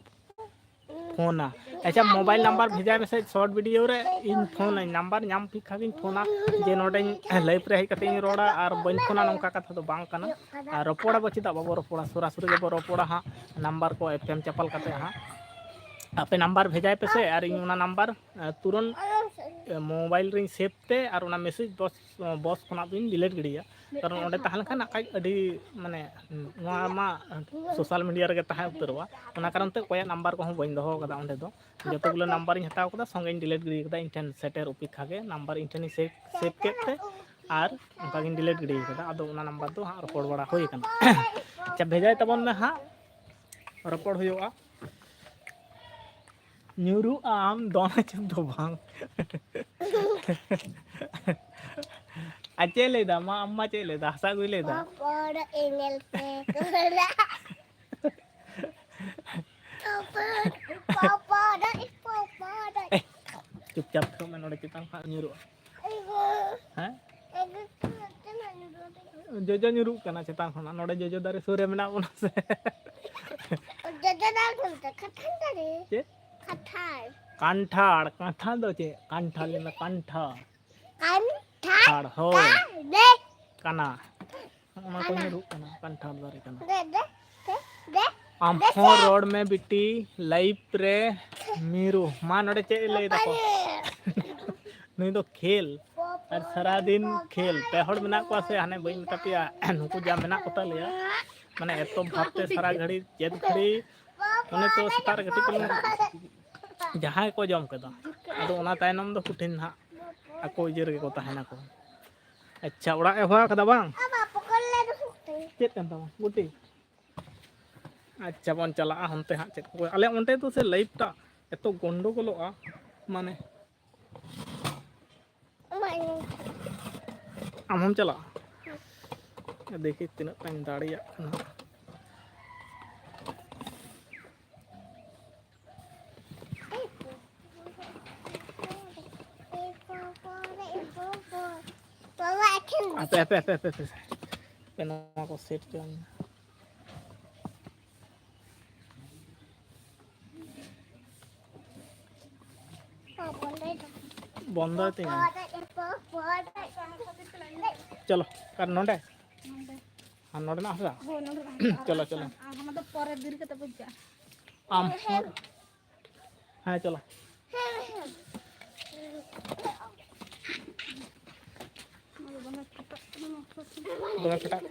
ᱯᱷᱳᱱᱟ᱾ ᱟᱪᱪᱷᱟ, ᱢᱳᱵᱟᱭᱤᱞ ᱱᱟᱢᱵᱟᱨ ᱵᱷᱮᱡᱟᱭ ᱢᱮᱥᱮ, ᱥᱚᱨᱴ ᱵᱷᱤᱰᱤᱭᱳ ᱨᱮ ᱤᱧ ᱯᱷᱳᱱᱟᱹᱧ, ᱱᱟᱢᱵᱟᱨ ᱧᱟᱢ ᱠᱮᱫ ᱠᱷᱟᱱ ᱜᱤᱧ ᱯᱷᱳᱱᱟ, ᱡᱮ ᱱᱚᱰᱮᱧ ᱞᱟᱭᱤᱵᱷ ᱨᱮ ᱦᱮᱡ ᱠᱟᱛᱮ ᱤᱧ ᱨᱚᱲᱟ ᱟᱨ ᱵᱟᱹᱧ ᱯᱷᱳᱱᱟ, ᱱᱚᱝᱠᱟ ᱠᱟᱛᱷᱟ ᱫᱚ ᱵᱟᱝ ᱠᱟᱱᱟ᱾ ᱟᱨ ᱨᱚᱯᱚᱲᱟ ᱵᱚ, ᱪᱮᱫᱟᱜ ᱵᱟᱵᱚ ᱨᱚᱯᱚᱲᱟ? ᱥᱚᱨᱟᱥᱚᱨᱤ ᱜᱮᱵᱚ ᱨᱚᱯᱚᱲᱟ ᱦᱟᱸᱜ, ᱱᱟᱢᱵᱟᱨ ᱠᱚ ᱮᱯᱮᱢ ᱪᱟᱯᱟᱞ ᱠᱟᱛᱮ ᱦᱟᱸᱜ᱾ ᱟᱯᱮ ᱱᱟᱢᱵᱟᱨ ᱵᱷᱮᱡᱟᱭ ᱯᱮᱥᱮ ᱟᱨ ᱤᱧ ᱚᱱᱟ ᱱᱟᱢᱵᱟᱨ ᱛᱩᱨᱟᱹᱱ ᱢᱳᱵᱟᱭᱤᱞ ᱨᱤᱧ ᱥᱮᱵᱷ ᱛᱮ ᱟᱨ ᱚᱱᱟ ᱢᱮᱥᱮᱡᱽ ᱵᱚᱠᱥ ᱵᱚᱠᱥ ᱠᱷᱚᱱᱟᱜ ᱫᱚᱧ ᱰᱤᱞᱤᱴ ᱜᱤᱰᱤᱭᱟ᱾ ᱠᱟᱨᱚᱱ ᱚᱸᱰᱮ ᱛᱟᱦᱮᱸ ᱞᱮᱱᱠᱷᱟᱱ ᱱᱟᱜ ᱠᱷᱟᱡ ᱟᱹᱰᱤ, ᱢᱟᱱᱮ, ᱱᱚᱣᱟ ᱢᱟ ᱥᱳᱥᱟᱞ ᱢᱤᱰᱤᱭᱟ ᱨᱮᱜᱮ ᱛᱟᱦᱮᱸ ᱩᱛᱟᱹᱨᱚᱜᱼᱟ᱾ ᱚᱱᱟ ᱠᱟᱨᱚᱱ ᱛᱮ ᱚᱠᱚᱭᱟᱜ ᱱᱟᱢᱵᱟᱨ ᱠᱚᱦᱚᱸ ᱵᱟᱹᱧ ᱫᱚᱦᱚ ᱠᱟᱫᱟ ᱚᱸᱰᱮ ᱫᱚ᱾ ᱡᱚᱛᱚ ᱜᱩᱞᱟᱹ ᱱᱟᱢᱵᱟᱨᱤᱧ ᱦᱟᱛᱟᱣ ᱠᱟᱫᱟ, ᱥᱚᱸᱜᱮᱧ ᱰᱤᱞᱤᱴ ᱜᱤᱰᱤ ᱠᱟᱫᱟ᱾ ᱤᱧ ᱴᱷᱮᱱ ᱥᱮᱴᱮᱨ ᱚᱯᱮᱠᱠᱷᱟ ᱜᱮ ᱱᱟᱢᱵᱟᱨ ᱤᱧ ᱴᱷᱮᱱᱤᱧ ᱥᱮᱵᱷ, ᱥᱮᱵᱷ ᱠᱮᱫ ᱛᱮ ᱟᱨ ᱚᱱᱠᱟ ᱜᱤᱧ ᱰᱤᱞᱤᱴ ᱜᱤᱰᱤ ᱠᱟᱫᱟ᱾ ᱟᱫᱚ ᱚᱱᱟ ᱱᱟᱢᱵᱟᱨ ᱫᱚ ᱦᱟᱸᱜ ᱨᱚᱯᱚᱲ ᱵᱟᱲᱟ ᱦᱩᱭ ᱠᱟᱱᱟ᱾ ᱟᱪᱪᱷᱟ, ᱵᱷᱮᱡᱟᱭ ᱛᱟᱵᱚᱱ ᱢᱮ ᱦᱟᱸᱜ, ᱨᱚᱯᱚᱲ ᱦᱩᱭᱩᱜᱼᱟ᱾ ᱧᱩᱨᱩᱜ ᱟᱢ ᱫᱚᱱ ᱟᱹᱪᱩᱨ ᱫᱚ ᱵᱟᱝ᱾ ᱟᱨ ᱪᱮᱫ ᱞᱟᱹᱭᱫᱟ? ᱢᱟ, ᱟᱢ ᱢᱟ ᱪᱮᱫ ᱞᱟᱹᱭᱫᱟ? ᱦᱟᱥᱟ ᱟᱹᱜᱩᱭ ᱞᱟᱹᱭᱫᱟ? ᱯᱚᱯᱚᱲ ᱮᱸᱜᱮᱞ ᱛᱮ ᱠᱚᱲᱟ᱾ ᱯᱚᱯᱚᱲ, ᱯᱚᱯᱚᱲ, ᱯᱚᱯᱚᱲ᱾ ᱮ, ᱪᱩᱯᱪᱟᱯ ᱛᱷᱤᱨᱚᱜ ᱢᱮ, ᱱᱚᱰᱮ ᱪᱮᱛᱟᱱ ᱠᱷᱚᱱᱟᱜ ᱧᱩᱨᱩᱜᱼᱟ᱾ ᱦᱮᱸ? ᱡᱚᱡᱚ ᱧᱩᱨᱩᱜ ᱠᱟᱱᱟ ᱪᱮᱛᱟᱱ ᱠᱷᱚᱱᱟᱜ᱾ ᱱᱚᱰᱮ ᱡᱚᱡᱚ ᱫᱟᱨᱮ ᱥᱩᱨ ᱨᱮ ᱢᱮᱱᱟᱜ ᱵᱚᱱᱟ ᱥᱮ? ᱡᱚᱡᱚ ᱫᱟᱨᱮ ᱵᱚᱞᱛᱮ ᱠᱟᱱᱴᱷᱟᱲ ᱫᱟᱨᱮ᱾ ᱪᱮᱫ? ᱠᱟᱱᱴᱷᱟᱲ᱾ ᱠᱟᱱᱴᱷᱟᱲ᱾ ᱠᱟᱱᱴᱷᱟᱲ ᱫᱚ ᱪᱮᱫ? ᱠᱟᱱᱴᱷᱟᱲ ᱞᱟᱹᱭ ᱢᱮ, ᱠᱟᱱᱴᱷᱟᱲ᱾ ᱠᱟᱱᱴᱷᱟᱲ᱾ ᱦᱳᱭ᱾ ᱠᱟᱱᱟ᱾ ᱚᱱᱟ ᱠᱚ ᱧᱩᱨᱩᱜ ᱠᱟᱱᱟ, ᱠᱟᱱᱴᱷᱟᱲ ᱫᱟᱨᱮ ᱠᱟᱱᱟ᱾ ᱫᱮ, ᱫᱮ, ᱫᱮ, ᱫᱮ᱾ ᱟᱢ ᱦᱚᱸ ᱨᱚᱲ ᱢᱮ ᱵᱤᱴᱤ, ᱞᱟᱭᱤᱵᱷ ᱨᱮ ᱢᱤᱨᱩ᱾ ᱢᱟ, ᱱᱚᱰᱮ ᱪᱮᱫ ᱮ ᱞᱟᱹᱭ ᱫᱟᱠᱚ? ᱱᱩᱭ ᱫᱚ ᱠᱷᱮᱞ, ᱟᱨ ᱥᱟᱨᱟᱫᱤᱱ ᱠᱷᱮᱞ᱾ ᱯᱮ ᱦᱚᱲ ᱢᱮᱱᱟᱜ ᱠᱚᱣᱟ ᱥᱮ, ᱦᱟᱱᱮ ᱵᱟᱹᱧ ᱢᱮᱛᱟ ᱯᱮᱭᱟ, ᱱᱩᱠᱩ ᱡᱟ ᱢᱮᱱᱟᱜ ᱠᱚ ᱛᱟᱞᱮᱭᱟ, ᱢᱟᱱᱮ ᱮᱛᱚ ᱵᱷᱟᱵᱽ ᱛᱮ ᱥᱟᱨᱟ ᱜᱷᱟᱹᱲᱤ, ᱪᱮᱫ ᱜᱷᱟᱹᱲᱤ, ᱚᱱᱮ ᱛᱚ ᱥᱮᱛᱟᱜ ᱨᱮ ᱠᱟᱹᱴᱤᱡ ᱪᱩᱞᱩᱝ ᱡᱟᱦᱟᱸᱭ ᱠᱚ ᱡᱚᱢ ᱠᱮᱫᱟ, ᱟᱫᱚ ᱚᱱᱟ ᱛᱟᱭᱱᱚᱢ ᱫᱚ ᱠᱚᱴᱷᱤᱱ ᱱᱟᱦᱟᱜ ᱟᱠᱚ ᱤᱭᱟᱹ ᱨᱮᱜᱮ ᱠᱚ ᱛᱟᱦᱮᱱᱟᱠᱚ᱾ ᱟᱪᱪᱷᱟ, ᱚᱲᱟᱜ ᱮ ᱦᱚᱦᱚ ᱟᱠᱟᱫᱟ ᱵᱟᱝ? ᱪᱮᱫ ᱠᱟᱱ ᱛᱟᱢᱟ ᱜᱩᱴᱤ? ᱟᱪᱪᱷᱟ, ᱵᱚᱱ ᱪᱟᱞᱟᱜᱼᱟ ᱦᱟᱱᱛᱮ ᱦᱟᱸᱜ᱾ ᱪᱮᱫ ᱠᱚ, ᱟᱞᱮ ᱚᱸᱰᱮ ᱫᱚ ᱥᱮ ᱞᱟᱭᱤᱴ ᱴᱟᱜ ᱮᱛᱚ ᱜᱚᱱᱰᱚᱜᱳᱞᱚᱜᱼᱟ, ᱢᱟᱱᱮ᱾ ᱟᱢ ᱦᱚᱸᱢ ᱪᱟᱞᱟᱜᱼᱟ? ᱫᱮᱠᱷᱤ ᱛᱤᱱᱟᱹᱜ ᱴᱟᱧ ᱫᱟᱲᱮᱭᱟᱜ ᱠᱟᱱᱟ᱾ ᱵᱟᱵᱟ, ᱮᱠᱷᱮᱱ ᱦᱟᱯᱮ, ᱦᱟᱯᱮ, ᱦᱟᱯᱮ, ᱦᱟᱯᱮ, ᱦᱟᱯᱮ᱾ ᱦᱟᱯᱮ, ᱱᱚᱣᱟ ᱠᱚ ᱥᱮᱴ ᱦᱚᱪᱚᱧ ᱢᱮ᱾ ᱵᱚᱱᱫᱚᱭ ᱛᱤᱧᱟ᱾ ᱪᱚᱞᱚ, ᱟᱨ ᱱᱚᱰᱮ? ᱟᱨ ᱱᱚᱰᱮᱱᱟᱜ ᱦᱟᱥᱟ? ᱦᱳᱭ, ᱱᱚᱰᱮᱱᱟᱜ ᱦᱟᱥᱟ᱾ ᱪᱚᱞᱚ, ᱪᱚᱞᱚ᱾ ᱟᱨ ᱦᱟᱱᱟ ᱫᱚ ᱯᱚᱨᱮ ᱫᱤᱱ ᱠᱟᱛᱮ ᱵᱚᱱ ᱪᱟᱞᱟᱜᱼᱟ᱾ ᱟᱢ ᱦᱚᱸ᱾ ᱦᱮᱸ, ᱪᱚᱞᱚ᱾ ᱫᱚᱢᱮ ᱠᱷᱟᱴᱟᱜ᱾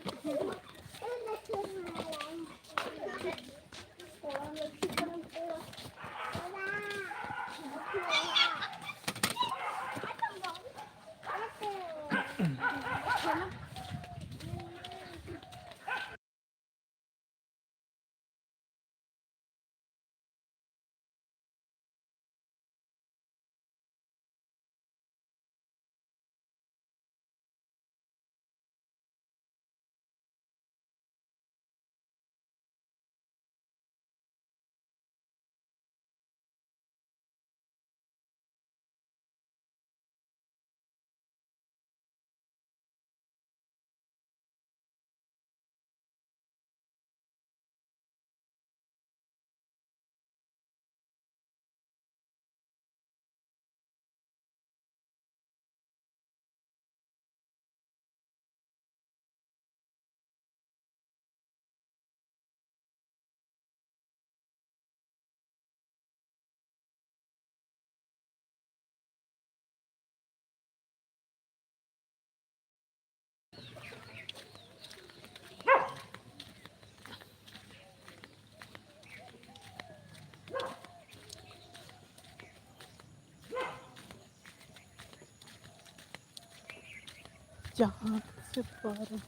ᱡᱟᱦᱟᱸ ᱛᱤᱥ ᱯᱟᱨᱚᱢ᱾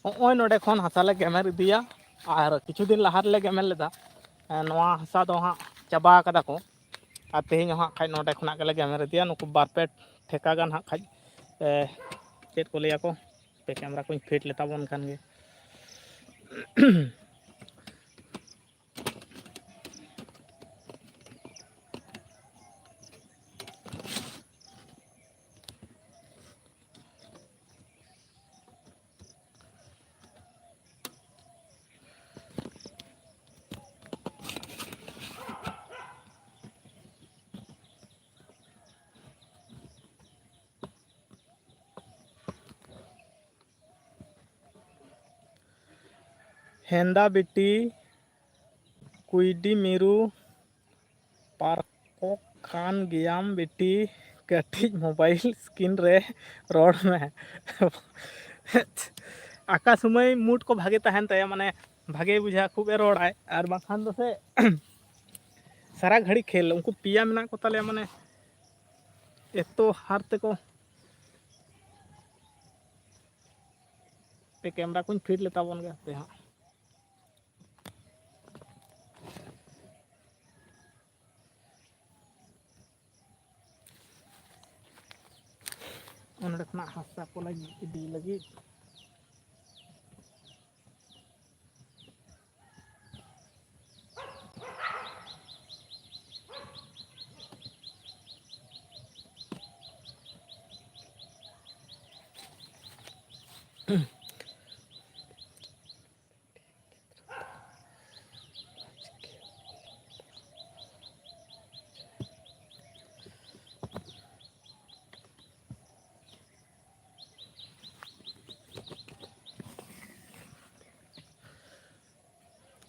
ᱦᱚᱸᱜᱼᱚᱭ ᱱᱚᱰᱮ ᱠᱷᱚᱱ ᱦᱟᱥᱟ ᱞᱮ ᱜᱮᱢᱮᱨ ᱤᱫᱤᱭᱟ, ᱟᱨ ᱠᱤᱪᱷᱩ ᱫᱤᱱ ᱞᱟᱦᱟ ᱨᱮᱞᱮ ᱜᱮᱢᱮᱨ ᱞᱮᱫᱟ᱾ ᱮᱸ, ᱱᱚᱣᱟ ᱦᱟᱥᱟ ᱫᱚ ᱦᱟᱸᱜ ᱪᱟᱵᱟ ᱠᱟᱫᱟ ᱠᱚ, ᱟᱨ ᱛᱮᱦᱮᱧ ᱦᱚᱸ ᱦᱟᱸᱜ ᱠᱷᱟᱡ ᱱᱚᱰᱮ ᱠᱷᱚᱱᱟᱜ ᱜᱮᱞᱮ ᱜᱮᱢᱮᱨ ᱤᱫᱤᱭᱟ᱾ ᱱᱩᱠᱩ ᱵᱟᱨ ᱯᱮ ᱴᱷᱮᱠᱟ ᱜᱟᱱ ᱦᱟᱸᱜ ᱠᱷᱟᱡ, ᱮ, ᱪᱮᱫ ᱠᱚ ᱞᱟᱹᱭᱟ ᱠᱚ, ᱯᱮ ᱠᱮᱢᱨᱟ ᱠᱚᱧ ᱯᱷᱤᱴ ᱞᱮᱛᱟ ᱵᱚᱱ ᱠᱷᱟᱱ ᱜᱮ᱾ ᱦᱮᱸᱫᱟ ᱵᱤᱴᱤ, ᱠᱩᱭᱰᱤ ᱢᱤᱨᱩ, ᱯᱟᱨᱠᱚ ᱠᱟᱱ ᱜᱮᱭᱟᱢ ᱵᱤᱴᱤ, ᱠᱟᱹᱴᱤᱡ mobile screen ᱨᱮ ᱨᱚᱲ ᱢᱮ᱾ ᱟᱠᱟ ᱥᱚᱢᱚᱭ mood ᱠᱚ ᱵᱷᱟᱜᱮ ᱛᱟᱦᱮᱱ ᱛᱟᱭᱟ, ᱢᱟᱱᱮ ᱵᱷᱟᱜᱮ ᱵᱩᱡᱷᱟᱹᱜᱼᱟ, ᱠᱷᱩᱵ ᱮ ᱨᱚᱲᱟᱭ, ᱟᱨ ᱵᱟᱝᱠᱷᱟᱱ ᱫᱚ ᱥᱮ ᱥᱟᱨᱟ ᱜᱷᱟᱹᱲᱤ ᱠᱷᱮᱞ᱾ ᱩᱱᱠᱩ ᱯᱮᱭᱟ ᱢᱮᱱᱟᱜ ᱠᱚ ᱛᱟᱞᱮᱭᱟ, ᱢᱟᱱᱮ ᱮᱛᱚ ᱦᱟᱨ ᱛᱮᱠᱚ᱾ ᱯᱮ camera ᱠᱚᱧ fit ᱞᱮ ᱛᱟᱵᱚᱱ ᱜᱮ ᱦᱟᱯᱮ ᱦᱟᱸᱜ᱾ ᱱᱚᱸᱰᱮ ᱠᱷᱚᱱᱟᱜ ᱦᱟᱥᱟ ᱠᱚᱞᱮ ᱤᱫᱤ ᱞᱟᱹᱜᱤᱫ᱾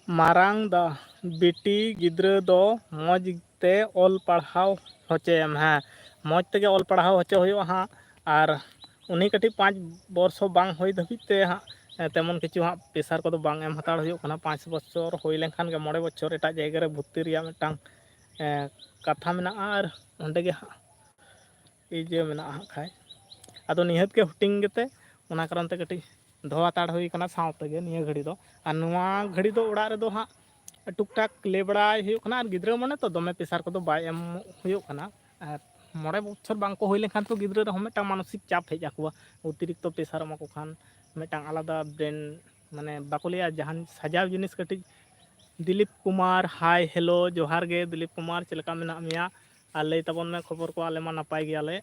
ᱢᱟᱨᱟᱝ ᱫᱟ, ᱵᱤᱴᱤ ᱜᱤᱫᱽᱨᱟᱹ ᱫᱚ ᱢᱚᱡᱽ ᱛᱮ ᱚᱞ ᱯᱟᱲᱦᱟᱣ ᱦᱚᱪᱚᱭᱮᱢ᱾ ᱦᱮᱸ, ᱢᱚᱡᱽ ᱛᱮᱜᱮ ᱚᱞ ᱯᱟᱲᱦᱟᱣ ᱦᱚᱪᱚ ᱦᱩᱭᱩᱜᱼᱟ ᱦᱟᱸᱜ᱾ ᱟᱨ ᱩᱱᱤ ᱠᱟᱹᱴᱤᱡ ᱯᱟᱸᱪ ᱵᱚᱨᱥᱚ ᱵᱟᱝ ᱦᱩᱭ ᱫᱷᱟᱹᱵᱤᱡ ᱛᱮ ᱦᱟᱸᱜ, ᱮ, ᱛᱮᱢᱚᱱ ᱠᱤᱪᱷᱩ ᱦᱟᱸᱜ pressure ᱠᱚᱫᱚ ᱵᱟᱝ ᱮᱢ ᱦᱟᱛᱟᱲ ᱦᱩᱭᱩᱜ ᱠᱟᱱᱟ᱾ ᱯᱟᱸᱪ ᱵᱚᱪᱷᱚᱨ ᱦᱩᱭ ᱞᱮᱱᱠᱷᱟᱱ ᱜᱮ ᱢᱚᱬᱮ ᱵᱚᱪᱷᱚᱨ ᱮᱴᱟᱜ ᱡᱟᱭᱜᱟ ᱨᱮ ᱵᱷᱚᱨᱛᱤ ᱨᱮᱭᱟᱜ ᱢᱤᱫᱴᱟᱝ, ᱮ, ᱠᱟᱛᱷᱟ ᱢᱮᱱᱟᱜᱼᱟ᱾ ᱟᱨ ᱚᱸᱰᱮ ᱜᱮ ᱦᱟᱸᱜ ᱤᱭᱟᱹ ᱢᱮᱱᱟᱜᱼᱟ ᱦᱟᱸᱜ ᱠᱷᱟᱡ᱾ ᱟᱫᱚ ᱱᱤᱦᱟᱹᱛ ᱜᱮ ᱦᱩᱰᱤᱧ ᱜᱮᱛᱮ, ᱚᱱᱟ ᱠᱟᱨᱚᱱ ᱛᱮ ᱠᱟᱹᱴᱤᱡ ᱫᱚᱦᱚ ᱦᱟᱛᱟᱲ ᱦᱩᱭ ᱠᱟᱱᱟ ᱥᱟᱶ ᱛᱮᱜᱮ ᱱᱤᱭᱟᱹ ᱜᱷᱟᱹᱲᱤ ᱫᱚ᱾ ᱟᱨ ᱱᱚᱣᱟ ᱜᱷᱟᱹᱲᱤ ᱫᱚ ᱚᱲᱟᱜ ᱨᱮᱫᱚ ᱦᱟᱸᱜ ᱴᱩᱠ ᱴᱟᱠ ᱞᱟᱹᱭ ᱵᱟᱲᱟᱭ ᱦᱩᱭᱩᱜ ᱠᱟᱱᱟ, ᱟᱨ ᱜᱤᱫᱽᱨᱟᱹ ᱢᱟᱱᱮ ᱛᱚ ᱫᱚᱢᱮ pressure ᱠᱚᱫᱚ ᱵᱟᱭ ᱮᱢ ᱦᱩᱭᱩᱜ ᱠᱟᱱᱟ᱾ ᱟᱨ ᱢᱚᱬᱮ ᱵᱚᱪᱷᱚᱨ ᱵᱟᱝ ᱠᱚ ᱦᱩᱭ ᱞᱮᱱᱠᱷᱟᱱ ᱛᱚ ᱜᱤᱫᱽᱨᱟᱹ ᱨᱮᱦᱚᱸ ᱢᱤᱫᱴᱟᱝ ᱢᱟᱱᱚᱥᱤᱠ ᱪᱟᱯ ᱦᱮᱡ ᱟᱠᱚᱣᱟ, ᱚᱛᱤᱨᱤᱠᱛᱚ pressure ᱮᱢᱟ ᱠᱚ ᱠᱷᱟᱱ ᱢᱤᱫᱴᱟᱝ ᱟᱞᱟᱫᱟ brain, ᱢᱟᱱᱮ ᱵᱟᱠᱚ ᱞᱟᱹᱭᱟ ᱡᱟᱦᱟᱱ ᱥᱟᱡᱟᱣ ᱡᱤᱱᱤᱥ ᱠᱟᱹᱴᱤᱡ᱾ ᱫᱤᱞᱤᱯ ᱠᱩᱢᱟᱨ, hi, hello, ᱡᱚᱦᱟᱨ ᱜᱮ ᱫᱤᱞᱤᱯ ᱠᱩᱢᱟᱨ, ᱪᱮᱫ ᱞᱮᱠᱟ ᱢᱮᱱᱟᱜ ᱢᱮᱭᱟ? ᱟᱨ ᱞᱟᱹᱭ ᱛᱟᱵᱚᱱ ᱢᱮ ᱠᱷᱚᱵᱚᱨ ᱠᱚ, ᱟᱞᱮ ᱢᱟ ᱱᱟᱯᱟᱭ ᱜᱮᱭᱟᱞᱮ᱾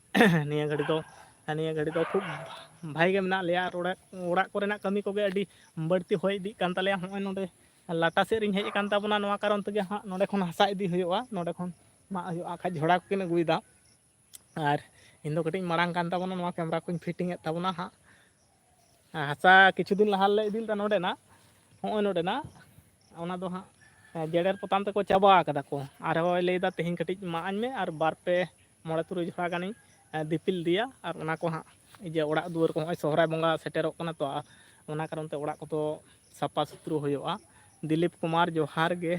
ᱱᱤᱭᱟᱹ ᱜᱷᱟᱹᱲᱤ ᱫᱚ, ᱱᱤᱭᱟᱹ ᱜᱷᱟᱹᱲᱤ ᱫᱚ ᱠᱷᱩᱵ ᱵᱷᱟᱜᱮ ᱜᱮ ᱢᱮᱱᱟᱜ ᱞᱮᱭᱟ᱾ ᱟᱨ ᱚᱲᱟᱜ, ᱚᱲᱟᱜ ᱠᱚᱨᱮᱱᱟᱜ ᱠᱟᱹᱢᱤ ᱠᱚᱜᱮ ᱟᱹᱰᱤ ᱵᱟᱹᱲᱛᱤ ᱦᱚᱭ ᱤᱫᱤᱜ ᱠᱟᱱ ᱛᱟᱞᱮᱭᱟ᱾ ᱦᱚᱸᱜᱼᱚᱭ ᱱᱚᱰᱮ ᱞᱟᱴᱟ ᱥᱮᱫ ᱨᱤᱧ ᱦᱮᱡ ᱟᱠᱟᱱ ᱛᱟᱵᱚᱱᱟ, ᱱᱚᱣᱟ ᱠᱟᱨᱚᱱ ᱛᱮᱜᱮ ᱦᱟᱸᱜ ᱱᱚᱰᱮ ᱠᱷᱚᱱ ᱦᱟᱥᱟ ᱤᱫᱤ ᱦᱩᱭᱩᱜᱼᱟ, ᱱᱚᱰᱮ ᱠᱷᱚᱱ ᱢᱟᱜ ᱦᱩᱭᱩᱜᱼᱟ, ᱠᱷᱟᱡ ᱡᱷᱚᱲᱟ ᱠᱚᱠᱤᱱ ᱟᱹᱜᱩᱭᱮᱫᱟ᱾ ᱟᱨ ᱤᱧ ᱫᱚ ᱠᱟᱹᱴᱤᱡ ᱤᱧ ᱢᱟᱲᱟᱝ ᱠᱟᱱ ᱛᱟᱵᱚᱱᱟ, ᱱᱚᱣᱟ camera ᱠᱚᱧ fitting ᱮᱫ ᱛᱟᱵᱚᱱᱟ ᱦᱟᱸᱜ᱾ ᱦᱟᱥᱟ ᱠᱤᱪᱷᱩ ᱫᱤᱱ ᱞᱟᱦᱟ ᱞᱮ ᱤᱫᱤ ᱞᱮᱫᱟ ᱱᱚᱰᱮᱱᱟᱜ, ᱦᱚᱸᱜᱼᱚᱭ ᱱᱚᱰᱮᱱᱟᱜ ᱚᱱᱟ ᱫᱚ ᱦᱟᱸᱜ ᱡᱮᱲᱮᱨ ᱯᱚᱛᱟᱢ ᱛᱮᱠᱚ ᱪᱟᱵᱟ ᱟᱠᱟᱫᱟ ᱠᱚ᱾ ᱟᱨᱦᱚᱸᱭ ᱞᱟᱹᱭᱫᱟ ᱛᱮᱦᱮᱧ ᱠᱟᱹᱴᱤᱡ ᱢᱟᱜ ᱟᱹᱧ ᱢᱮ ᱟᱨ ᱵᱟᱨ ᱯᱮ ᱢᱚᱬᱮ ᱛᱩᱨᱩᱭ ᱡᱷᱚᱲᱟ ᱜᱟᱱᱤᱧ ᱫᱤᱯᱤᱞ ᱤᱫᱤᱭᱟ, ᱟᱨ ᱚᱱᱟ ᱠᱚ ᱦᱟᱸᱜ ᱤᱭᱟᱹ ᱚᱲᱟᱜ ᱫᱩᱣᱟᱹᱨ ᱠᱚ ᱦᱚᱸᱜᱼᱚᱭ ᱥᱚᱦᱨᱟᱭ ᱵᱚᱸᱜᱟ ᱥᱮᱴᱮᱨᱚᱜ ᱠᱟᱱᱟ ᱛᱚ, ᱚᱱᱟ ᱠᱟᱨᱚᱱ ᱛᱮ ᱚᱲᱟᱜ ᱠᱚᱫᱚ ᱥᱟᱯᱷᱟ ᱥᱩᱛᱨᱚ ᱦᱩᱭᱩᱜᱼᱟ᱾ ᱫᱤᱞᱤᱯ ᱠᱩᱢᱟᱨ, ᱡᱚᱦᱟᱨ ᱜᱮ᱾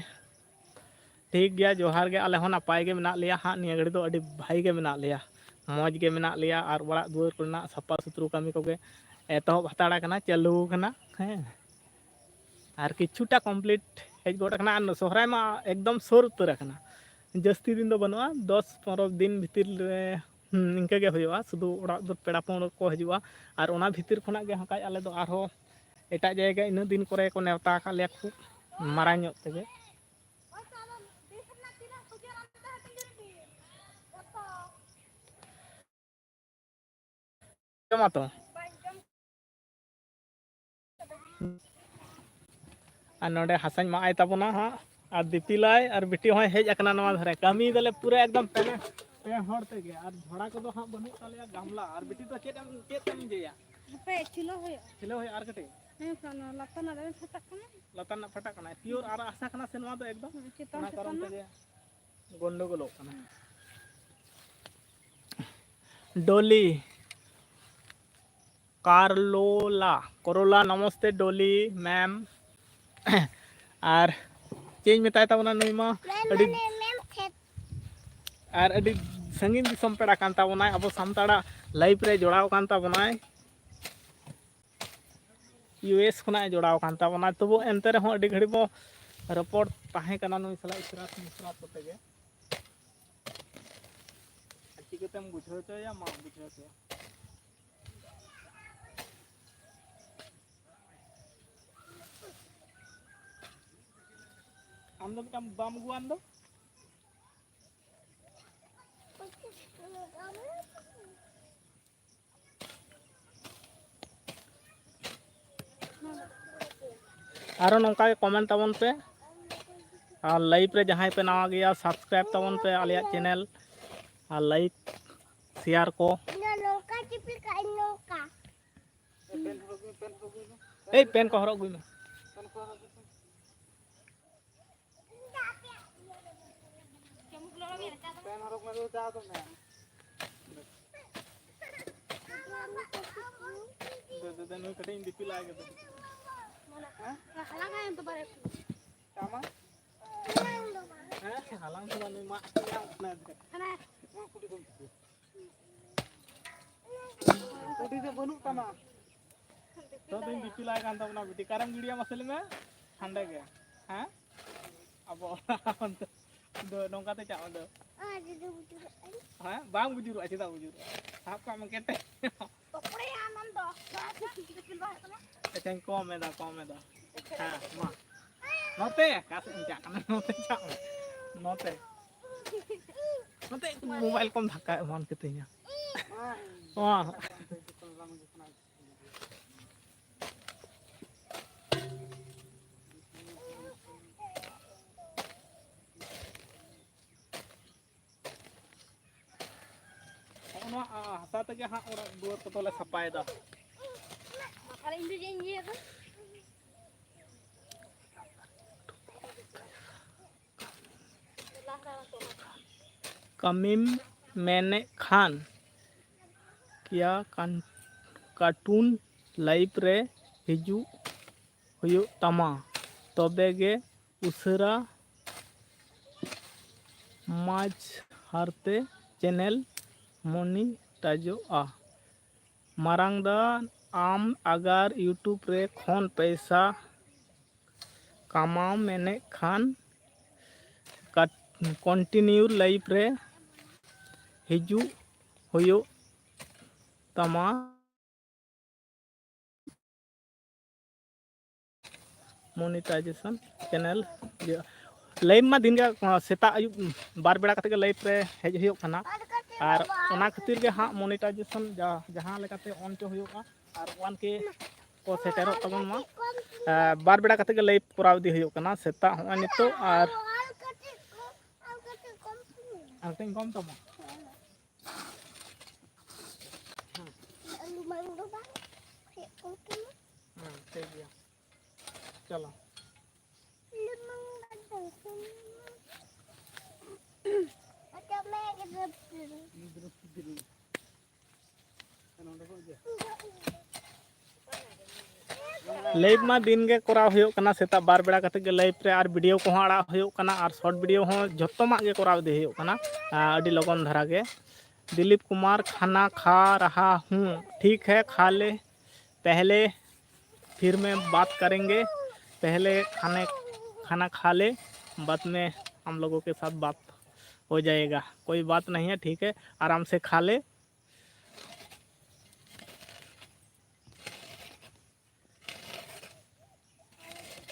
ᱴᱷᱤᱠ ᱜᱮᱭᱟ, ᱡᱚᱦᱟᱨ ᱜᱮ᱾ ᱟᱞᱮ ᱦᱚᱸ ᱱᱟᱯᱟᱭ ᱜᱮ ᱢᱮᱱᱟᱜ ᱞᱮᱭᱟ ᱦᱟᱸᱜ, ᱱᱤᱭᱟᱹ ᱜᱷᱟᱹᱲᱤᱡ ᱫᱚ ᱟᱹᱰᱤ ᱵᱷᱟᱹᱜᱤ ᱜᱮ ᱢᱮᱱᱟᱜ ᱞᱮᱭᱟ, ᱢᱚᱡᱽ ᱜᱮ ᱢᱮᱱᱟᱜ ᱞᱮᱭᱟ᱾ ᱟᱨ ᱚᱲᱟᱜ ᱫᱩᱣᱟᱹᱨ ᱠᱚᱨᱮᱱᱟᱜ ᱥᱟᱯᱷᱟ ᱥᱩᱛᱨᱚ ᱠᱟᱹᱢᱤ ᱠᱚᱜᱮ ᱮᱛᱚᱦᱚᱵ ᱦᱟᱛᱟᱲ ᱟᱠᱟᱱᱟ, ᱪᱟᱹᱞᱩ ᱟᱠᱟᱱᱟ᱾ ᱦᱮᱸ, ᱟᱨ ᱠᱤᱪᱷᱩᱴᱟ ᱠᱚᱢᱯᱞᱤᱴ ᱦᱮᱡ ᱜᱚᱫ ᱟᱠᱟᱱᱟ᱾ ᱟᱨ ᱥᱚᱦᱨᱟᱭ ᱢᱟ ᱮᱠᱫᱚᱢ ᱥᱩᱨ ᱩᱛᱟᱹᱨ ᱟᱠᱟᱱᱟ, ᱡᱟᱹᱥᱛᱤ ᱫᱤᱱ ᱫᱚ ᱵᱟᱹᱱᱩᱜᱼᱟ, ᱫᱚᱥ ᱯᱚᱱᱨᱚ ᱫᱤᱱ ᱵᱷᱤᱛᱤᱨ ᱨᱮ᱾ ᱦᱩᱸ, ᱤᱱᱠᱟᱹ ᱜᱮ ᱦᱩᱭᱩᱜᱼᱟ᱾ ᱥᱩᱫᱷᱩ ᱚᱲᱟᱜ ᱫᱩᱣᱟᱹᱨ ᱯᱮᱲᱟ ᱯᱟᱹᱲᱦᱟᱹ ᱠᱚ ᱦᱤᱡᱩᱜᱼᱟ, ᱟᱨ ᱚᱱᱟ ᱵᱷᱤᱛᱤᱨ ᱠᱷᱚᱱᱟᱜ ᱜᱮ ᱦᱟᱸᱜ ᱠᱷᱟᱡ ᱟᱞᱮ ᱫᱚ ᱟᱨᱦᱚᱸ ᱮᱴᱟᱜ ᱡᱟᱭᱜᱟ ᱤᱱᱟᱹᱜ ᱫᱤᱱ ᱠᱚᱨᱮ ᱠᱚ ᱱᱮᱣᱛᱟ ᱟᱠᱟᱫ ᱞᱮᱭᱟ, ᱠᱷᱩᱵ ᱢᱟᱨᱟᱝ ᱧᱚᱜ ᱛᱮᱜᱮ᱾ ᱡᱚᱢᱟ ᱛᱚ᱾ ᱟᱨ ᱱᱚᱰᱮ ᱦᱟᱥᱟᱧ ᱢᱟᱜ ᱟᱭ ᱛᱟᱵᱚᱱᱟ ᱦᱟᱸᱜ, ᱟᱨ ᱫᱤᱯᱤᱞᱟᱭ, ᱟᱨ ᱵᱤᱴᱤ ᱦᱚᱸᱭ ᱦᱮᱡ ᱟᱠᱟᱱᱟ ᱱᱚᱣᱟ ᱫᱷᱟᱨᱮ᱾ ᱠᱟᱹᱢᱤ ᱫᱟᱞᱮ ᱯᱩᱨᱟᱹ ᱮᱠᱫᱚᱢ ᱯᱮ, ᱯᱮ ᱦᱚᱲ ᱛᱮᱜᱮ, ᱟᱨ ᱡᱷᱚᱲᱟ ᱠᱚᱫᱚ ᱦᱟᱸᱜ ᱵᱟᱹᱱᱩᱜ ᱛᱟᱞᱮᱭᱟ, ᱜᱟᱢᱞᱟ᱾ ᱟᱨ ᱵᱤᱴᱤ ᱫᱚ ᱪᱮᱫ ᱮᱢ, ᱪᱮᱫ ᱛᱮᱢ ᱤᱭᱟᱹᱭᱟ? ᱦᱟᱯᱮ, ᱪᱷᱤᱞᱟᱹᱣ ᱦᱩᱭᱩᱜᱼᱟ᱾ ᱪᱷᱤᱞᱟᱹᱣ ᱦᱩᱭᱩᱜᱼᱟ ᱟᱨ ᱠᱟᱹᱴᱤᱡ? ᱦᱮᱸ, ᱞᱟᱛᱟᱨ ᱨᱮᱱᱟᱜ ᱫᱚ ᱯᱷᱟᱴᱟᱜ ᱠᱟᱱᱟ᱾ ᱞᱟᱛᱟᱨ ᱨᱮᱱᱟᱜ ᱯᱷᱟᱴᱟᱜ ᱠᱟᱱᱟ, ᱯᱤᱭᱳᱨ ᱟᱨ ᱦᱟᱥᱟ ᱠᱟᱱᱟ ᱥᱮ ᱱᱚᱣᱟ ᱫᱚ ᱮᱠᱫᱚᱢ? ᱦᱮᱸ, ᱪᱮᱛᱟᱱ ᱚᱱᱟ ᱠᱟᱨᱚᱱ ᱪᱮᱛᱟᱱ ᱛᱮᱜᱮ ᱜᱚᱱᱰᱚᱜᱳᱞᱚᱜ ᱠᱟᱱᱟ᱾ ᱰᱚᱞᱤ, ᱠᱟᱨᱞᱳᱞᱟ, ᱠᱚᱨᱳᱞᱟ, ᱱᱚᱢᱚᱥᱛᱮ ᱰᱚᱞᱤ ᱢᱮᱢ᱾ ᱟᱨ ᱪᱮᱫ ᱤᱧ ᱢᱮᱛᱟᱭ ᱛᱟᱵᱚᱱᱟ, ᱱᱩᱭ ᱢᱟ ᱟᱹᱰᱤ, ᱟᱨ ᱟᱹᱰᱤ ᱥᱟᱺᱜᱤᱧ ᱫᱤᱥᱚᱢ ᱯᱮᱲᱟ ᱠᱟᱱ ᱛᱟᱵᱚᱱᱟᱭ, ᱟᱵᱚ ᱥᱟᱱᱛᱟᱲᱟᱜ ᱞᱟᱭᱤᱯᱷ ᱨᱮ ᱡᱚᱲᱟᱣ ᱠᱟᱱ ᱛᱟᱵᱚᱱᱟᱭ᱾ ᱤᱭᱩ ᱮᱥ ᱠᱷᱚᱱᱟᱜ ᱮ ᱡᱚᱲᱟᱣ ᱟᱠᱟᱱ ᱛᱟᱵᱚᱱᱟ᱾ ᱛᱚᱵᱩ ᱮᱱᱛᱮ ᱨᱮᱦᱚᱸ ᱟᱹᱰᱤ ᱜᱷᱟᱹᱲᱤᱡ ᱵᱚ ᱨᱚᱯᱚᱲ ᱛᱟᱦᱮᱸ ᱠᱟᱱᱟ ᱱᱩᱭ ᱥᱟᱞᱟᱜ ᱤᱥᱨᱟᱛ ᱢᱤᱥᱨᱟᱛ ᱠᱚᱛᱮ ᱜᱮ᱾ ᱟᱨ ᱪᱤᱠᱟᱹᱛᱮᱢ ᱵᱩᱡᱷᱟᱹᱣ ᱦᱚᱪᱚᱭᱟ? ᱢᱟ ᱵᱩᱡᱷᱟᱹᱣ ᱦᱚᱪᱚᱭᱟ᱾ ᱟᱢ ᱫᱚ ᱢᱤᱫᱴᱟᱝ ᱵᱟᱢ ᱟᱹᱜᱩᱣᱟᱱ ᱫᱚ? ᱟᱨᱚ ᱱᱚᱝᱠᱟ ᱜᱮ ᱠᱚᱢᱮᱱᱴ ᱛᱟᱵᱚᱱ ᱯᱮ, ᱟᱨ ᱞᱟᱭᱤᱵᱷ ᱨᱮ ᱡᱟᱦᱟᱸᱭ ᱯᱮ ᱱᱟᱣᱟ ᱜᱮᱭᱟ, ᱥᱟᱵᱥᱠᱨᱟᱭᱤᱵ ᱛᱟᱵᱚᱱ ᱯᱮ ᱟᱞᱮᱭᱟᱜ ᱪᱮᱱᱮᱞ, ᱟᱨ ᱞᱟᱭᱤᱠ, ᱥᱮᱭᱟᱨ ᱠᱚ᱾ ᱤᱧ ᱫᱚ ᱱᱚᱝᱠᱟ ᱪᱤᱯᱤ ᱠᱟᱜ ᱟᱹᱧ, ᱱᱚᱝᱠᱟ᱾ ᱮᱭ, ᱯᱮᱱ ᱠᱚ ᱦᱚᱨᱚᱜ ᱟᱹᱜᱩᱭ ᱢᱮ᱾ ᱯᱮᱱ ᱦᱚᱨᱚᱜ ᱢᱮ, ᱫᱩ ᱪᱟ ᱫᱚ ᱢᱮ᱾ ᱫᱮ, ᱫᱮ, ᱫᱮ, ᱱᱩᱭ ᱠᱟᱹᱴᱤᱡ ᱤᱧ ᱫᱤᱯᱤᱞ ᱟᱭ ᱜᱮ ᱫᱮ᱾ ᱦᱮᱸ? ᱦᱟᱞᱟᱝ ᱟᱭ ᱫᱚ ᱵᱟᱨᱭᱟ᱾ ᱪᱟ ᱢᱟ᱾ ᱦᱮᱸ, ᱦᱟᱞᱟᱝ ᱫᱚ ᱵᱟᱝ, ᱱᱩᱭ ᱢᱟᱜ ᱠᱚ ᱧᱟᱢ ᱠᱟᱱᱟ᱾ ᱦᱟᱱᱟ᱾ ᱱᱚᱣᱟ ᱠᱩᱰᱤ ᱫᱚ ᱵᱟᱹᱱᱩᱜ ᱛᱟᱢᱟ᱾ ᱛᱚ ᱫᱩᱧ ᱫᱤᱯᱤᱞᱟᱭ ᱠᱟᱱ ᱛᱟᱵᱚᱱᱟ ᱵᱤᱴᱤ᱾ ᱚᱠᱟᱨᱮᱢ ᱜᱤᱰᱤᱭᱟ ᱢᱟᱥᱮ ᱞᱟᱹᱭ ᱢᱮ? ᱦᱟᱸᱰᱮ ᱜᱮ᱾ ᱦᱮᱸ? ᱟᱵᱚ ᱚᱲᱟᱜ ᱚᱱᱛᱮ ᱫᱚ ᱱᱚᱝᱠᱟ ᱛᱮ ᱪᱟᱜ ᱚᱸᱰᱮ᱾ ᱟᱨ ᱡᱩᱫᱤ ᱵᱩᱡᱩᱨᱚᱜ ᱟᱹᱧ? ᱦᱮᱸ? ᱵᱟᱝ ᱵᱩᱡᱩᱨᱚᱜᱼᱟ, ᱪᱮᱫᱟᱜ ᱵᱩᱡᱩᱨᱚᱜᱼᱟ? ᱥᱟᱵ ᱠᱟᱜ ᱢᱮ ᱠᱮᱴᱮᱡ᱾ ᱚᱠᱚᱭ ᱟᱢ ᱫᱚ? ᱫᱤᱯᱤᱞ ᱵᱟᱝ ᱦᱩᱭᱩᱜ ᱠᱟᱱᱟ? ᱟᱪᱪᱷᱟᱧ ᱠᱚᱢ ᱮᱫᱟ, ᱠᱚᱢ ᱮᱫᱟ᱾ ᱦᱮᱸ, ᱢᱟ᱾ ᱱᱚᱛᱮ, ᱚᱠᱟ ᱥᱮᱫ ᱮᱢ ᱪᱟᱜ ᱠᱟᱱᱟ? ᱱᱚᱛᱮ ᱪᱟᱜ ᱢᱮ᱾ ᱱᱚᱛᱮ᱾ ᱱᱚᱛᱮ ᱢᱳᱵᱟᱭᱤᱞ ᱠᱚᱢ ᱫᱷᱟᱠᱟ ᱮᱢᱟᱱ ᱠᱟᱹᱛᱤᱧᱟ᱾ ᱚ᱾ ᱦᱚᱸᱜᱼᱚ ᱱᱚᱣᱟ, ᱟ, ᱦᱟᱥᱟ ᱛᱮᱜᱮ ᱦᱟᱸᱜ ᱚᱲᱟᱜ ᱫᱩᱣᱟᱹᱨ ᱠᱚᱫᱚ ᱞᱮ ᱥᱟᱯᱷᱟᱭᱮᱫᱟ᱾ ᱟᱨ ᱤᱧ ᱫᱚ ᱪᱮᱫ ᱤᱧ ᱤᱭᱟᱹᱭᱟ? ᱠᱟᱹᱢᱤᱢ ᱢᱮᱱᱮᱫ ᱠᱷᱟᱱ ᱠᱤᱭᱟ ᱠᱟᱱ-, ᱠᱟᱨᱴᱩᱱ ᱞᱟᱭᱤᱯᱷ ᱨᱮ ᱦᱤᱡᱩᱜ ᱦᱩᱭᱩᱜ ᱛᱟᱢᱟ, ᱛᱚᱵᱮ ᱜᱮ ᱩᱥᱟᱹᱨᱟ ᱢᱟᱡᱷᱟᱨᱛᱮ ᱪᱮᱱᱮᱞ ᱢᱚᱱᱤᱴᱟᱭᱤᱡᱚᱜᱼᱟ᱾ ᱢᱟᱨᱟᱝ ᱫᱟ, ᱟᱢ ᱟᱜᱟᱨ YouTube ᱨᱮ ᱠᱷᱚᱱ ᱯᱚᱭᱥᱟ ᱠᱟᱢᱟᱣ ᱢᱮᱱᱮᱫ ᱠᱷᱟᱱ, ᱠᱟᱴ-, ᱠᱚᱱᱴᱤᱱᱤᱭᱩ ᱞᱟᱭᱤᱯᱷ ᱨᱮ ᱦᱤᱡᱩᱜ ᱦᱩᱭᱩᱜ ᱛᱟᱢᱟ᱾ ᱢᱚᱱᱤᱴᱟᱭᱡᱮᱥᱚᱱ ᱪᱮᱱᱮᱞ ᱤᱭᱟᱹ, ᱞᱟᱭᱤᱵᱷ ᱢᱟ ᱫᱤᱱ ᱜᱮ, ᱥᱮᱛᱟᱜ ᱟᱹᱭᱩᱵ ᱵᱟᱨ ᱵᱮᱲᱟ ᱠᱟᱛᱮ ᱜᱮ ᱞᱟᱭᱤᱵᱷ ᱨᱮ ᱦᱮᱡ ᱦᱩᱭᱩᱜ ᱠᱟᱱᱟ᱾ ᱟᱨ ᱚᱱᱟ ᱠᱷᱟᱹᱛᱤᱨ ᱜᱮ ᱦᱟᱸᱜ ᱢᱚᱱᱤᱴᱟᱭᱡᱮᱥᱚᱱ ᱡᱟ-, ᱡᱟᱦᱟᱸ ᱞᱮᱠᱟᱛᱮ ᱚᱱ ᱦᱚᱪᱚ ᱦᱩᱭᱩᱜᱼᱟ ᱟᱨ ᱚᱣᱟᱱ ᱠᱮ ᱠᱚ ᱥᱮᱴᱮᱨᱚᱜ ᱛᱟᱵᱚᱱ ᱢᱟ᱾ ᱟᱨ ᱵᱟᱨ ᱵᱮᱲᱟ ᱠᱟᱛᱮ ᱜᱮ ᱞᱟᱭᱤᱵᱷ ᱠᱚᱨᱟᱣ ᱤᱫᱤ ᱦᱩᱭᱩᱜ ᱠᱟᱱᱟ, ᱥᱮᱛᱟᱜ ᱦᱚᱸᱜᱼᱚᱭ ᱱᱤᱛᱚᱜ ᱟᱨ ᱟᱨ ᱠᱟᱹᱴᱤᱡ ᱠᱚᱢ ᱛᱟᱢᱟ᱾ ᱦᱮᱸ᱾ ᱟᱹᱞᱩ ᱢᱟᱹᱨᱩ ᱫᱚ ᱵᱟᱝ, ᱪᱮᱫ ᱠᱚ ᱩᱛᱩ? ᱦᱮᱸ, ᱴᱷᱤᱠ ᱜᱮᱭᱟ᱾ ᱪᱟᱞᱟᱣ᱾ ᱞᱟᱭᱤᱵᱷ ᱢᱟ ᱫᱤᱱ ᱜᱮ ᱠᱚᱨᱟᱣ ᱦᱩᱭᱩᱜ ᱠᱟᱱᱟ, ᱥᱮᱛᱟᱜ ᱵᱟᱨ ᱵᱮᱲᱟ ᱠᱟᱛᱮ ᱜᱮ ᱞᱟᱭᱤᱵᱷ ᱨᱮ, ᱟᱨ ᱵᱷᱤᱰᱤᱭᱳ ᱠᱚᱦᱚᱸ ᱟᱲᱟᱜ ᱦᱩᱭᱩᱜ ᱠᱟᱱᱟ, ᱟᱨ ᱥᱚᱨᱴ ᱵᱷᱤᱰᱤᱭᱳ ᱦᱚᱸ ᱡᱷᱚᱛᱚᱢᱟᱜ ᱜᱮ ᱠᱚᱨᱟᱣ ᱤᱫᱤ ᱦᱩᱭᱩᱜ ᱠᱟᱱᱟ, ᱟᱹᱰᱤ ᱞᱚᱜᱚᱱ ᱫᱷᱟᱨᱟ ᱜᱮ᱾ ᱫᱤᱞᱤᱯ ᱠᱩᱢᱟᱨ, ᱠᱷᱟᱱᱟ ᱠᱷᱟ ᱨᱟᱦᱟ ᱦᱩᱸ, ᱴᱷᱤᱠ ᱦᱮ, ᱠᱷᱟ ᱞᱮ, ᱯᱮᱦᱞᱮ ᱯᱷᱤᱨ ᱢᱮ ᱵᱟᱛ ᱠᱟᱨᱮᱝᱜᱮ, ᱯᱮᱦᱞᱮ ᱠᱷᱟᱱᱮ ᱠᱷᱟᱱᱟ ᱠᱷᱟ ᱞᱮ, ᱵᱟᱫ ᱢᱮ ᱦᱟᱢ ᱞᱳᱜᱳ ᱠᱮ ᱥᱟᱛ ᱵᱟᱛ ᱦᱳ ᱡᱟᱭᱮᱜᱟ, ᱠᱳᱭ ᱵᱟᱛ ᱱᱟᱦᱤ ᱦᱮ, ᱴᱷᱤᱠ ᱦᱮ, ᱟᱨᱟᱢ ᱥᱮ ᱠᱷᱟ ᱞᱮ᱾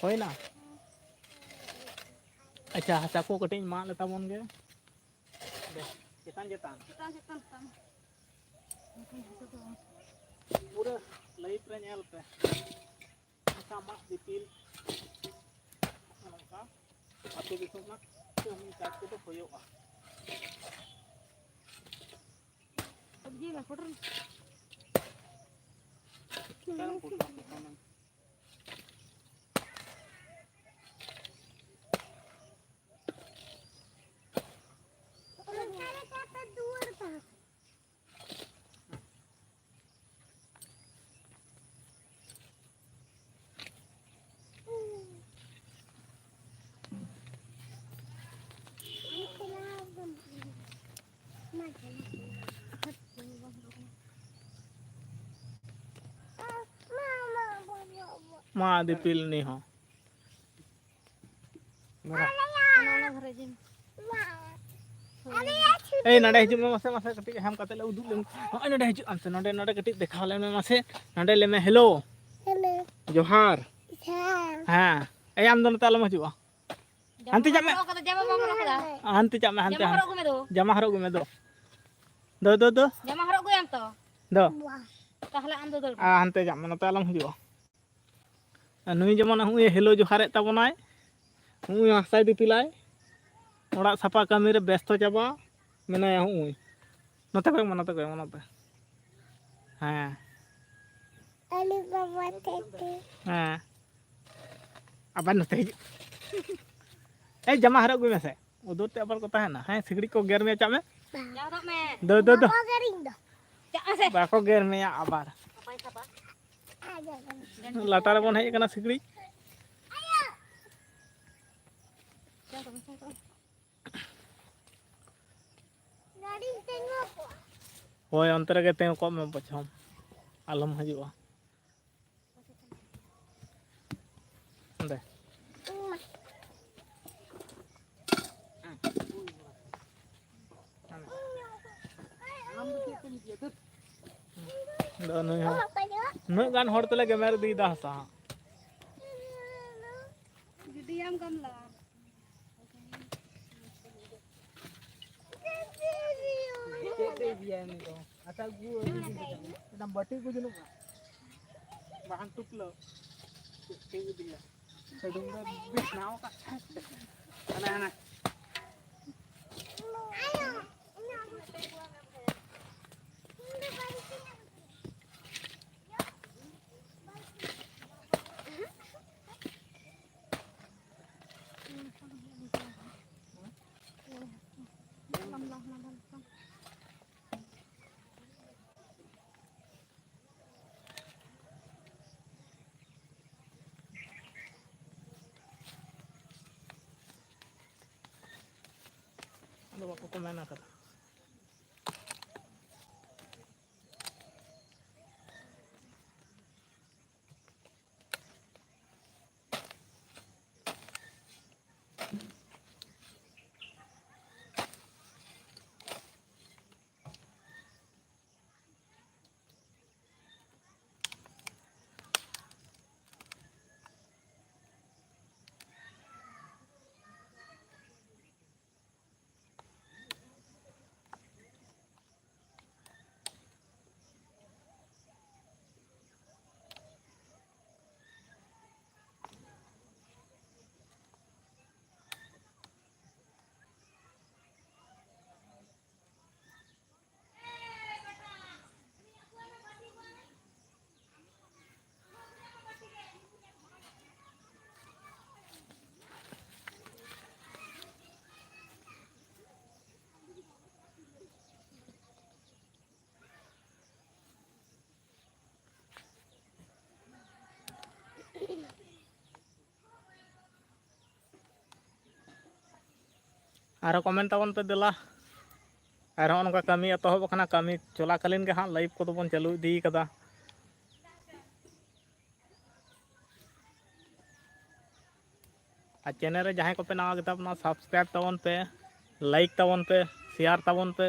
ᱦᱩᱭᱱᱟ? ᱟᱪᱪᱷᱟ, ᱦᱟᱥᱟ ᱠᱚ ᱠᱟᱹᱴᱤᱡ ᱢᱟᱜ ᱞᱮ ᱛᱟᱵᱚᱱ ᱜᱮ᱾ ᱫᱮ, ᱪᱮᱛᱟᱱ, ᱪᱮᱛᱟᱱ᱾ ᱪᱮᱛᱟᱱ, ᱪᱮᱛᱟᱱ, ᱪᱮᱛᱟᱱ᱾ ᱯᱩᱨᱟᱹ ᱞᱟᱭᱤᱵᱷ ᱨᱮ ᱧᱮᱞ ᱯᱮ᱾ ᱦᱟᱥᱟ ᱢᱟᱜ ᱫᱤᱯᱤᱞ᱾ ᱱᱚᱝᱠᱟ ᱟᱹᱛᱩ ᱫᱤᱥᱚᱢ ᱨᱮᱱᱟᱜ ᱠᱟᱹᱢᱤ ᱠᱟᱡᱽ ᱠᱚᱫᱚ ᱦᱩᱭᱩᱜᱼᱟ᱾ ᱢᱟ ᱫᱤᱯᱤᱞ ᱩᱱᱤ ᱦᱚᱸ᱾ ᱚᱱᱟ, ᱚᱱᱟ ᱫᱷᱟᱨᱮ ᱡᱤᱞ᱾ ᱮᱭ, ᱱᱚᱰᱮ ᱦᱤᱡᱩᱜ ᱢᱮ ᱢᱟᱥᱮ, ᱢᱟᱥᱮ ᱠᱟᱹᱴᱤᱡ ᱦᱟᱢ ᱠᱟᱛᱮ ᱞᱮ ᱩᱫᱩᱜ ᱞᱮᱢ᱾ ᱱᱚᱜᱼᱚᱭ ᱱᱚᱰᱮ ᱦᱤᱡᱩᱜ ᱟᱢ ᱥᱮ, ᱱᱚᱰᱮ, ᱱᱚᱰᱮ ᱠᱟᱹᱴᱤᱡ ᱫᱮᱠᱷᱟᱣ ᱞᱮ ᱢᱮ ᱢᱟᱥᱮ᱾ ᱱᱚᱰᱮ ᱞᱟᱹᱭ ᱢᱮ, ᱦᱮᱞᱳ᱾ ᱦᱮᱞᱳ᱾ ᱡᱚᱦᱟᱨ᱾ ᱡᱚᱦᱟᱨ᱾ ᱦᱮᱸ᱾ ᱮᱭ, ᱟᱢ ᱫᱚ ᱱᱚᱛᱮ ᱟᱞᱚᱢ ᱦᱤᱡᱩᱜᱼᱟ᱾ ᱦᱟᱱᱛᱮ ᱪᱟᱜ ᱢᱮ᱾ ᱦᱚᱨᱚᱜ ᱠᱟᱫᱟ, ᱡᱟᱢᱟ ᱵᱟᱢ ᱦᱚᱨᱚᱜ ᱠᱟᱫᱟ᱾ ᱦᱟᱱᱛᱮ ᱪᱟᱜ ᱢᱮ, ᱦᱟᱱᱛᱮ, ᱡᱟᱢᱟ ᱦᱟᱱᱛᱮ᱾ ᱦᱚᱨᱚᱜ ᱟᱹᱜᱩ ᱢᱮ ᱫᱚ᱾ ᱡᱟᱢᱟ ᱦᱚᱨᱚᱜ ᱟᱹᱜᱩ ᱢᱮ ᱫᱚ᱾ ᱫᱚ, ᱫᱚ, ᱫᱚ᱾ ᱡᱟᱢᱟ ᱦᱚᱨᱚᱜ ᱟᱹᱜᱩᱭᱟᱢ ᱛᱚ᱾ ᱫᱚ᱾ ᱛᱟᱦᱞᱮ ᱟᱢ ᱫᱚ ᱫᱟᱹᱲ ᱢᱮ᱾ ᱟᱨ ᱦᱟᱱᱛᱮ ᱪᱟᱜ ᱢᱮ, ᱱᱚᱛᱮ ᱟᱞᱚᱢ ᱦᱤᱡᱩᱜᱼᱟ᱾ ᱟᱨ ᱱᱩᱭ ᱡᱮᱢᱚᱱ ᱱᱚᱜᱼᱚᱭ ᱦᱮᱞᱳ ᱡᱚᱦᱟᱨᱮᱫ ᱛᱟᱵᱚᱱᱟᱭ, ᱱᱩᱭ ᱦᱟᱥᱟᱭ ᱫᱤᱯᱤᱞᱟᱭ, ᱚᱲᱟᱜ ᱥᱟᱯᱷᱟ ᱠᱟᱹᱢᱤ ᱨᱮ ᱵᱮᱥᱛᱚ ᱪᱟᱵᱟ ᱢᱮᱱᱟᱭᱟ᱾ ᱱᱚᱜᱼᱚᱭ ᱱᱚᱛᱮ ᱠᱚᱭᱚᱜ ᱢᱮ, ᱱᱚᱛᱮ ᱠᱚᱭᱚᱜ ᱢᱮ, ᱱᱚᱛᱮ᱾ ᱦᱮᱸ᱾ ᱟᱞᱮ ᱵᱟᱵᱟ ᱛᱟᱠᱚ᱾ ᱦᱮᱸ᱾ ᱟᱵᱟᱨ ᱱᱚᱛᱮ ᱦᱤᱡᱩᱜ᱾ ᱮᱭ, ᱡᱟᱢᱟ ᱦᱚᱨᱚᱜ ᱟᱹᱜᱩᱭ ᱢᱮᱥᱮ᱾ ᱩᱫᱩᱨ ᱛᱮ ᱟᱵᱟᱨ ᱠᱚ ᱛᱟᱦᱮᱱᱟ᱾ ᱦᱮᱸ, ᱥᱤᱠᱲᱤᱡ ᱠᱚ ᱜᱮᱨ ᱢᱮᱭᱟ, ᱪᱟᱜ ᱢᱮ᱾ ᱡᱟᱣᱨᱟᱜ ᱢᱮ᱾ ᱫᱟᱹᱲ, ᱫᱟᱹᱲ, ᱫᱟᱹᱲ᱾ ᱵᱟᱠᱚ ᱜᱮᱨᱤᱧ ᱫᱚ᱾ ᱪᱟᱜ ᱢᱮᱥᱮ᱾ ᱵᱟᱠᱚ ᱜᱮᱨ ᱢᱮᱭᱟ ᱟᱵᱟᱨ᱾ ᱱᱟᱯᱟᱭ ᱥᱟᱯᱟ᱾ ᱞᱟᱴᱟ ᱨᱮᱵᱚᱱ ᱦᱮᱡ ᱟᱠᱟᱱᱟ, ᱥᱤᱠᱲᱤᱡ᱾ ᱦᱳᱭ, ᱚᱱᱛᱮ ᱨᱮᱜᱮ ᱛᱤᱸᱜᱩ ᱠᱚᱜ ᱢᱮ, ᱵᱚᱪᱷᱚᱢ, ᱟᱞᱚᱢ ᱦᱤᱡᱩᱜᱼᱟ᱾ ᱚᱸᱰᱮ᱾ ᱟᱫᱚ ᱱᱩᱭ ᱦᱚᱸ ᱩᱱᱟᱹᱜ ᱜᱟᱱ ᱦᱚᱲ ᱛᱮᱞᱮ ᱜᱮᱢᱮᱨ ᱤᱫᱤᱭᱮᱫᱟ ᱦᱟᱥᱟ ᱦᱟᱸᱜ᱾ ᱜᱤᱰᱤᱭᱟᱢ ᱜᱟᱢᱞᱟ᱾ ᱪᱮᱫ ᱮ ᱤᱫᱤᱭᱟ ᱩᱱᱤ ᱫᱚ? ᱟᱪᱪᱷᱟ, ᱟᱹᱜᱩ, ᱟᱹᱜᱩ ᱤᱫᱤ ᱠᱟᱛᱮ᱾ ᱢᱤᱫᱴᱟᱝ ᱵᱟᱹᱴᱤ ᱠᱚ ᱡᱟᱹᱱᱩᱜᱼᱟ᱾ ᱵᱟᱦᱟᱱ ᱴᱩᱯᱞᱟᱹ᱾ ᱪᱮᱫ ᱯᱮ ᱤᱫᱤᱭᱟ? ᱥᱟᱹᱰᱩᱢ ᱫᱚ ᱵᱮᱱᱟᱣ ᱟᱠᱟᱫ ᱛᱟᱦᱮᱸᱫ᱾ ᱦᱟᱱᱟ, ᱦᱟᱱᱟ᱾ ᱟᱫᱚ ᱵᱟᱠᱚ ᱠᱚ ᱢᱮᱱ ᱟᱠᱟᱫᱟ᱾ ᱟᱨᱦᱚᱸ comment ᱛᱟᱵᱚᱱ ᱯᱮ ᱫᱮᱞᱟ᱾ ᱟᱨ ᱦᱚᱸᱜᱼᱚ ᱱᱚᱝᱠᱟ ᱠᱟᱹᱢᱤ ᱮᱛᱚᱦᱚᱵ ᱟᱠᱟᱱᱟ, ᱠᱟᱹᱢᱤ ᱪᱚᱞᱟᱠᱟᱞᱤᱱ ᱜᱮ ᱦᱟᱸᱜ live ᱠᱚᱫᱚ ᱵᱚᱱ ᱪᱟᱹᱞᱩ ᱤᱫᱤ ᱠᱟᱫᱟ᱾ ᱟᱨ channel ᱨᱮ ᱡᱟᱦᱟᱸᱭ ᱠᱚᱯᱮ ᱱᱟᱣᱟ ᱜᱮᱛᱟ ᱵᱚᱱᱟ, subscribe ᱛᱟᱵᱚᱱ ᱯᱮ, like ᱛᱟᱵᱚᱱ ᱯᱮ, share ᱛᱟᱵᱚᱱ ᱯᱮ᱾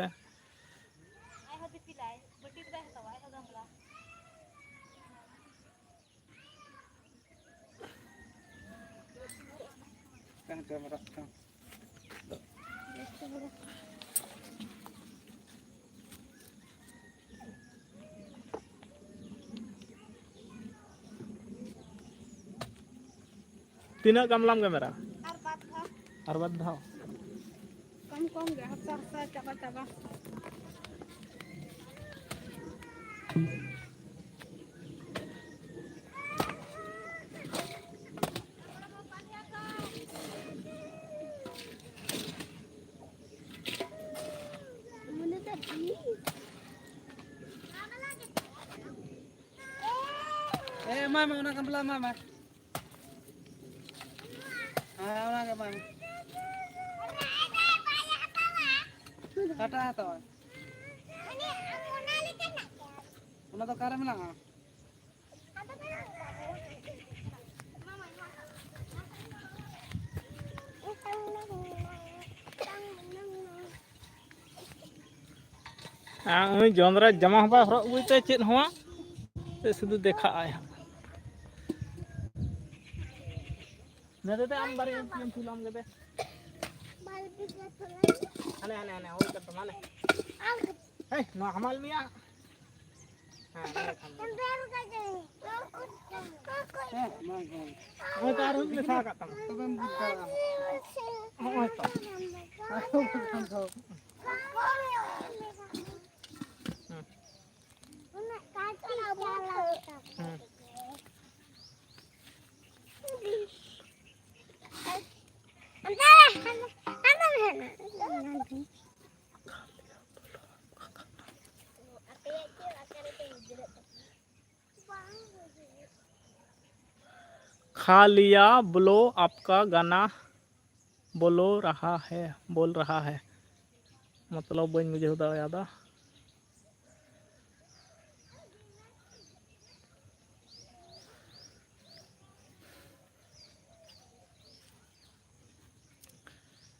ᱛᱤᱱᱟᱹᱜ ᱜᱟᱢᱞᱟᱢ ᱜᱮᱢᱮᱨᱟ? ᱟᱨ ᱵᱟᱨ ᱫᱷᱟᱣ᱾ ᱟᱨ ᱵᱟᱨ ᱫᱷᱟᱣ? ᱠᱚᱢ ᱠᱚᱢ ᱜᱮ, ᱦᱟᱥᱟ ᱦᱟᱥᱟ, ᱪᱟᱵᱟ ᱪᱟᱵᱟ᱾ ᱮ, ᱮᱢᱟᱭ ᱢᱮ, ᱚᱱᱟ ᱜᱟᱢᱞᱟ ᱮᱢᱟᱭ ᱢᱮ᱾ ᱦᱮᱸ, ᱚᱱᱟ ᱜᱮ ᱮᱢᱟᱭ ᱢᱮ᱾ ᱚᱠᱟᱴᱟᱜ ᱦᱟᱛᱟᱣᱟ? ᱚᱱᱟ ᱫᱚ ᱚᱠᱟᱨᱮ ᱢᱮᱱᱟᱜᱼᱟ? ᱟᱨ ᱩᱱᱤ ᱡᱚᱢᱨᱟᱡᱽ ᱡᱟᱢᱟ ᱦᱚᱸ ᱵᱟᱭ ᱦᱚᱨᱚᱜ ᱟᱹᱜᱩᱭ ᱛᱮ ᱪᱮᱫ ᱦᱚᱸ, ᱥᱩᱫᱷᱩ ᱫᱮᱠᱷᱟᱜ ᱟᱭ ᱦᱟᱸᱜ᱾ ᱫᱮ, ᱫᱮ, ᱫᱮ, ᱟᱢ ᱵᱟᱨᱭᱟ ᱮᱢ ᱛᱩᱞᱟᱢ ᱜᱮ ᱫᱮ᱾ ᱦᱟᱱᱮ, ᱦᱟᱱᱮ, ᱦᱟᱱᱮ, ᱦᱳᱭ ᱠᱟᱛᱮ, ᱦᱟᱱᱮ᱾ ᱦᱮᱭ, ᱱᱚᱣᱟ ᱦᱟᱢᱟᱞ ᱢᱮᱭᱟ᱾ ᱦᱮᱸ, ᱱᱚᱣᱟ ᱠᱷᱟᱱ ᱜᱮ᱾ ᱦᱮᱸ, ᱵᱟᱝ, ᱵᱟᱝ᱾ ᱱᱚᱜᱼᱚᱭ ᱛᱚ ᱟᱨᱦᱚᱸᱧ ᱢᱮᱥᱟ ᱟᱠᱟᱫ ᱛᱟᱢᱟ᱾ ᱛᱚᱵᱮᱢ ᱵᱩᱡᱽ ᱫᱟᱲᱮᱭᱟᱜᱼᱟ᱾ ᱱᱚᱜᱼᱚᱭ ᱛᱚ᱾ ᱟᱨᱦᱚᱸ ᱵᱟᱝᱠᱷᱟᱱ ᱫᱚ᱾ ᱦᱩᱸ᱾ ᱦᱩᱸ᱾ खा लिया ब्लो आपका गाना। बोलो रहा है, बोल रहा है, मतलब ᱵᱟᱹᱧ ᱵᱩᱡᱷᱟᱹᱣ ᱫᱟᱲᱮᱭᱟᱫᱟ᱾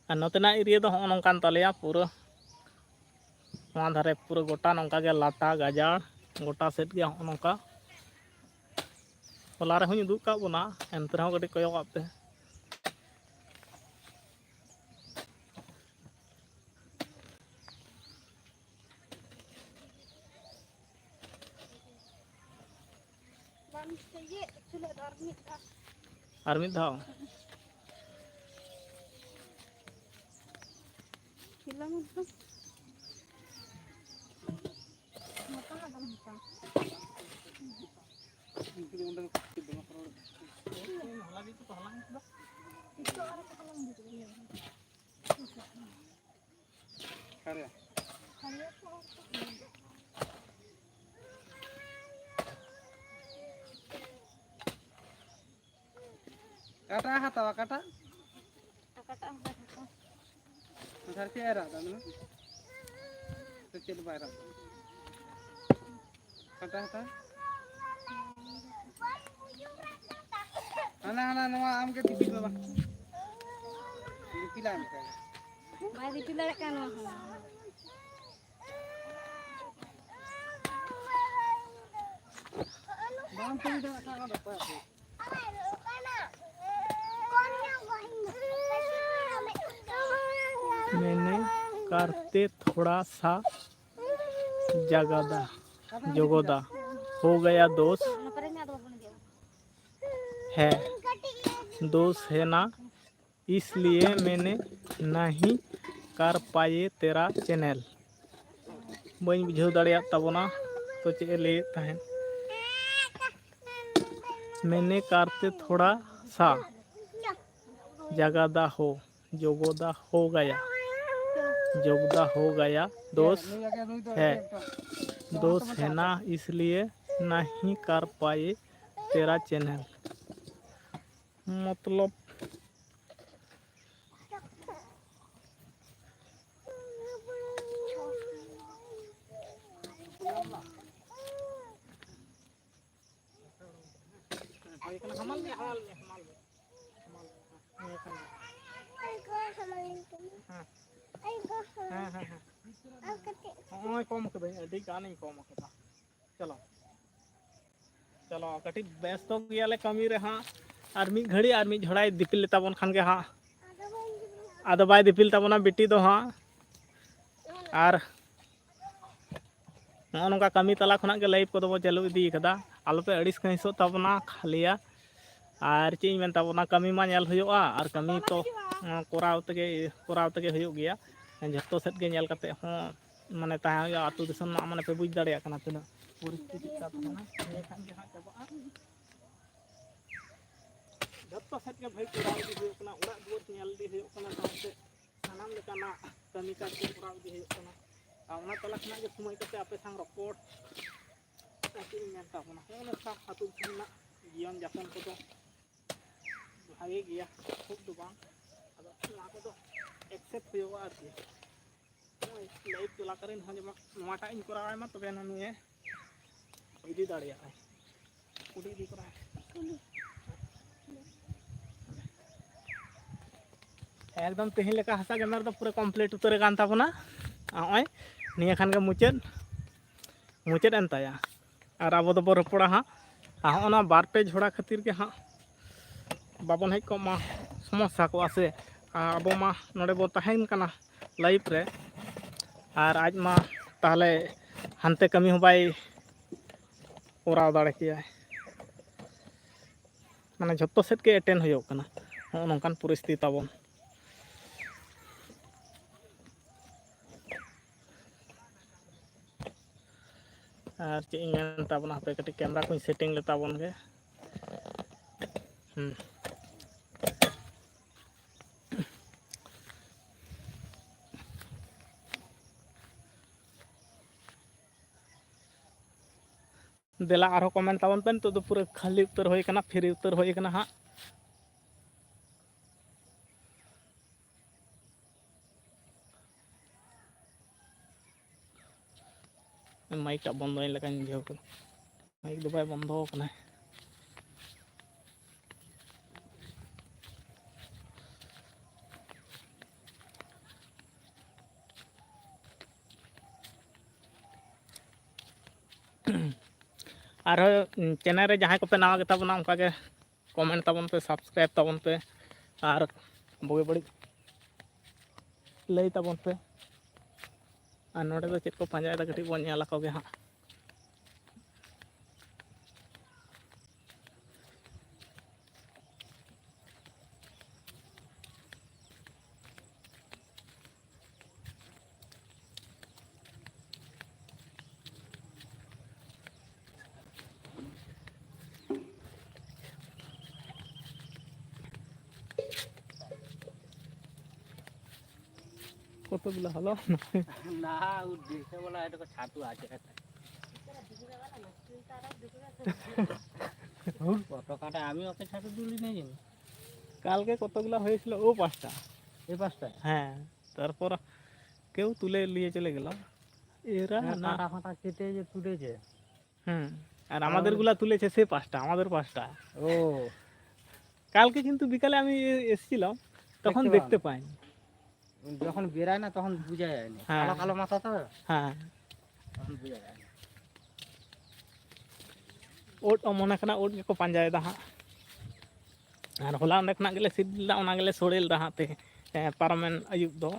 ᱟᱨ ᱱᱚᱛᱮᱱᱟᱜ ᱮᱨᱤᱭᱟ ᱫᱚ ᱦᱚᱸᱜᱼᱚ ᱱᱚᱝᱠᱟᱱ ᱛᱟᱞᱮᱭᱟ ᱯᱩᱨᱟᱹ᱾ ᱱᱚᱣᱟ ᱫᱷᱟᱨᱮ ᱯᱩᱨᱟᱹ ᱜᱚᱴᱟ ᱱᱚᱝᱠᱟ ᱜᱮ ᱞᱟᱴᱟ ᱜᱟᱡᱟᱲ, ᱜᱚᱴᱟ ᱥᱮᱫ ᱜᱮ ᱦᱚᱸᱜᱼᱚ ᱱᱚᱝᱠᱟ᱾ ᱦᱚᱞᱟ ᱨᱮᱦᱚᱸᱧ ᱩᱫᱩᱜ ᱟᱠᱟᱫ ᱵᱚᱱᱟ, ᱮᱱᱛᱮ ᱨᱮᱦᱚᱸ ᱠᱟᱹᱴᱤᱡ ᱠᱚᱭᱚᱜᱟᱜ ᱯᱮ᱾ ᱟᱨ ᱢᱤᱫ ᱫᱷᱟᱣ᱾ ᱚᱠᱟᱴᱟᱜ ᱦᱟᱛᱟᱣᱟ, ᱚᱠᱟᱴᱟᱜ? ᱚᱠᱟᱴᱟᱜ ᱮᱢ ᱦᱟᱛᱟᱣᱟ? ᱟᱪᱪᱷᱟ, ᱪᱮᱫ ᱮ ᱨᱟᱜ ᱮᱫᱟ ᱢᱮᱱᱟ? ᱥᱮ ᱪᱮᱫ ᱵᱟᱭ ᱨᱟᱜ ᱮᱫᱟ? ᱚᱠᱟᱴᱟᱜ ᱦᱟᱛᱟᱣᱟ? ᱦᱟᱱᱟ, ᱦᱟᱱᱟ, ᱱᱚᱣᱟ ᱟᱢᱜᱮ ᱫᱤᱯᱤᱞ ᱵᱟᱵᱟ᱾ ᱫᱤᱯᱤᱞᱟᱭ ᱢᱮ᱾ ᱵᱟᱭ ᱫᱤᱯᱤᱞ ᱫᱟᱲᱮᱭᱟᱜ ᱠᱟᱱᱟ ᱱᱚᱣᱟ ᱦᱚᱸ᱾ ᱵᱟᱢ ᱠᱟᱹᱢᱤ ᱫᱟᱲᱮᱭᱟᱜ ᱠᱷᱟᱱ ᱚᱱᱟ ᱫᱚ ᱚᱠᱚᱭ ᱟᱹᱜᱩᱭᱟ? मैंने करते थोड़ा सा जगदा जोगदा हो गया दोस्त। है, दोस्त है ना, इसलिए मैंने नहीं कर पाए तेरा चैनल। ᱵᱟᱹᱧ ᱵᱩᱡᱷᱟᱹᱣ ᱫᱟᱲᱮᱭᱟᱜ ᱛᱟᱵᱚᱱᱟ ᱛᱚ ᱪᱮᱫ ᱮ ᱞᱟᱹᱭᱮᱫ ᱛᱟᱦᱮᱸᱫ᱾ मैंने करते थोड़ा सा जगदा हो, जोगदा हो गया, जोगदा हो गया दोस्त है, दोस्त है ना, इसलिए नहीं कर पाए तेरा चैनल। मतलब ᱦᱟᱢᱟᱞ ᱢᱮ, ᱦᱟᱢᱟᱞ ᱢᱮ, ᱦᱟᱢᱟᱞ ᱢᱮ, ᱦᱟᱢᱟᱞ ᱢᱮ᱾ ᱦᱮᱸ, ᱱᱤᱭᱟᱹ ᱠᱷᱟᱱ ᱜᱮ᱾ ᱦᱮᱸ, ᱦᱮᱸ, ᱦᱮᱸ᱾ ᱱᱚᱜᱼᱚᱭ ᱠᱚᱢ ᱠᱟᱹᱫᱟᱹᱧ, ᱟᱹᱰᱤ ᱜᱟᱱᱤᱧ ᱠᱚᱢ ᱠᱟᱫᱟ᱾ ᱪᱚᱞᱚ, ᱪᱚᱞᱚ, ᱠᱟᱹᱴᱤᱡ ᱵᱮᱥᱛᱚ ᱜᱮᱭᱟᱞᱮ ᱠᱟᱹᱢᱤ ᱨᱮ ᱦᱟᱸᱜ᱾ ᱟᱨ ᱢᱤᱫ ᱜᱷᱟᱹᱲᱤᱡ ᱟᱨ ᱢᱤᱫ ᱡᱷᱚᱲᱟᱭ ᱫᱤᱯᱤᱞ ᱞᱮᱛᱟ ᱵᱚᱱ ᱠᱷᱟᱱ ᱜᱮ ᱦᱟᱸᱜ, ᱟᱫᱚ ᱵᱟᱭ ᱫᱤᱯᱤᱞ ᱛᱟᱵᱚᱱᱟ ᱵᱤᱴᱤ ᱫᱚ ᱦᱟᱸᱜ᱾ ᱟᱨ ᱱᱚᱜᱼᱚ ᱱᱚᱝᱠᱟ ᱠᱟᱹᱢᱤ ᱛᱟᱞᱟ ᱠᱷᱚᱱᱟᱜ ᱜᱮ live ᱠᱚᱫᱚ ᱵᱚ ᱪᱟᱹᱞᱩ ᱤᱫᱤ ᱠᱟᱫᱟ᱾ ᱟᱞᱚᱯᱮ ᱟᱹᱲᱤᱥ ᱠᱟᱹᱦᱤᱥᱚᱜ ᱛᱟᱵᱚᱱᱟ ᱠᱷᱟᱹᱞᱤᱭᱟ᱾ ᱟᱨ ᱪᱮᱫ ᱤᱧ ᱢᱮᱱ ᱛᱟᱵᱚᱱᱟ, ᱠᱟᱹᱢᱤ ᱢᱟ ᱧᱮᱞ ᱦᱩᱭᱩᱜᱼᱟ, ᱟᱨ ᱠᱟᱹᱢᱤ ᱛᱚ, ᱠᱚᱨᱟᱣ ᱛᱮᱜᱮ, ᱠᱚᱨᱟᱣ ᱛᱮᱜᱮ ᱦᱩᱭᱩᱜ ᱜᱮᱭᱟ᱾ ᱡᱷᱚᱛᱚ ᱥᱮᱫ ᱜᱮ ᱧᱮᱞ ᱠᱟᱛᱮ ᱦᱚᱸ ᱢᱟᱱᱮ ᱛᱟᱦᱮᱸ ᱦᱩᱭᱩᱜᱼᱟ᱾ ᱟᱹᱛᱩ ᱫᱤᱥᱚᱢ ᱨᱮᱱᱟᱜ ᱢᱟᱱᱮ ᱯᱮ ᱵᱩᱡᱽ ᱫᱟᱲᱮᱭᱟᱜ ᱠᱟᱱᱟ ᱛᱤᱱᱟᱹᱜ ᱯᱚᱨᱤᱥᱛᱷᱤᱛᱤ ᱪᱮᱫ ᱞᱮᱠᱟ ᱛᱟᱦᱮᱱᱟ, ᱱᱤᱭᱟᱹ ᱠᱷᱟᱱ ᱜᱮ ᱦᱟᱸᱜ ᱪᱟᱵᱟᱜᱼᱟ᱾ ᱡᱷᱚᱛᱚ ᱥᱮᱫ ᱜᱮ ᱵᱷᱟᱹᱜᱤ ᱠᱚᱨᱟᱣ ᱤᱫᱤ ᱦᱩᱭᱩᱜ ᱠᱟᱱᱟ, ᱚᱲᱟᱜ ᱫᱩᱣᱟᱹᱨ ᱧᱮᱞ ᱤᱫᱤ ᱦᱩᱭᱩᱜ ᱠᱟᱱᱟ, ᱥᱟᱶᱛᱮ ᱥᱟᱱᱟᱢ ᱞᱮᱠᱟᱱᱟᱜ ᱠᱟᱹᱢᱤ ᱠᱟᱡᱽ ᱠᱚ ᱠᱚᱨᱟᱣ ᱤᱫᱤ ᱦᱩᱭᱩᱜ ᱠᱟᱱᱟ᱾ ᱟᱨ ᱚᱱᱟ ᱛᱟᱞᱟ ᱠᱷᱚᱱᱟᱜ ᱜᱮ ᱥᱚᱢᱚᱭ ᱠᱟᱛᱮ ᱟᱯᱮ ᱥᱟᱶ ᱨᱚᱯᱚᱲ, ᱟᱨ ᱪᱮᱫ ᱤᱧ ᱢᱮᱱ ᱛᱟᱵᱚᱱᱟ, ᱦᱚᱸᱜᱼᱚ ᱱᱚᱝᱠᱟ ᱟᱹᱛᱩ ᱫᱤᱥᱚᱢ ᱨᱮᱱᱟᱜ ᱡᱤᱭᱚᱱ ᱡᱟᱯᱚᱱ ᱠᱚᱫᱚ ᱵᱷᱟᱜᱮ ᱜᱮᱭᱟ, ᱠᱷᱩᱵ ᱫᱚ ᱵᱟᱝ, ᱟᱫᱚ ᱱᱚᱣᱟ ᱠᱚᱫᱚ accept ᱦᱩᱭᱩᱜᱼᱟ ᱟᱨᱠᱤ᱾ ᱱᱚᱜᱼᱚᱭ live ᱪᱚᱞᱟᱠᱟᱞᱤᱱ ᱦᱚᱸ ᱡᱮᱢᱚᱱ ᱱᱚᱣᱟᱴᱟᱜ ᱤᱧ ᱠᱚᱨᱟᱣ ᱟᱭ ᱢᱟ, ᱛᱚᱵᱮ ᱱᱩᱭᱮ ᱤᱫᱤ ᱫᱟᱲᱮᱭᱟᱜᱼᱟᱭ᱾ ᱠᱩᱰᱤ ᱤᱫᱤ ᱠᱚᱨᱟᱣ᱾ ᱮᱠᱫᱚᱢ ᱛᱮᱦᱮᱧ ᱞᱮᱠᱟ ᱦᱟᱥᱟ ᱜᱮᱢᱮᱨ ᱫᱚ ᱯᱩᱨᱟᱹ complete ᱩᱛᱟᱹᱨ ᱟᱠᱟᱱ ᱛᱟᱵᱚᱱᱟ᱾ ᱱᱚᱜᱼᱚᱭ ᱱᱤᱭᱟᱹ ᱠᱷᱟᱱ ᱜᱮ ᱢᱩᱪᱟᱹᱫ, ᱢᱩᱪᱟᱹᱫ ᱮᱱ ᱛᱟᱭᱟ᱾ ᱟᱨ ᱟᱵᱚ ᱫᱚᱵᱚ ᱨᱚᱯᱚᱲᱟ ᱦᱟᱸᱜ᱾ ᱟᱨ ᱦᱚᱸᱜᱼᱚ ᱱᱚᱣᱟ ᱵᱟᱨ ᱯᱮ ᱡᱷᱚᱲᱟ ᱠᱷᱟᱹᱛᱤᱨ ᱜᱮ ᱦᱟᱸᱜ ᱵᱟᱵᱚᱱ ᱦᱮᱡ ᱠᱚᱜ ᱢᱟ, ᱥᱚᱢᱚᱥᱥᱟ ᱠᱚᱜᱼᱟ ᱥᱮ᱾ ᱟᱨ ᱟᱵᱚ ᱢᱟ ᱱᱚᱰᱮ ᱵᱚ ᱛᱟᱦᱮᱱ ᱠᱟᱱᱟ live ᱨᱮ, ᱟᱨ ᱟᱡ ᱢᱟ ᱛᱟᱦᱚᱞᱮ ᱦᱟᱱᱛᱮ ᱠᱟᱹᱢᱤ ᱦᱚᱸ ᱵᱟᱭ ᱠᱚᱨᱟᱣ ᱫᱟᱲᱮ ᱠᱮᱭᱟᱭ᱾ ᱢᱟᱱᱮ ᱡᱷᱚᱛᱚ ᱥᱮᱫ ᱜᱮ ᱮᱴᱮᱱ ᱦᱩᱭᱩᱜ ᱠᱟᱱᱟ, ᱱᱚᱜᱼᱚ ᱱᱚᱝᱠᱟᱱ ᱯᱚᱨᱤᱥᱛᱷᱤᱛᱤ ᱛᱟᱵᱚᱱ᱾ ᱟᱨ ᱪᱮᱫ ᱤᱧ ᱢᱮᱱ ᱛᱟᱵᱚᱱᱟ, ᱦᱟᱯᱮ ᱠᱟᱹᱴᱤᱡ camera ᱠᱚᱧ setting ᱞᱮ ᱛᱟᱵᱚᱱ ᱜᱮ᱾ ᱦᱩᱸ᱾ ᱫᱮᱞᱟ ᱟᱨᱦᱚᱸ comment ᱛᱟᱵᱚᱱ ᱯᱮ᱾ ᱱᱤᱛᱚᱜ ᱫᱚ ᱯᱩᱨᱟᱹ ᱠᱷᱟᱹᱞᱤ ᱩᱛᱟᱹᱨ ᱦᱩᱭ ᱠᱟᱱᱟ, free ᱩᱛᱟᱹᱨ ᱦᱩᱭ ᱠᱟᱱᱟ ᱦᱟᱸᱜ᱾ Mic ᱴᱟᱜ ᱵᱚᱱᱫᱚᱭᱮᱱ ᱞᱮᱠᱟᱧ ᱵᱩᱡᱷᱟᱹᱣ ᱠᱮᱫᱟ᱾ Mic ᱫᱚ ᱵᱟᱭ ᱵᱚᱱᱫᱚ ᱟᱠᱟᱱᱟ᱾ ᱟᱨᱦᱚᱸ ᱪᱮᱱᱮᱞ ᱨᱮ ᱡᱟᱦᱟᱸᱭ ᱠᱚᱯᱮ ᱱᱟᱣᱟ ᱜᱮᱛᱟ ᱵᱚᱱᱟ, ᱚᱱᱠᱟᱜᱮ ᱠᱚᱢᱮᱱᱴ ᱛᱟᱵᱚᱱ ᱯᱮ, ᱥᱟᱵᱥᱠᱨᱟᱭᱤᱵᱽ ᱛᱟᱵᱚᱱ ᱯᱮ, ᱟᱨ ᱵᱩᱜᱤ ᱵᱟᱹᱲᱤᱡ ᱞᱟᱹᱭ ᱛᱟᱵᱚᱱ ᱯᱮ᱾ ᱟᱨ ᱱᱚᱰᱮ ᱫᱚ ᱪᱮᱫ ᱠᱚ ᱯᱟᱸᱡᱟᱭᱮᱫᱟ, ᱠᱟᱹᱴᱤᱡ ᱵᱚᱱ ᱧᱮᱞ ᱟᱠᱚ ᱜᱮ ᱦᱟᱸᱜ᱾ কতগুলো হলো? না, উঠবে, সে বলে হয়তো ছাতু আছে একটা। ধুর, কত কাটা, আমি ওকে ছাতু তুলি নিয়ে যাবো। কালকে কতগুলো হয়েছিল? ও পাঁচটা। এই পাঁচটা? হ্যাঁ, তারপর কেউ তুলে নিয়ে চলে গেল। এরা হ্যাঁ, না। কাটা ফাটা কেটে যে তুলেছে। হুম। আর আমাদের গুলা তুলেছে সে পাঁচটা, আমাদের পাঁচটা। ও। কালকে কিন্তু বিকালে আমি এ-, এসেছিলাম, তখন দেখতে পাইনি। যখন বেরায় না, তখন বোঝা যায় না। হ্যাঁ। কালো কালো মাথা তো। হ্যাঁ। তখন বোঝা যায় না। ᱳᱫ ᱚᱢᱚᱱ ᱟᱠᱟᱱᱟ, ᱳᱫ ᱜᱮᱠᱚ ᱯᱟᱸᱡᱟᱭᱮᱫᱟ ᱦᱟᱸᱜ᱾ ᱟᱨ ᱦᱚᱞᱟ ᱚᱸᱰᱮ ᱠᱷᱚᱱᱟᱜ ᱜᱮᱞᱮ ᱥᱤᱫ ᱞᱮᱫᱟ, ᱚᱱᱟ ᱜᱮᱞᱮ ᱥᱳᱲᱮ ᱞᱮᱫᱟ ᱦᱟᱸᱜ ᱛᱮᱦᱮᱧ, ᱦᱮᱸ, ᱯᱟᱨᱚᱢᱮᱱ ᱟᱹᱭᱩᱵ ᱫᱚ᱾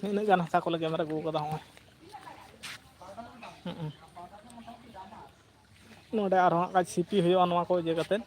ᱤᱱᱟᱹᱜ ᱜᱟᱱ ᱦᱟᱥᱟ ᱠᱚᱞᱮ ᱜᱮᱢᱮᱨ ᱟᱹᱜᱩ ᱠᱟᱫᱟ ᱦᱚᱸᱜᱼᱚᱭ᱾ ᱦᱩᱸ᱾ ᱱᱚᱰᱮ ᱟᱨᱦᱚᱸ ᱦᱟᱸᱜ ᱠᱷᱟᱡ ᱥᱤᱯᱤ ᱦᱩᱭᱩᱜᱼᱟ ᱱᱚᱣᱟ ᱠᱚ ᱤᱭᱟᱹ ᱠᱟᱛᱮᱫ᱾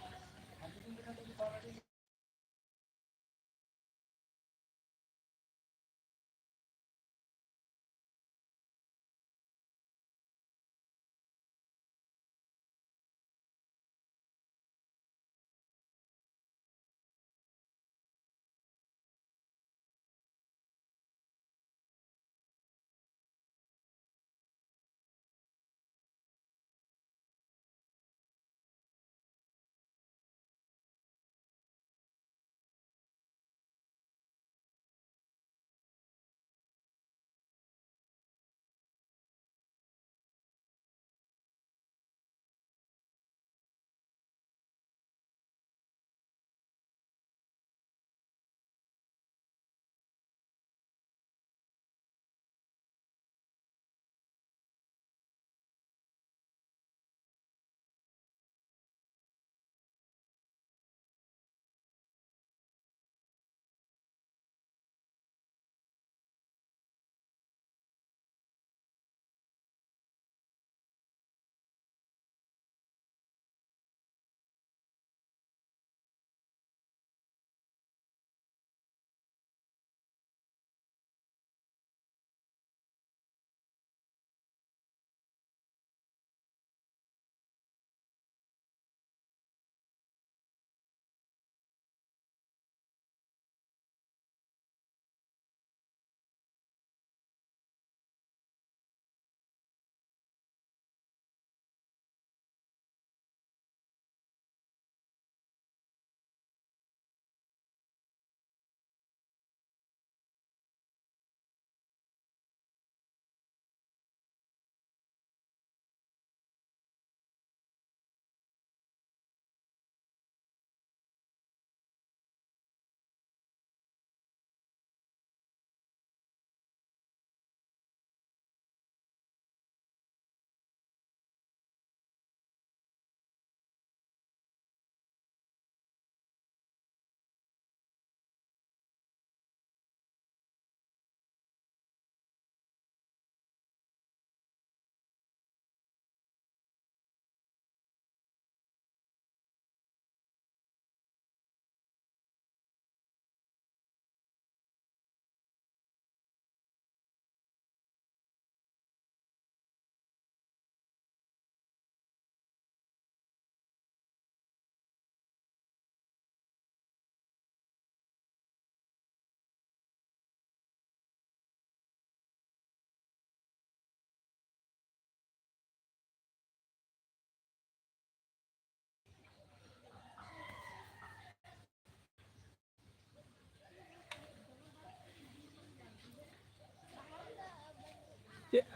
ᱪᱮᱫ?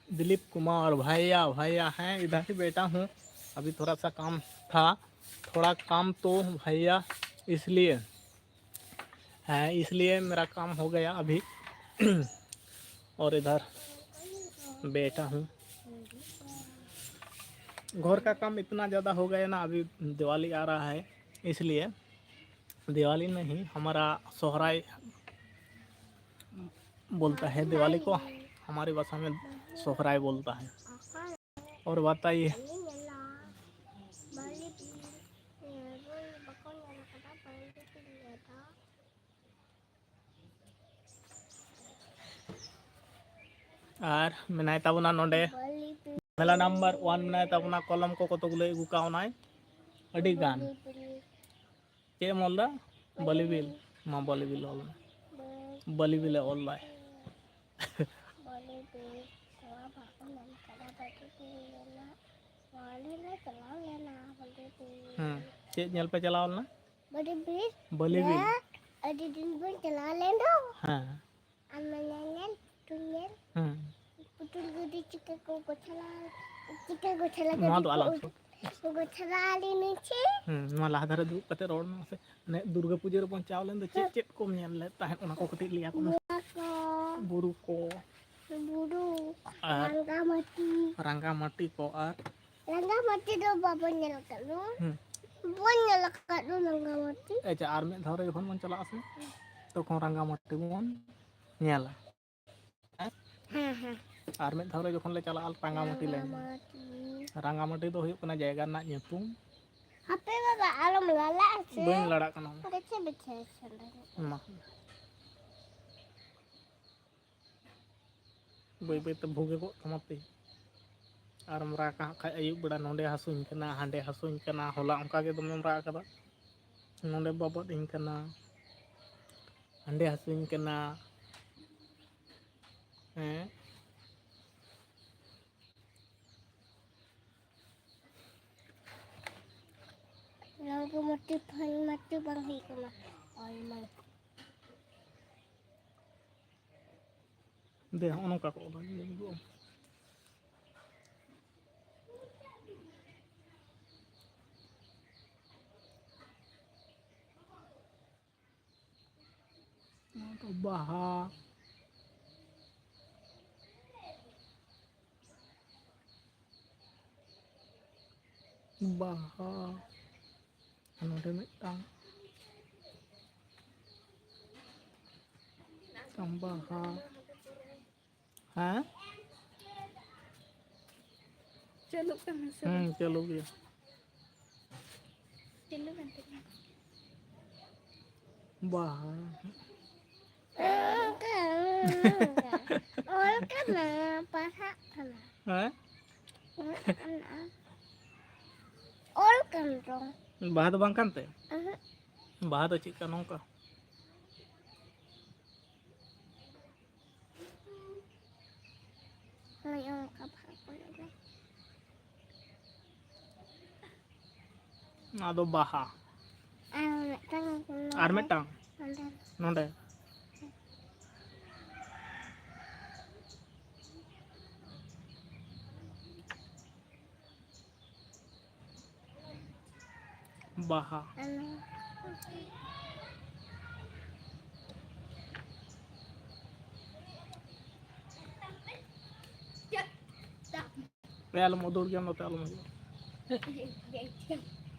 दिलीप कुमार, भैया, भैया हैं, इधर ही बैठा हूँ, अभी थोड़ा सा काम था, थोड़ा काम तो भैया, इसलिए, हैं, इसलिए मेरा काम हो गया अभी। और इधर बैठा हूँ। घर का काम इतना ज़्यादा हो गया ना, अभी दिवाली आ रहा है, इसलिए दिवाली नहीं, हमारा सोहराई बोलता है दिवाली को, हमारी भाषा में सोहराई बोलता है। और बताइए। ᱟᱨ ᱢᱮᱱᱟᱭ ᱛᱟᱵᱚᱱᱟ ᱱᱚᱰᱮ, ᱡᱷᱟᱢᱮᱞᱟ ᱱᱟᱢᱵᱟᱨ ᱳᱣᱟᱱ ᱢᱮᱱᱟᱭ ᱛᱟᱵᱚᱱᱟ, ᱠᱚᱞᱚᱢ ᱠᱚ ᱠᱚᱛᱚ ᱜᱩᱞᱟᱹᱭ ᱟᱹᱜᱩ ᱠᱟᱣᱱᱟᱭ, ᱟᱹᱰᱤ ᱜᱟᱱ᱾ ᱪᱮᱫ ᱮᱢ ᱚᱞ ᱫᱟ? ᱵᱟᱹᱞᱤ ᱵᱤᱞ᱾ ᱢᱟ ᱵᱟᱹᱞᱤ ᱵᱤᱞ ᱚᱞ ᱢᱮ᱾ ᱵᱟᱹᱞᱤ ᱵᱤᱞᱮ ᱚᱞ ᱫᱟᱭ᱾ ᱦᱮᱸ, ᱪᱮᱫ ᱧᱮᱞ ᱯᱮ ᱪᱟᱞᱟᱣ ᱞᱮᱱᱟ? ᱵᱟᱹᱞᱤ ᱵᱤᱨ᱾ ᱵᱟᱹᱞᱤ ᱵᱤᱨ᱾ ᱦᱮᱸ, ᱟᱹᱰᱤ ᱫᱤᱱ ᱵᱚᱱ ᱪᱟᱞᱟᱣ ᱞᱮᱱ ᱫᱚ᱾ ᱦᱮᱸ᱾ ᱟᱨ ᱢᱮᱞᱟ ᱧᱮᱞ, ᱯᱩᱛᱩᱞ ᱧᱮᱞ᱾ ᱦᱮᱸ᱾ ᱯᱩᱛᱩᱞ ᱜᱟᱹᱰᱤ ᱪᱤᱠᱟᱹ ᱠᱚ ᱜᱚᱪᱷᱟᱞᱟ, ᱪᱤᱠᱟᱹ ᱜᱚᱪᱷᱟᱞᱟ ᱱᱚᱣᱟ ᱜᱟᱹᱰᱤ ᱫᱚ ᱠᱚ ᱟᱞᱟᱝ ᱩᱰᱩᱠ-, ᱥᱩᱨ᱾ ᱜᱚᱪᱷᱟᱞᱟ ᱟᱹᱰᱤ ᱱᱤᱪᱮ᱾ ᱦᱮᱸ, ᱱᱚᱣᱟ ᱞᱟᱦᱟ ᱫᱷᱟᱨᱮ ᱫᱩᱲᱩᱵ ᱠᱟᱛᱮ ᱨᱚᱲ ᱢᱮ ᱢᱟᱥᱮ᱾ ᱢᱟᱱᱮ ᱫᱩᱨᱜᱟᱹ ᱯᱩᱡᱟᱹ ᱨᱮᱵᱚᱱ ᱪᱟᱣ ᱞᱮᱱ ᱫᱚ ᱪᱮᱫ ᱪᱮᱫ ᱠᱚᱢ ᱧᱮᱞ ᱞᱮᱫ ᱛᱟᱦᱮᱸᱫ, ᱚᱱᱟ ᱠᱚ ᱠᱟᱹᱴᱤᱡ ᱞᱟᱹᱭ ᱟᱠᱚ ᱢᱮ᱾ ᱵᱩᱨᱩ ᱠᱚ᱾ ᱵᱩᱨᱩ ᱠᱚ᱾ ᱵᱩᱨᱩ, ᱟᱨ ᱨᱟᱸᱜᱟᱢᱟᱹᱴᱤ᱾ ᱨᱟᱸᱜᱟᱢᱟᱹᱴᱤ ᱠᱚ ᱟᱨ? ᱨᱟᱸᱜᱟᱢᱟᱹᱴᱤ ᱫᱚ ᱵᱟᱵᱚᱱ ᱧᱮᱞ ᱟᱠᱟᱫ ᱫᱚ᱾ ᱦᱩᱸ᱾ ᱵᱚᱱ ᱧᱮᱞ ᱟᱠᱟᱫ ᱫᱚ ᱨᱟᱸᱜᱟᱢᱟᱹᱴᱤ᱾ ᱟᱪᱪᱷᱟ, ᱟᱨ ᱢᱤᱫ ᱫᱷᱟᱣ ᱨᱮ ᱡᱚᱠᱷᱚᱱ ᱵᱚᱱ ᱪᱟᱞᱟᱜᱼᱟ ᱥᱮ, ᱛᱚᱠᱷᱚᱱ ᱨᱟᱸᱜᱟᱢᱟᱹᱴᱤ ᱵᱚᱱ ᱧᱮᱞᱟ᱾ ᱦᱮᱸ, ᱦᱮᱸ᱾ ᱟᱨ ᱢᱤᱫ ᱫᱷᱟᱣ ᱨᱮ ᱡᱚᱠᱷᱚᱱ ᱞᱮ ᱪᱟᱞᱟᱜᱼᱟ, ᱨᱟᱸᱜᱟᱢᱟᱹᱴᱤ ᱞᱮ ᱧᱮᱞᱟ᱾ ᱨᱟᱸᱜᱟᱢᱟᱹᱴᱤ᱾ ᱨᱟᱸᱜᱟᱢᱟᱹᱴᱤ ᱫᱚ ᱦᱩᱭᱩᱜ ᱠᱟᱱᱟ ᱡᱟᱭᱜᱟ ᱨᱮᱱᱟᱜ ᱧᱩᱛᱩᱢ᱾ ᱦᱟᱯᱮ ᱵᱟᱵᱟ, ᱟᱞᱚᱢ ᱞᱟᱲᱟᱜᱼᱟ ᱥᱮ᱾ ᱵᱟᱹᱧ ᱞᱟᱲᱟᱜ ᱠᱟᱱᱟ᱾ ᱜᱟᱪᱷᱟ ᱵᱤᱪᱷᱟᱹ ᱥᱟᱱᱟᱧ᱾ ᱢᱟ᱾ ᱵᱟᱹᱭ ᱵᱟᱹᱭ ᱛᱮ ᱵᱷᱩᱜᱟᱹᱜᱚᱜ ᱛᱟᱢᱟ ᱛᱤ᱾ ᱟᱨᱮᱢ ᱨᱟᱜᱟ ᱦᱟᱸᱜ ᱠᱷᱟᱡ ᱟᱹᱭᱩᱵ ᱵᱮᱲᱟ, "ᱱᱚᱸᱰᱮ ᱦᱟᱹᱥᱩᱧ ᱠᱟᱱᱟ, ᱦᱟᱸᱰᱮ ᱦᱟᱹᱥᱩᱧ ᱠᱟᱱᱟ, ᱦᱚᱞᱟ ᱚᱱᱠᱟ ᱜᱮ ᱫᱚᱢᱮᱢ ᱨᱟᱜ ᱠᱟᱫᱟ, ᱱᱚᱸᱰᱮ ᱵᱟᱵᱟᱫ ᱤᱧ ᱠᱟᱱᱟ, ᱦᱟᱸᱰᱮ ᱦᱟᱹᱥᱩᱧ ᱠᱟᱱᱟ᱾" ᱦᱮᱸ᱾ ᱱᱚᱣᱟ ᱜᱮ ᱢᱚᱴᱤ ᱯᱷᱟᱹᱧ ᱢᱟᱴᱤ ᱵᱟᱝ ᱦᱩᱭᱩᱜ ᱠᱟᱱᱟ᱾ ᱚᱞ ᱢᱟᱭ᱾ ᱫᱮ, ᱦᱚᱸᱜᱼᱚ ᱱᱚᱝᱠᱟ ᱠᱚ ᱚᱞᱟ, ᱧᱮᱞ ᱫᱚ᱾ ᱵᱟᱦᱟ, ᱵᱟᱦᱟ, ᱱᱚᱰᱮ ᱢᱤᱫᱴᱟᱝ, ᱢᱤᱫᱴᱟᱝ ᱵᱟᱦᱟ᱾ ᱦᱮᱸ? ᱪᱟᱹᱞᱩᱜ ᱠᱟᱱᱟ ᱥᱮ ᱦᱩᱸ, ᱵᱟᱝ? ᱪᱟᱹᱞᱩ ᱜᱮᱭᱟ᱾ ᱪᱟᱹᱞᱩ ᱠᱟᱱ ᱛᱤᱧᱟ᱾ ᱵᱟᱦᱟ᱾ ᱚᱞ ᱠᱟᱱᱟ, ᱯᱟᱲᱦᱟᱜ ᱠᱟᱱᱟ᱾ ᱦᱮᱸ? ᱚᱞ ᱠᱟᱱᱟ᱾ ᱚᱞ ᱠᱟᱱ ᱪᱚᱝ᱾ ᱵᱟᱦᱟ ᱫᱚ ᱵᱟᱝ ᱠᱟᱱ ᱛᱮ? ᱩᱦᱩᱸ᱾ ᱵᱟᱦᱟ ᱫᱚ ᱪᱮᱫ ᱠᱟ ᱱᱚᱝᱠᱟ? ᱦᱳᱭ, ᱚᱱᱠᱟ ᱵᱷᱟᱜᱽ ᱠᱚ ᱞᱟᱜᱟᱣ᱾ ᱚᱱᱟ ᱫᱚ ᱵᱟᱦᱟ᱾ ᱟᱨ ᱢᱤᱫᱴᱟᱝ ᱱᱚᱰᱮ᱾ ᱟᱨ ᱢᱤᱫᱴᱟᱝ? ᱱᱚᱰᱮ᱾ ᱱᱚᱰᱮ᱾ ᱵᱟᱦᱟ᱾ ᱯᱮ ᱟᱞᱚᱢ ᱩᱫᱩᱲ ᱜᱮᱭᱟ, ᱱᱚᱛᱮ ᱟᱞᱚᱢ ᱦᱤᱡᱩᱜᱼᱟ᱾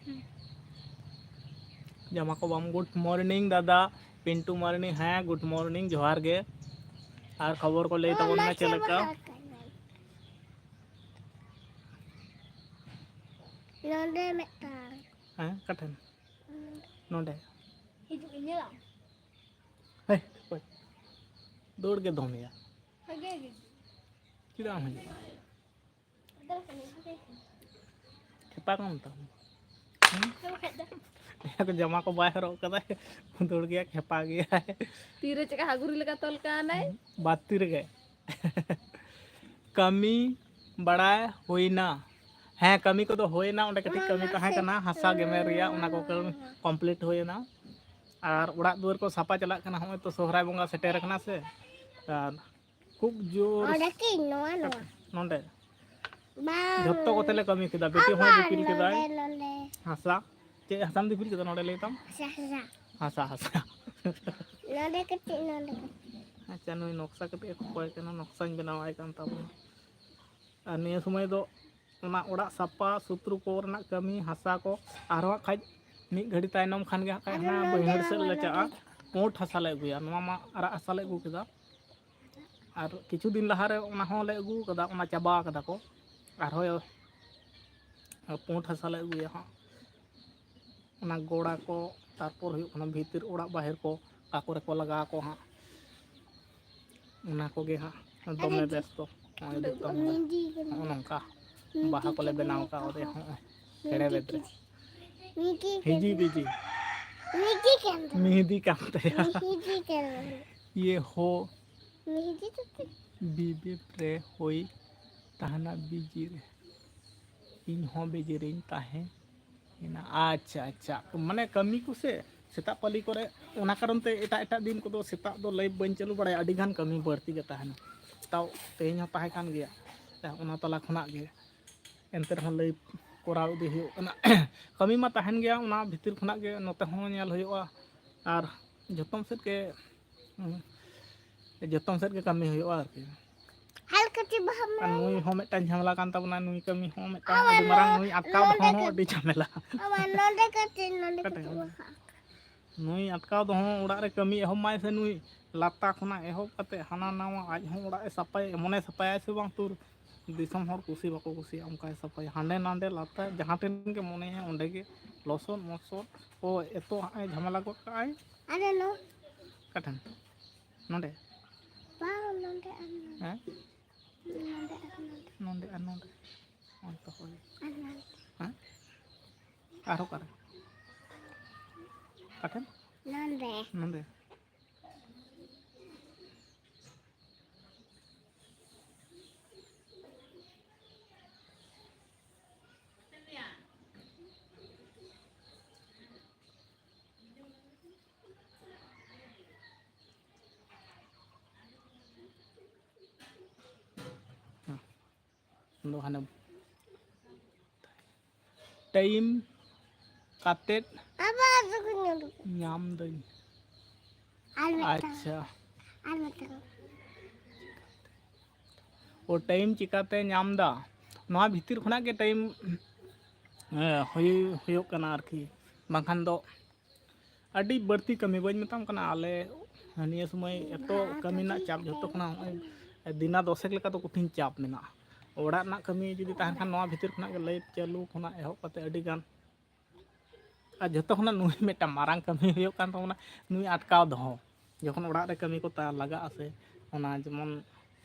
ᱡᱟᱢᱟ ᱠᱚ ᱵᱟᱢ, good morning ᱫᱟᱫᱟ ᱯᱤᱱᱴᱩ ᱢᱟᱨᱱᱤ᱾ ᱦᱮᱸ, good morning, ᱡᱚᱦᱟᱨ ᱜᱮ᱾ ᱟᱨ ᱠᱷᱚᱵᱚᱨ ᱠᱚ ᱞᱟᱹᱭ ᱛᱟᱵᱚᱱ ᱢᱮ ᱪᱮᱫ ᱞᱮᱠᱟ? ᱱᱚᱰᱮ ᱢᱤᱫᱴᱟᱝ᱾ ᱦᱮᱸ, ᱚᱠᱟ ᱴᱷᱮᱱ? ᱱᱚᱰᱮ᱾ ᱱᱚᱰᱮ᱾ ᱦᱤᱡᱩᱜ ᱤᱧ ᱧᱮᱞᱟᱢ᱾ ᱦᱮᱸ, ᱚᱠᱚᱭ? ᱫᱟᱹᱲ ᱜᱮ ᱫᱚᱢᱮᱭᱟ᱾ ᱦᱟᱜᱮ ᱜᱮ᱾ ᱪᱮᱫᱟᱜ ᱮᱢ ᱦᱤᱡᱩᱜᱼᱟ? ᱟᱫᱚ ᱵᱟᱠᱷᱟᱱ ᱦᱟᱜᱮ ᱜᱮ᱾ ᱠᱷᱮᱯᱟ ᱠᱚ ᱢᱮᱛᱟᱢ᱾ ᱦᱮᱸ? ᱟᱫᱚ ᱵᱟᱠᱷᱟᱡ ᱫᱚ᱾ ᱡᱟᱦᱟᱸ ᱠᱚ ᱡᱟᱢᱟ ᱠᱚ ᱵᱟᱭ ᱦᱚᱨᱚᱜ ᱠᱟᱫᱟᱭ, ᱫᱟᱹᱲ ᱜᱮᱭᱟ, ᱠᱷᱮᱯᱟ ᱜᱮᱭᱟᱭ᱾ ᱛᱤᱨᱮ ᱪᱮᱠᱟ ᱦᱟᱹᱜᱩᱨᱤ ᱞᱮᱠᱟ ᱛᱚᱞ ᱠᱟᱱᱟᱭ? ᱵᱟᱫ ᱛᱤ ᱨᱮᱜᱮ᱾ ᱠᱟᱹᱢᱤ ᱵᱟᱲᱟᱭ ᱦᱩᱭᱱᱟ? ᱦᱮᱸ, ᱠᱟᱹᱢᱤ ᱠᱚᱫᱚ ᱦᱩᱭᱱᱟ᱾ ᱚᱸᱰᱮ ᱠᱟᱹᱴᱤᱡ ᱠᱟᱹᱢᱤ ᱛᱟᱦᱮᱸ ᱠᱟᱱᱟ, ᱦᱟᱥᱟ ᱜᱮᱢᱮᱨ ᱨᱮᱭᱟᱜ, ᱚᱱᱟ ᱠᱚ ᱠᱟᱹᱢᱤ complete ᱦᱩᱭᱱᱟ᱾ ᱟᱨ ᱚᱲᱟᱜ ᱫᱩᱣᱟᱹᱨ ᱠᱚ ᱥᱟᱯᱷᱟ ᱪᱟᱞᱟᱜ ᱠᱟᱱᱟ᱾ ᱦᱚᱸᱜᱼᱚᱭ ᱛᱚ ᱥᱚᱦᱨᱟᱭ ᱵᱚᱸᱜᱟ ᱥᱮᱴᱮᱨ ᱟᱠᱟᱱᱟ ᱥᱮ, ᱟᱨ ᱠᱷᱩᱵ ᱡᱳᱨ ᱚᱸᱰᱮ ᱠᱤ? ᱱᱚᱣᱟ, ᱱᱚᱣᱟ᱾ ᱱᱚᱸᱰᱮ᱾ ᱵᱟᱝ᱾ ᱡᱷᱚᱛᱚ ᱠᱚᱛᱮ ᱞᱮ ᱠᱟᱹᱢᱤ ᱠᱮᱫᱟ᱾ ᱵᱤᱴᱤ ᱦᱚᱸᱭ ᱟᱵᱟᱨ ᱫᱤᱯᱤᱞ ᱠᱮᱫᱟᱭ᱾ ᱱᱚᱸᱰᱮ, ᱱᱚᱸᱰᱮ᱾ ᱦᱟᱥᱟ᱾ ᱪᱮᱫ ᱦᱟᱥᱟᱢ ᱫᱤᱯᱤᱞ ᱠᱮᱫᱟ? ᱱᱚᱸᱰᱮ ᱞᱟᱹᱭ ᱛᱟᱢ᱾ ᱦᱟᱥᱟ, ᱦᱟᱥᱟ᱾ ᱦᱟᱥᱟ, ᱦᱟᱥᱟ᱾ ᱱᱚᱰᱮ ᱠᱟᱹᱴᱤᱡ, ᱱᱚᱰᱮ ᱠᱟᱹᱴᱤᱡ᱾ ᱟᱪᱪᱷᱟ, ᱱᱩᱭ ᱱᱚᱠᱥᱟ ᱠᱟᱹᱴᱤᱡ ᱮ ᱠᱚᱠᱚᱭ ᱠᱟᱱᱟ, ᱱᱚᱠᱥᱟᱧ ᱵᱮᱱᱟᱣᱟᱭ ᱠᱟᱱ ᱛᱟᱵᱚᱱᱟ᱾ ᱟᱨ ᱱᱤᱭᱟᱹ ᱥᱚᱢᱚᱭ ᱫᱚ ᱚᱱᱟ ᱚᱲᱟᱜ ᱥᱟᱯᱟ ᱥᱩᱛᱨᱚ ᱠᱚ ᱨᱮᱱᱟᱜ ᱠᱟᱹᱢᱤ, ᱦᱟᱥᱟ ᱠᱚ, ᱟᱨᱦᱚᱸ ᱦᱟᱸᱜ ᱠᱷᱟᱡ ᱢᱤᱫ ᱜᱷᱟᱹᱲᱤ ᱛᱟᱭᱱᱚᱢ ᱠᱷᱟᱱ ᱜᱮ ᱦᱟᱸᱜ ᱠᱷᱟᱡ ᱟᱫᱚ ᱦᱟᱱᱟ ᱱᱚᱰᱮ ᱵᱟᱹᱭᱦᱟᱹᱲ ᱦᱚᱸ ᱥᱮᱫ ᱞᱮ ᱱᱚᱰᱮ ᱪᱟᱞᱟᱜᱼᱟ᱾ ᱯᱩᱸᱰ ᱦᱟᱥᱟ ᱞᱮ ᱟᱹᱜᱩᱭᱟ, ᱱᱚᱣᱟ ᱢᱟ ᱟᱨᱟᱜ ᱦᱟᱥᱟ ᱞᱮ ᱟᱹᱜᱩ ᱠᱮᱫᱟ᱾ ᱟᱨ ᱠᱤᱪᱷᱩ ᱫᱤᱱ ᱞᱟᱦᱟᱨᱮ ᱚᱱᱟ ᱦᱚᱸᱞᱮ ᱟᱹᱜᱩ ᱠᱟᱫᱟ, ᱚᱱᱟ ᱪᱟᱵᱟ ᱠᱟᱫᱟ ᱠᱚ᱾ ᱟᱨᱦᱚᱸ ᱯᱩᱸᱰ ᱦᱟᱥᱟ ᱞᱮ ᱟᱹᱜᱩᱭᱟ ᱦᱟᱸᱜ, ᱚᱱᱟ ᱜᱚᱲᱟ ᱠᱚ, ᱛᱟᱨᱯᱚᱨ ᱦᱩᱭᱩᱜ ᱠᱟᱱᱟ ᱵᱷᱤᱛᱤᱨ ᱚᱲᱟᱜ ᱵᱟᱦᱮᱨ ᱠᱚ, ᱚᱠᱟ ᱠᱚᱨᱮ ᱠᱚ ᱞᱟᱜᱟᱣ ᱟᱠᱚ ᱦᱟᱸᱜ, ᱚᱱᱟ ᱠᱚᱜᱮ ᱦᱟᱸᱜ ᱫᱚᱢᱮ ᱟᱨ ᱵᱮᱥᱛᱚ᱾ ᱱᱚᱜᱼᱚᱭ ᱫᱤᱥᱚᱢ ᱨᱮ ᱢᱤᱫᱤ ᱠᱟᱱᱟ᱾ ᱱᱚᱜᱼᱚ ᱱᱚᱝᱠᱟ ᱢᱤᱫᱤ ᱵᱟᱦᱟ ᱠᱚᱞᱮ ᱠᱟᱱᱟ᱾ ᱵᱮᱱᱟᱣ ᱠᱟᱜᱼᱟ᱾ ᱚᱸᱰᱮ ᱦᱚᱸ ᱪᱮᱬᱮ ᱢᱤᱫᱤ ᱵᱮᱫ ᱨᱮ᱾ ᱠᱟᱱᱟ᱾ ᱢᱤᱫᱤ ᱦᱤᱡᱤ ᱠᱟᱱᱟ᱾ ᱵᱤᱡᱤ᱾ ᱢᱤᱫᱤ ᱠᱟᱱ ᱛᱟᱭᱟ᱾ ᱢᱤᱦᱤᱫᱤ ᱠᱟᱱ ᱛᱟᱭᱟ᱾ ᱢᱤᱦᱤᱫᱤ ᱠᱟᱱᱟ᱾ ᱤᱭᱟᱹ ᱦᱚ᱾ ᱢᱤᱦᱤᱫᱤ ᱫᱚ ᱪᱮᱫ? ᱵᱤᱵᱤᱯ ᱨᱮ ᱦᱩᱭ ᱛᱟᱦᱮᱱᱟ ᱵᱤᱡᱤ ᱨᱮ᱾ ᱤᱧ ᱦᱚᱸ ᱵᱤᱡᱤ ᱨᱮᱧ ᱛᱟᱦᱮᱸ ᱮᱱᱟ᱾ ᱟᱪᱪᱷᱟ, ᱟᱪᱪᱷᱟ, ᱢᱟᱱᱮ ᱠᱟᱹᱢᱤ ᱠᱚ ᱥᱮ ᱥᱮᱛᱟᱜ ᱯᱟᱹᱞᱤ ᱠᱚᱨᱮ, ᱚᱱᱟ ᱠᱟᱨᱚᱱ ᱛᱮ ᱮᱴᱟᱜ ᱮᱴᱟᱜ ᱫᱤᱱ ᱠᱚᱫᱚ ᱥᱮᱛᱟᱜ ᱫᱚ ᱞᱟᱭᱤᱵᱷ ᱵᱟᱹᱧ ᱪᱟᱹᱞᱩ ᱵᱟᱲᱟᱭᱟ, ᱟᱹᱰᱤ ᱜᱟᱱ ᱠᱟᱹᱢᱤ ᱵᱟᱹᱲᱛᱤ ᱜᱮ ᱛᱟᱦᱮᱱᱟ᱾ ᱛᱟᱣ ᱛᱮᱦᱮᱧ ᱦᱚᱸ ᱛᱟᱦᱮᱸ ᱠᱟᱱ ᱜᱮᱭᱟ, ᱚᱱᱟ ᱛᱟᱞᱟ ᱠᱷᱚᱱᱟᱜ ᱜᱮ ᱮᱱᱛᱮ ᱨᱮᱦᱚᱸ ᱞᱟᱭᱤᱵᱷ ᱠᱚᱨᱟᱣ ᱤᱫᱤ ᱦᱩᱭᱩᱜ ᱠᱟᱱᱟ᱾ ᱠᱟᱹᱢᱤ ᱢᱟ ᱛᱟᱦᱮᱱ ᱜᱮᱭᱟ, ᱚᱱᱟ ᱵᱷᱤᱛᱤᱨ ᱠᱷᱚᱱᱟᱜ ᱜᱮ ᱱᱚᱛᱮ ᱦᱚᱸ ᱧᱮᱞ ᱦᱩᱭᱩᱜᱼᱟ ᱟᱨ ᱡᱚᱛᱚᱢ ᱥᱮᱫ ᱜᱮ, ᱦᱩᱸ, ᱡᱚᱛᱚᱢ ᱥᱮᱫ ᱜᱮ ᱠᱟᱹᱢᱤ ᱦᱩᱭᱩᱜᱼᱟ ᱟᱨᱠᱤ᱾ ᱟᱨ ᱠᱟᱹᱴᱤᱡ ᱵᱟᱦᱟ ᱟᱨ ᱢᱟᱞᱟ᱾ ᱱᱩᱭ ᱦᱚᱸ ᱢᱤᱫᱴᱟᱝ ᱡᱷᱟᱢᱮᱞᱟ ᱠᱟᱱ ᱛᱟᱵᱚᱱᱟ, ᱱᱩᱭ ᱠᱟᱹᱢᱤ ᱦᱚᱸ ᱢᱤᱫᱴᱟᱝ ᱟᱵᱟᱨ ᱟᱹᱰᱤ ᱢᱟᱨᱟᱝ, ᱱᱚ-, ᱱᱩᱭ ᱟᱴᱠᱟᱣ ᱱᱚᱰᱮ ᱫᱚᱦᱚ ᱦᱚᱸ ᱠᱟᱹᱴᱤᱡ, ᱟᱹᱰᱤ ᱡᱷᱟᱢᱮᱞᱟ᱾ ᱟᱵᱟᱨ ᱱᱚᱰᱮ ᱠᱟᱹᱴᱤᱡ, ᱱᱚᱰᱮ ᱚᱠᱟᱴᱟᱜ? ᱠᱟᱹᱴᱤᱡ ᱵᱟᱦᱟ᱾ ᱱᱩᱭ ᱟᱴᱠᱟᱣ ᱫᱚᱦᱚ, ᱚᱲᱟᱜ ᱨᱮ ᱠᱟᱹᱢᱤ ᱮᱦᱚᱵ ᱢᱟᱭ ᱥᱮ ᱱᱩᱭ, ᱞᱟᱛᱟ ᱠᱷᱚᱱᱟᱜ ᱮᱦᱚᱵ ᱠᱟᱛᱮ ᱦᱟᱱᱟ ᱱᱟᱣᱟ, ᱟᱡ ᱦᱚᱸ ᱚᱲᱟᱜ ᱮ ᱥᱟᱯᱷᱟᱭᱟ, ᱮᱢᱚᱱᱮ ᱥᱟᱯᱷᱟᱭᱟ ᱥᱮ ᱵᱟᱝ, ᱛᱩᱨ ᱫᱤᱥᱚᱢ ᱦᱚᱲ ᱠᱩᱥᱤ ᱵᱟᱠᱚ ᱠᱩᱥᱤᱭᱟᱜᱼᱟ, ᱚᱱᱠᱟᱭ ᱥᱟᱯᱷᱟᱭᱟ᱾ ᱦᱟᱸᱰᱮ ᱱᱟᱰᱮ ᱞᱟᱛᱟ ᱡᱟᱦᱟᱸ ᱴᱷᱮᱱ ᱜᱮ ᱢᱚᱱᱮᱭᱟ ᱚᱸᱰᱮ ᱜᱮ ᱞᱚᱥᱚᱫ ᱢᱚᱥᱚᱫ ᱠᱚ ᱮᱛᱚ ᱦᱟᱸᱜ ᱮ ᱡᱷᱟᱢᱮᱞᱟ ᱜᱚᱫ ᱠᱟᱜᱼᱟᱭ᱾ ᱟᱞᱮ ᱱᱚ- ᱚᱠᱟ ᱴᱷᱮᱱ? ᱱᱚᱰᱮ? ᱵᱟᱝ, ᱱᱚᱰᱮ ᱟᱨ ᱱᱚᱰᱮ᱾ ᱦᱮᱸ? ᱱᱚᱰᱮ ᱟᱨ ᱱᱚᱰᱮ᱾ ᱱᱚᱰᱮ ᱟᱨ ᱱᱚᱰᱮ᱾ ᱦᱳᱭ ᱛᱚ, ᱦᱳᱭ᱾ ᱟᱨ ᱱᱚᱰᱮ᱾ ᱦᱮᱸ? ᱟᱨᱦᱚᱸ ᱚᱠᱟᱨᱮ? ᱚᱠᱟ ᱴᱷᱮᱱ? ᱱᱚᱰᱮ᱾ ᱱᱚᱰᱮ᱾ ᱦᱮᱸ᱾ ᱫᱚ ᱦᱟᱱᱮ ᱴᱟᱭᱤᱢ ᱠᱟᱛᱮᱫ ᱟᱵᱟᱨ ᱫᱚᱠᱚ ᱧᱟᱢ᱾ ᱧᱟᱢ ᱫᱟᱹᱧ᱾ ᱟᱨ ᱢᱤᱫᱴᱟᱝ᱾ ᱟᱪᱪᱷᱟ᱾ ᱟᱨ ᱢᱤᱫᱴᱟᱝ᱾ ᱳ, ᱴᱟᱭᱤᱢ ᱪᱤᱠᱟᱛᱮ ᱧᱟᱢ ᱫᱟ? ᱱᱚᱣᱟ ᱵᱷᱤᱛᱤᱨ ᱠᱷᱚᱱᱟᱜ ᱜᱮ ᱴᱟᱭᱤᱢ, ᱮ, ᱦᱩᱭ-, ᱦᱩᱭᱩᱜ ᱠᱟᱱᱟ ᱟᱨᱠᱤ᱾ ᱵᱟᱝᱠᱷᱟᱱ ᱫᱚ ᱟᱹᱰᱤ ᱵᱟᱹᱲᱛᱤ ᱠᱟᱹᱢᱤ, ᱵᱟᱹᱧ ᱢᱮᱛᱟᱢ ᱠᱟᱱᱟ, ᱟᱞᱮ ᱱᱤᱭᱟᱹ ᱥᱚᱢᱚᱭ ᱮᱛᱚ ᱠᱟᱹᱢᱤ ᱨᱮᱱᱟᱜ ᱪᱟᱯ, ᱡᱷᱚᱛᱚ ᱠᱷᱚᱱᱟᱜ ᱱᱚᱜᱼᱚᱭ ᱫᱤᱱᱟ ᱫᱚᱥᱮᱠ ᱞᱮᱠᱟ ᱫᱚ ᱠᱚᱴᱷᱤᱱ ᱪᱟᱯ ᱢᱮᱱᱟᱜᱼᱟ᱾ ᱚᱲᱟᱜ ᱨᱮᱱᱟᱜ ᱠᱟᱹᱢᱤ ᱡᱩᱫᱤ ᱛᱟᱦᱮᱱ ᱠᱷᱟᱱ, ᱱᱚᱣᱟ ᱵᱷᱤᱛᱤᱨ ᱠᱷᱚᱱᱟᱜ ᱜᱮ ᱞᱟᱭᱤᱴ ᱪᱟᱹᱞᱩ ᱠᱷᱚᱱᱟᱜ ᱮᱦᱚᱵ ᱠᱟᱛᱮ ᱟᱹᱰᱤ ᱜᱟᱱ᱾ ᱟᱨ ᱡᱷᱚᱛᱚ ᱠᱷᱚᱱᱟᱜ ᱱᱩᱭ ᱢᱤᱫᱴᱟᱝ ᱢᱟᱨᱟᱝ ᱠᱟᱹᱢᱤ ᱦᱩᱭᱩᱜ ᱠᱟᱱ ᱛᱟᱵᱚᱱᱟ, ᱱᱩᱭ ᱟᱴᱠᱟᱣ ᱫᱚᱦᱚ᱾ ᱡᱚᱠᱷᱚᱱ ᱚᱲᱟᱜ ᱨᱮ ᱠᱟᱹᱢᱤ ᱠᱚ ᱛᱟ-, ᱞᱟᱜᱟᱜᱼᱟ ᱥᱮ, ᱚᱱᱟ ᱡᱮᱢᱚᱱ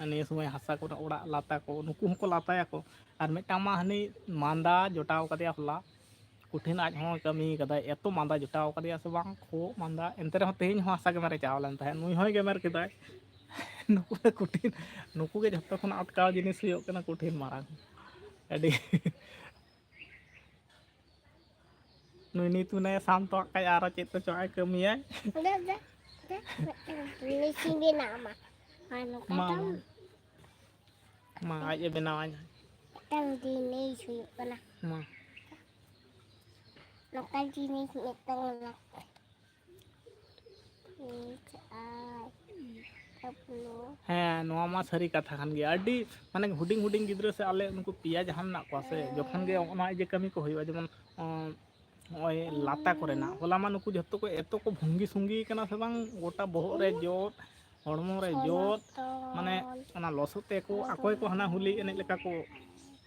ᱱᱤᱭᱟᱹ ᱥᱚᱢᱚᱭ ᱦᱟᱥᱟ ᱠᱚᱨᱮ ᱚᱲᱟᱜ ᱞᱟᱛᱟ ᱠᱚ, ᱱᱩᱠᱩ ᱦᱚᱸᱠᱚ ᱞᱟᱛᱟᱭᱟᱠᱚ᱾ ᱟᱨ ᱢᱤᱫᱴᱟᱝ ᱢᱟ ᱦᱟᱹᱱᱤ ᱢᱟᱸᱫᱟ ᱡᱚᱴᱟᱣ ᱠᱟᱫᱮᱭᱟ ᱦᱚᱞᱟ, ᱠᱚᱴᱷᱤᱱ ᱟᱡ ᱦᱚᱸ ᱠᱟᱹᱢᱤ ᱠᱟᱫᱟᱭ, ᱮᱛᱚ ᱢᱟᱸᱫᱟ ᱡᱚᱴᱟᱣ ᱠᱟᱫᱮᱭᱟ ᱥᱮ ᱵᱟᱝ, ᱠᱷᱩᱵ ᱢᱟᱸᱫᱟ᱾ ᱮᱱᱛᱮ ᱨᱮᱦᱚᱸ ᱛᱮᱦᱮᱧ ᱦᱚᱸ ᱦᱟᱥᱟ ᱜᱮᱢᱮᱨᱮ ᱪᱟᱣ ᱞᱮᱱ ᱛᱟᱦᱮᱸᱫ, ᱱᱩᱭ ᱦᱚᱸᱭ ᱜᱮᱢᱮᱨ ᱠᱮᱫᱟᱭ᱾ ᱱᱩᱠᱩ ᱫᱚ ᱠᱚᱴᱷᱤᱱ, ᱱᱩᱠᱩ ᱜᱮ ᱡᱷᱚᱛᱚ ᱠᱷᱚᱱ ᱟᱴᱠᱟᱣ ᱡᱤᱱᱤᱥ ᱦᱩᱭᱩᱜ ᱠᱟᱱᱟ ᱠᱚᱴᱷᱤᱱ ᱢᱟᱨᱟᱝ᱾ ᱟᱹᱰᱤ ᱱᱩᱭ ᱱᱤᱛ ᱢᱮᱱᱟᱭᱟ ᱥᱟᱱᱛᱚ ᱟᱜ ᱠᱷᱟᱡ ᱟᱨᱚ ᱪᱮᱫ ᱠᱚᱪᱚ ᱟᱭ ᱠᱟᱹᱢᱤᱭᱟᱭ᱾ ᱚᱸᱰᱮ, ᱚᱸᱰᱮ, ᱚᱸᱰᱮ ᱢᱤᱫᱴᱟᱝ ᱡᱤᱱᱤᱥᱤᱧ ᱵᱮᱱᱟᱣ ᱟᱢᱟ᱾ ᱟᱨ ᱱᱚᱝᱠᱟ ᱢᱟ, ᱫᱚ ᱢᱟ᱾ ᱢᱟ, ᱟᱡ ᱮ ᱵᱮᱱᱟᱣᱟᱭ᱾ ᱢᱤᱫᱴᱟᱝ ᱡᱤᱱᱤᱥ ᱦᱩᱭᱩᱜ ᱠᱟᱱᱟ᱾ ᱢᱟ᱾ ᱱᱚᱝᱠᱟᱱ ᱡᱤᱱᱤᱥ ᱢᱤᱫᱴᱟᱝ ᱞᱟᱜᱟᱜ᱾ ᱦᱮᱸ, ᱱᱚᱣᱟ ᱢᱟ ᱥᱟᱹᱨᱤ ᱠᱟᱛᱷᱟ ᱠᱟᱱ ᱜᱮᱭᱟ᱾ ᱟᱹᱰᱤ, ᱢᱟᱱᱮ, ᱦᱩᱰᱤᱧ ᱦᱩᱰᱤᱧ ᱜᱤᱫᱽᱨᱟᱹ ᱥᱮ ᱟᱞᱮ ᱱᱩᱠᱩ ᱯᱮᱭᱟ ᱡᱟᱦᱟᱸ ᱢᱮᱱᱟᱜ ᱠᱚᱣᱟ ᱥᱮ, ᱡᱚᱠᱷᱚᱱ ᱜᱮ ᱚᱱᱟ ᱤᱭᱟᱹ ᱠᱟᱹᱢᱤ ᱠᱚ ᱦᱩᱭᱩᱜᱼᱟ, ᱡᱮᱢᱚᱱ, ᱚᱸ, ᱱᱚᱜᱼᱚᱭ ᱞᱟᱛᱟ ᱠᱚᱨᱮᱱᱟᱜ, ᱦᱚᱞᱟ ᱢᱟ ᱱᱩᱠᱩ ᱡᱷᱚᱛᱚ ᱠᱚ ᱮᱛᱚ ᱠᱚ ᱵᱷᱚᱝᱜᱤ ᱥᱚᱝᱜᱤ ᱠᱟᱱᱟ ᱥᱮ ᱵᱟᱝ, ᱜᱚᱴᱟ ᱵᱚᱦᱚᱜ ᱨᱮ ᱡᱚᱫ, ᱦᱚᱲᱢᱚ ᱨᱮ ᱡᱚᱫ, ᱢᱟᱱᱮ, ᱚᱱᱟ ᱞᱚᱥᱚᱫ ᱛᱮᱠᱚ ᱟᱠᱚ ᱜᱮᱠᱚ ᱦᱟᱱᱟ ᱦᱳᱞᱤ ᱮᱱᱮᱡ ᱞᱮᱠᱟ ᱠᱚ,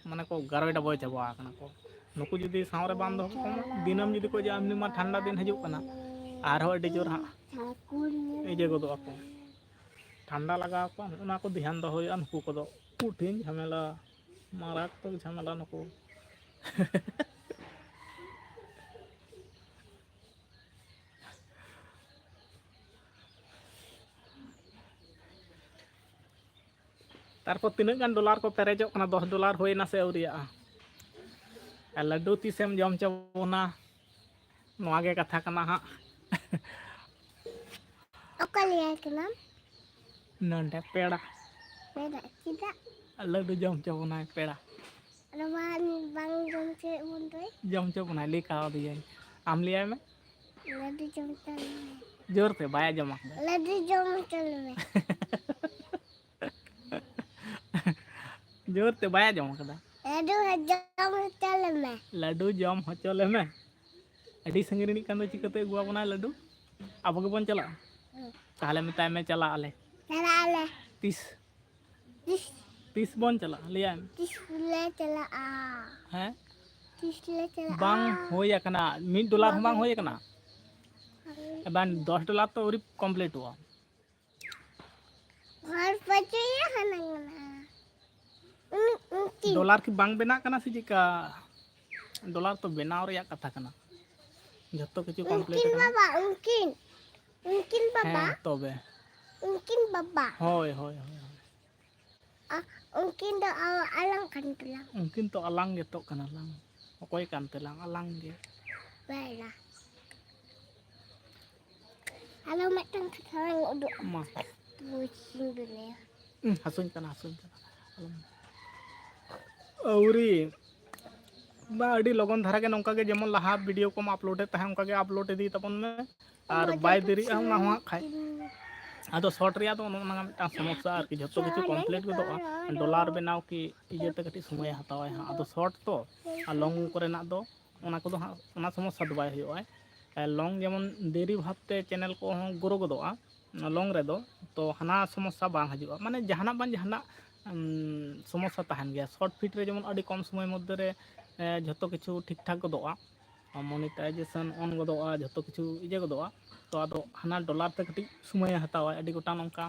ᱢᱟᱱᱮ, ᱠᱚ ᱜᱟᱨᱚᱭ ᱰᱟᱵᱚᱭ ᱪᱟᱵᱟ ᱟᱠᱟᱱᱟ ᱠᱚ᱾ ᱱᱩᱠᱩ ᱡᱩᱫᱤ ᱥᱟᱶ ᱨᱮ ᱵᱟᱢ ᱫᱚᱦᱚ ᱠᱟᱠᱚ ᱢᱟ, ᱫᱤᱱᱟᱹᱢ ᱡᱩᱫᱤ ᱠᱚ ᱤᱭᱟᱹᱜᱼᱟ, ᱮᱢᱱᱤ ᱢᱟ ᱴᱷᱟᱱᱰᱟ ᱫᱤᱱ ᱦᱤᱡᱩᱜ ᱠᱟᱱᱟ, ᱟᱨᱦᱚᱸ ᱟᱹᱰᱤ ᱡᱳᱨ ᱦᱟᱸᱜ ᱤᱭᱟᱹ ᱜᱚᱫᱚᱜ ᱟᱠᱚ, ᱴᱷᱟᱱᱰᱟ ᱞᱟᱜᱟᱣ ᱟᱠᱚ, ᱚᱱᱟ ᱠᱚ ᱫᱷᱮᱭᱟᱱ ᱫᱚᱦᱚ ᱦᱩᱭᱩᱜᱼᱟ᱾ ᱱᱩᱠᱩ ᱠᱚᱫᱚ ᱠᱚᱴᱷᱤᱱ ᱡᱷᱟᱢᱮᱞᱟ, ᱢᱟᱨᱟᱛᱢᱚᱠ ᱡᱷᱟᱢᱮᱞᱟ ᱱᱩᱠᱩ᱾ ᱛᱟᱨᱯᱚᱨ ᱛᱤᱱᱟᱹᱜ ᱜᱟᱱ ᱰᱚᱞᱟᱨ ᱠᱚ ᱯᱮᱨᱮᱡᱚᱜ ᱠᱟᱱᱟ? ᱫᱚᱥ ᱰᱚᱞᱟᱨ ᱦᱩᱭᱱᱟ ᱥᱮ ᱟᱹᱣᱨᱤᱭᱟᱜᱼᱟ? ᱟᱨ ᱞᱟᱹᱰᱩ ᱛᱤᱥᱮᱢ ᱡᱚᱢ ᱦᱚᱪᱚ ᱵᱚᱱᱟ? ᱱᱚᱣᱟ ᱜᱮ ᱠᱟᱛᱷᱟ ᱠᱟᱱᱟ ᱦᱟᱸᱜ᱾ ᱚᱠᱟ ᱞᱟᱹᱭᱟᱭ ᱠᱟᱱᱟᱢ? ᱱᱚᱰᱮ ᱯᱮᱲᱟ᱾ ᱯᱮᱲᱟ? ᱪᱮᱫᱟᱜ? ᱞᱟᱹᱰᱩ ᱡᱚᱢ ᱦᱚᱪᱚ ᱵᱚᱱᱟᱭ ᱯᱮᱲᱟ᱾ ᱟᱨ ᱵᱟᱝ, ᱵᱟᱝ ᱡᱚᱢ ᱦᱚᱪᱚᱭᱮᱫ ᱵᱚᱱ ᱫᱚᱭ᱾ ᱡᱚᱢ ᱦᱚᱪᱚ ᱵᱚᱱᱟᱭ, ᱞᱟᱹᱭ ᱠᱟᱣᱫᱤᱭᱟᱹᱧ᱾ ᱟᱢ ᱞᱟᱹᱭᱟᱭ ᱢᱮ᱾ ᱞᱟᱹᱰᱩ ᱡᱚᱢ ᱦᱚᱪᱚ ᱵᱚᱱᱟᱭ᱾ ᱡᱳᱨ ᱛᱮ, ᱵᱟᱭ ᱟᱸᱡᱚᱢ ᱟᱠᱟᱫᱟ᱾ ᱞᱟᱹᱰᱩ ᱡᱚᱢ ᱦᱚᱪᱚ ᱞᱮᱢᱮ᱾ ᱡᱳᱨ ᱛᱮ, ᱵᱟᱭ ᱟᱸᱡᱚᱢ ᱟᱠᱟᱫᱟ᱾ ᱞᱟᱹᱰᱩ ᱡᱚᱢ ᱦᱚᱪᱚ ᱞᱮᱢᱮ᱾ ᱞᱟᱹᱰᱩ ᱡᱚᱢ ᱦᱚᱪᱚ ᱞᱮᱢᱮ᱾ ᱟᱹᱰᱤ ᱥᱟᱺᱜᱤᱧ ᱨᱤᱱᱤᱡ ᱠᱟᱱ ᱫᱚ ᱪᱤᱠᱟᱹᱛᱮ ᱟᱹᱜᱩ ᱟᱵᱚᱱᱟᱭ ᱞᱟᱹᱰᱩ? ᱟᱵᱚ ᱜᱮᱵᱚᱱ ᱪᱟᱞᱟᱜᱼᱟ᱾ ᱦᱩᱸ᱾ ᱛᱟᱦᱚᱞᱮ ᱢᱮᱛᱟᱭ ᱢᱮ, ᱪᱟᱞᱟᱜ ᱟᱞᱮ᱾ ᱪᱟᱞᱟᱜ ᱟᱞᱮ᱾ ᱛᱤᱥ? ᱛᱤᱥ? ᱛᱤᱥ ᱵᱚᱱ ᱪᱟᱞᱟᱜᱼᱟ? ᱞᱟᱹᱭᱟᱭ ᱢᱮ᱾ ᱛᱤᱥ ᱞᱮ ᱪᱟᱞᱟᱜᱼᱟ? ᱦᱮᱸ? ᱛᱤᱥ ᱞᱮ ᱪᱟᱞᱟᱜᱼᱟ? ᱵᱟᱝ ᱦᱩᱭ ᱟᱠᱟᱱᱟ, ᱢᱤᱫ ᱰᱚᱞᱟᱨ ᱦᱚᱸ ᱵᱟᱝ ᱦᱩᱭ ᱟᱠᱟᱱᱟ᱾ ᱦᱩᱭ ᱵᱟᱝ, ᱫᱚᱥ ᱰᱚᱞᱟᱨ ᱛᱚ ᱟᱹᱣᱨᱤ ᱠᱚᱢᱯᱞᱤᱴᱚᱜᱼᱟ᱾ ᱦᱚᱲ ᱯᱟᱹᱪᱩᱭᱟ ᱦᱟᱱᱟ ᱠᱟᱱᱟ᱾ ᱩᱱ-, ᱩᱱᱠᱤᱱ᱾ ᱰᱚᱞᱟᱨ ᱠᱤ ᱵᱟᱝ ᱵᱮᱱᱟᱜ ᱠᱟᱱᱟ ᱥᱮ ᱪᱮᱫᱠᱟ? ᱰᱚᱞᱟᱨ ᱛᱚ ᱵᱮᱱᱟᱣ ᱨᱮᱭᱟᱜ ᱠᱟᱛᱷᱟ ᱠᱟᱱᱟ᱾ ᱡᱷᱚᱛᱚ ᱠᱤᱪᱷᱩ ᱠᱚᱢᱯᱞᱤᱴ ᱩᱱᱠᱤᱱ ᱟᱠᱟᱱᱟ᱾ ᱵᱟᱵᱟ, ᱩᱱᱠᱤᱱ᱾ ᱩᱱᱠᱤᱱ ᱵᱟᱵᱟ᱾ ᱦᱮᱸ, ᱛᱚᱵᱮ᱾ ᱩᱱᱠᱤᱱ ᱵᱟᱵᱟ᱾ ᱦᱳᱭ, ᱦᱳᱭ, ᱦᱳᱭ, ᱦᱳᱭ᱾ ᱟ, ᱩᱱᱠᱤᱱ ᱫᱚ ᱟ-, ᱟᱞᱟᱝ ᱠᱟᱱ ᱛᱟᱞᱟᱝ᱾ ᱩᱱᱠᱤᱱ ᱛᱚ ᱟᱞᱟᱝ ᱜᱮᱛᱚ ᱠᱟᱱᱟ ᱞᱟᱝ᱾ ᱚᱠᱚᱭ ᱠᱟᱱ ᱛᱮᱞᱟᱝ? ᱟᱞᱟᱝ ᱜᱮ᱾ ᱵᱟᱭᱨᱟ᱾ ᱟᱨᱚ ᱢᱤᱫᱴᱟᱝ ᱠᱟᱛᱷᱟ ᱞᱟᱝ ᱩᱰᱩᱠ᱾ ᱢᱟ᱾ ᱵᱩᱡᱽ ᱤᱧ ᱫᱩᱞᱟᱹᱭᱟ᱾ ᱩᱸ, ᱦᱟᱹᱥᱩᱧ ᱠᱟᱱᱟ, ᱦᱟᱹᱥᱩᱧ ᱠᱟᱱᱟ᱾ ᱟᱞᱚᱢ᱾ ᱟᱹᱣᱨᱤ᱾ ᱵᱟ, ᱟᱹᱰᱤ ᱞᱚᱜᱚᱱ ᱫᱷᱟᱨᱟ ᱜᱮ ᱱᱚᱝᱠᱟ ᱜᱮ ᱡᱮᱢᱚᱱ ᱞᱟᱦᱟ ᱵᱷᱤᱰᱤᱭᱳ ᱠᱚᱢ ᱟᱯᱞᱳᱰᱮᱫ ᱛᱟᱦᱮᱸᱫ, ᱚᱱᱠᱟ ᱜᱮ ᱟᱯᱞᱳᱰ ᱤᱫᱤ ᱛᱟᱵᱚᱱ ᱢᱮ᱾ ᱟᱨ ᱵᱟᱭ ᱫᱮᱨᱤᱜᱼᱟ ᱚᱱᱟ ᱦᱚᱸ ᱦᱟᱸᱜ ᱠᱷᱟᱡ᱾ ᱟᱫᱚ ᱥᱚᱨᱴ ᱨᱮᱭᱟᱜ ᱫᱚ ᱚᱱᱮ ᱚᱱᱟ ᱢᱤᱫᱴᱟᱝ ᱥᱚᱢᱚᱥᱥᱟ ᱟᱨᱠᱤ, ᱡᱷᱚᱛᱚ ᱠᱤᱪᱷᱩ ᱠᱚᱢᱯᱞᱤᱴ ᱜᱚᱫᱚᱜᱼᱟ᱾ ᱰᱚᱞᱟᱨ ᱵᱮᱱᱟᱣ ᱠᱤ ᱤᱭᱟᱹᱛᱮ ᱠᱟᱹᱴᱤᱡ ᱥᱚᱢᱚᱭᱮ ᱦᱟᱛᱟᱣᱟᱭ ᱦᱟᱸᱜ᱾ ᱟᱫᱚ ᱥᱚᱨᱴ ᱛᱚ, ᱟᱨ ᱞᱚᱝ ᱠᱚᱨᱮᱱᱟᱜ ᱫᱚ ᱚᱱᱟ ᱠᱚᱫᱚ ᱦᱟᱸᱜ, ᱚᱱᱟ ᱥᱚᱢᱚᱥᱥᱟ ᱫᱚ ᱵᱟᱭ ᱦᱩᱭᱩᱜᱼᱟ᱾ ᱞᱚᱝ ᱡᱮᱢᱚᱱ ᱫᱮᱨᱤ ᱵᱷᱟᱵᱽᱛᱮ ᱪᱮᱱᱮᱞ ᱠᱚᱦᱚᱸ ᱜᱨᱳ ᱜᱚᱫᱚᱜᱼᱟ ᱞᱚᱝ ᱨᱮᱫᱚ, ᱛᱚ ᱦᱟᱱᱟ ᱥᱚᱢᱚᱥᱥᱟ ᱵᱟᱝ ᱦᱤᱡᱩᱜᱼᱟ᱾ ᱢᱟᱱᱮ ᱡᱟᱦᱟᱱᱟᱜ ᱵᱟᱝ ᱡᱟᱦᱟᱱᱟᱜ, ᱩᱢ, ᱥᱚᱢᱚᱥᱥᱟ ᱛᱟᱦᱮᱱ ᱜᱮᱭᱟ᱾ ᱥᱚᱨᱴ ᱯᱷᱤᱴ ᱨᱮ ᱡᱮᱢᱚᱱ ᱟᱹᱰᱤ ᱠᱚᱢ ᱥᱚᱢᱚᱭ ᱢᱚᱫᱽᱫᱷᱮ ᱨᱮ, ᱮ, ᱡᱷᱚᱛᱚ ᱠᱤᱪᱷᱩ ᱴᱷᱤᱠ ᱴᱷᱟᱠ ᱜᱚᱫᱚᱜᱼᱟ, ᱢᱚᱱᱤᱴᱟᱭᱡᱮᱥᱚᱱ ᱚᱱ ᱜᱚᱫᱚᱜᱼᱟ, ᱡᱷᱚᱛᱚ ᱠᱤᱪᱷᱩ ᱤᱭᱟᱹ ᱜᱚᱫᱚᱜᱼᱟ᱾ ᱛᱚ ᱟᱫᱚ ᱦᱟᱱᱟ ᱰᱚᱞᱟᱨ ᱛᱮ ᱠᱟᱹᱴᱤᱡ ᱥᱚᱢᱚᱭᱮ ᱦᱟᱛᱟᱣᱟ᱾ ᱟᱹᱰᱤ ᱜᱚᱴᱟᱝ ᱱᱚᱝᱠᱟ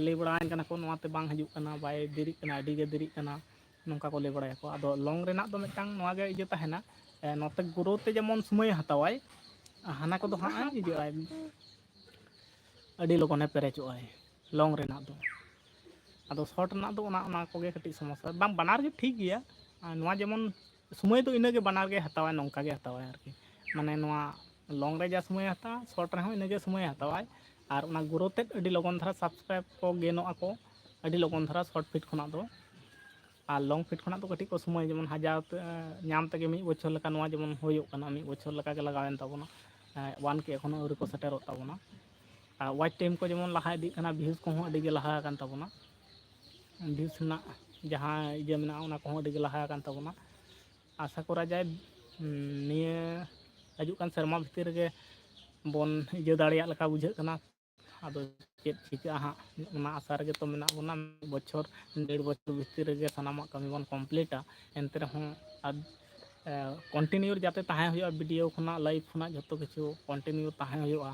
ᱞᱟᱹᱭ ᱵᱟᱲᱟᱣᱟᱹᱧ ᱠᱟᱱᱟ ᱠᱚ, ᱱᱚᱣᱟᱛᱮ ᱵᱟᱝ ᱦᱤᱡᱩᱜ ᱠᱟᱱᱟ, ᱵᱟᱭ ᱫᱮᱨᱤᱜ ᱠᱟᱱᱟ, ᱟᱹᱰᱤ ᱜᱮ ᱫᱮᱨᱤᱜ ᱠᱟᱱᱟ, ᱱᱚᱝᱠᱟ ᱠᱚ ᱞᱟᱹᱭ ᱵᱟᱲᱟᱭᱟᱠᱚ᱾ ᱟᱫᱚ ᱞᱚᱝ ᱨᱮᱱᱟᱜ ᱫᱚ ᱢᱤᱫᱴᱟᱝ ᱱᱚᱣᱟ ᱜᱮ ᱤᱭᱟᱹ ᱛᱟᱦᱮᱱᱟ, ᱮ, ᱱᱚᱛᱮ ᱜᱨᱳ ᱛᱮ ᱡᱮᱢᱚᱱ ᱥᱚᱢᱚᱭᱮ ᱦᱟᱛᱟᱣᱟᱭ, ᱦᱟᱱᱟ ᱠᱚᱫᱚ ᱦᱟᱸᱜ ᱤᱭᱟᱹᱜᱼᱟᱭ, ᱟᱹᱰᱤ ᱞᱚᱜᱚᱱᱮ ᱯᱮᱨᱮᱡᱚᱜᱼᱟᱭ ᱞᱚᱝ ᱨᱮᱱᱟᱜ ᱫᱚ᱾ ᱟᱫᱚ ᱥᱚᱨᱴ ᱨᱮᱱᱟᱜ ᱫᱚ ᱚᱱᱟ, ᱚᱱᱟ ᱠᱚᱜᱮ ᱠᱟᱹᱴᱤᱡ ᱥᱚᱢᱚᱥᱥᱟ᱾ ᱵᱟᱝ, ᱵᱟᱱᱟᱨ ᱜᱮ ᱴᱷᱤᱠ ᱜᱮᱭᱟ᱾ ᱟᱨ ᱱᱚᱣᱟ ᱡᱮᱢᱚᱱ ᱥᱚᱢᱚᱭ ᱫᱚ ᱤᱱᱟᱹᱜᱮ ᱵᱟᱱᱟᱨ ᱜᱮ ᱦᱟᱛᱟᱣᱟᱭ, ᱱᱚᱝᱠᱟ ᱜᱮ ᱦᱟᱛᱟᱣᱟᱭ ᱟᱨᱠᱤ᱾ ᱢᱟᱱᱮ ᱱᱚᱣᱟ ᱞᱚᱝ ᱨᱮ ᱡᱟ ᱥᱚᱢᱚᱭᱮ ᱦᱟᱛᱟᱣᱟ, ᱥᱚᱨᱴ ᱨᱮᱦᱚᱸ ᱤᱱᱟᱹᱜᱮ ᱥᱚᱢᱚᱭᱮ ᱦᱟᱛᱟᱣᱟᱭ᱾ ᱟᱨ ᱚᱱᱟ ᱜᱨᱳ ᱛᱮᱫ ᱟᱹᱰᱤ ᱞᱚᱜᱚᱱ ᱫᱷᱟᱨᱟ ᱥᱟᱵᱥᱠᱨᱟᱭᱤᱵ ᱠᱚ ᱜᱮᱱᱚᱜ ᱟᱠᱚ, ᱟᱹᱰᱤ ᱞᱚᱜᱚᱱ ᱫᱷᱟᱨᱟ ᱥᱚᱨᱴ ᱯᱷᱤᱴ ᱠᱷᱚᱱᱟᱜ ᱫᱚ᱾ ᱟᱨ ᱞᱚᱝ ᱯᱷᱤᱴ ᱠᱷᱚᱱᱟᱜ ᱫᱚ ᱠᱟᱹᱴᱤᱡ ᱠᱚ ᱥᱚᱢᱚᱭ, ᱡᱮᱢᱚᱱ ᱦᱟᱡᱟᱨ ᱛᱮ, ᱧᱟᱢ ᱛᱮᱜᱮ ᱢᱤᱫ ᱵᱚᱪᱷᱚᱨ ᱞᱮᱠᱟ, ᱱᱚᱣᱟ ᱡᱮᱢᱚᱱ ᱦᱩᱭᱩᱜ ᱠᱟᱱᱟ, ᱢᱤᱫ ᱵᱚᱪᱷᱚᱨ ᱞᱮᱠᱟ ᱜᱮ ᱞᱟᱜᱟᱣᱮᱱ ᱛᱟᱵᱚᱱᱟ᱾ ᱚᱣᱟᱱ ᱠᱮ ᱮᱠᱷᱚᱱᱳ ᱟᱹᱣᱨᱤ ᱠᱚ ᱥᱮᱴᱮᱨᱚᱜ ᱛᱟᱵᱚᱱᱟ᱾ ᱟᱨ ᱣᱟᱪ ᱴᱟᱭᱤᱢ ᱠᱚ ᱡᱮᱢᱚᱱ ᱞᱟᱦᱟ ᱤᱫᱤᱜ ᱠᱟᱱᱟ, ᱵᱷᱤᱭᱩᱡᱽ ᱠᱚᱦᱚᱸ ᱟᱹᱰᱤ ᱜᱮ ᱞᱟᱦᱟ ᱟᱠᱟᱱ ᱛᱟᱵᱚᱱᱟ᱾ ᱵᱷᱤᱭᱩᱡᱽ ᱨᱮᱱᱟᱜ ᱡᱟᱦᱟᱸ ᱤᱭᱟᱹ ᱢᱮᱱᱟᱜᱼᱟ, ᱚᱱᱟ ᱠᱚᱦᱚᱸ ᱟᱹᱰᱤ ᱜᱮ ᱞᱟᱦᱟ ᱟᱠᱟᱱ ᱛᱟᱵᱚᱱᱟ᱾ ᱟᱥᱟ ᱠᱚᱨᱟ ᱡᱟᱭ, ᱩᱸ, ᱱᱤᱭᱟᱹ ᱦᱤᱡᱩᱜ ᱠᱟᱱ ᱥᱮᱨᱢᱟ ᱵᱷᱤᱛᱤᱨ ᱨᱮᱜᱮ ᱵᱚᱱ ᱤᱭᱟᱹ ᱫᱟᱲᱮᱭᱟᱜ ᱞᱮᱠᱟ ᱵᱩᱡᱷᱟᱹᱜ ᱠᱟᱱᱟ᱾ ᱟᱫᱚ ᱪᱮᱫ ᱪᱤᱠᱟᱹᱜᱼᱟ ᱦᱟᱸᱜ, ᱚᱱᱟ ᱟᱥᱟ ᱨᱮᱜᱮ ᱛᱚ ᱢᱮᱱᱟᱜ ᱵᱚᱱᱟ᱾ ᱢᱤᱫ ᱵᱚᱪᱷᱚᱨ, ᱰᱮᱲ ᱵᱚᱪᱷᱚᱨ ᱵᱷᱤᱛᱤᱨ ᱨᱮᱜᱮ ᱥᱟᱱᱟᱢᱟᱜ ᱠᱟᱹᱢᱤ ᱵᱚᱱ ᱠᱚᱢᱯᱞᱤᱴᱟ᱾ ᱮᱱᱛᱮ ᱨᱮᱦᱚᱸ ᱟᱨ, ᱮ, ᱠᱚᱱᱴᱤᱱᱤᱭᱩ ᱡᱟᱛᱮ ᱛᱟᱦᱮᱸ ᱦᱩᱭᱩᱜᱼᱟ, ᱵᱷᱤᱰᱤᱭᱳ ᱠᱷᱚᱱᱟᱜ, ᱞᱟᱭᱤᱵᱷ ᱠᱷᱚᱱᱟᱜ ᱡᱷᱚᱛᱚ ᱠᱤᱪᱷᱩ ᱠᱚᱱᱴᱤᱱᱤᱭᱩ ᱛᱟᱦᱮᱸ ᱦᱩᱭᱩᱜᱼᱟ,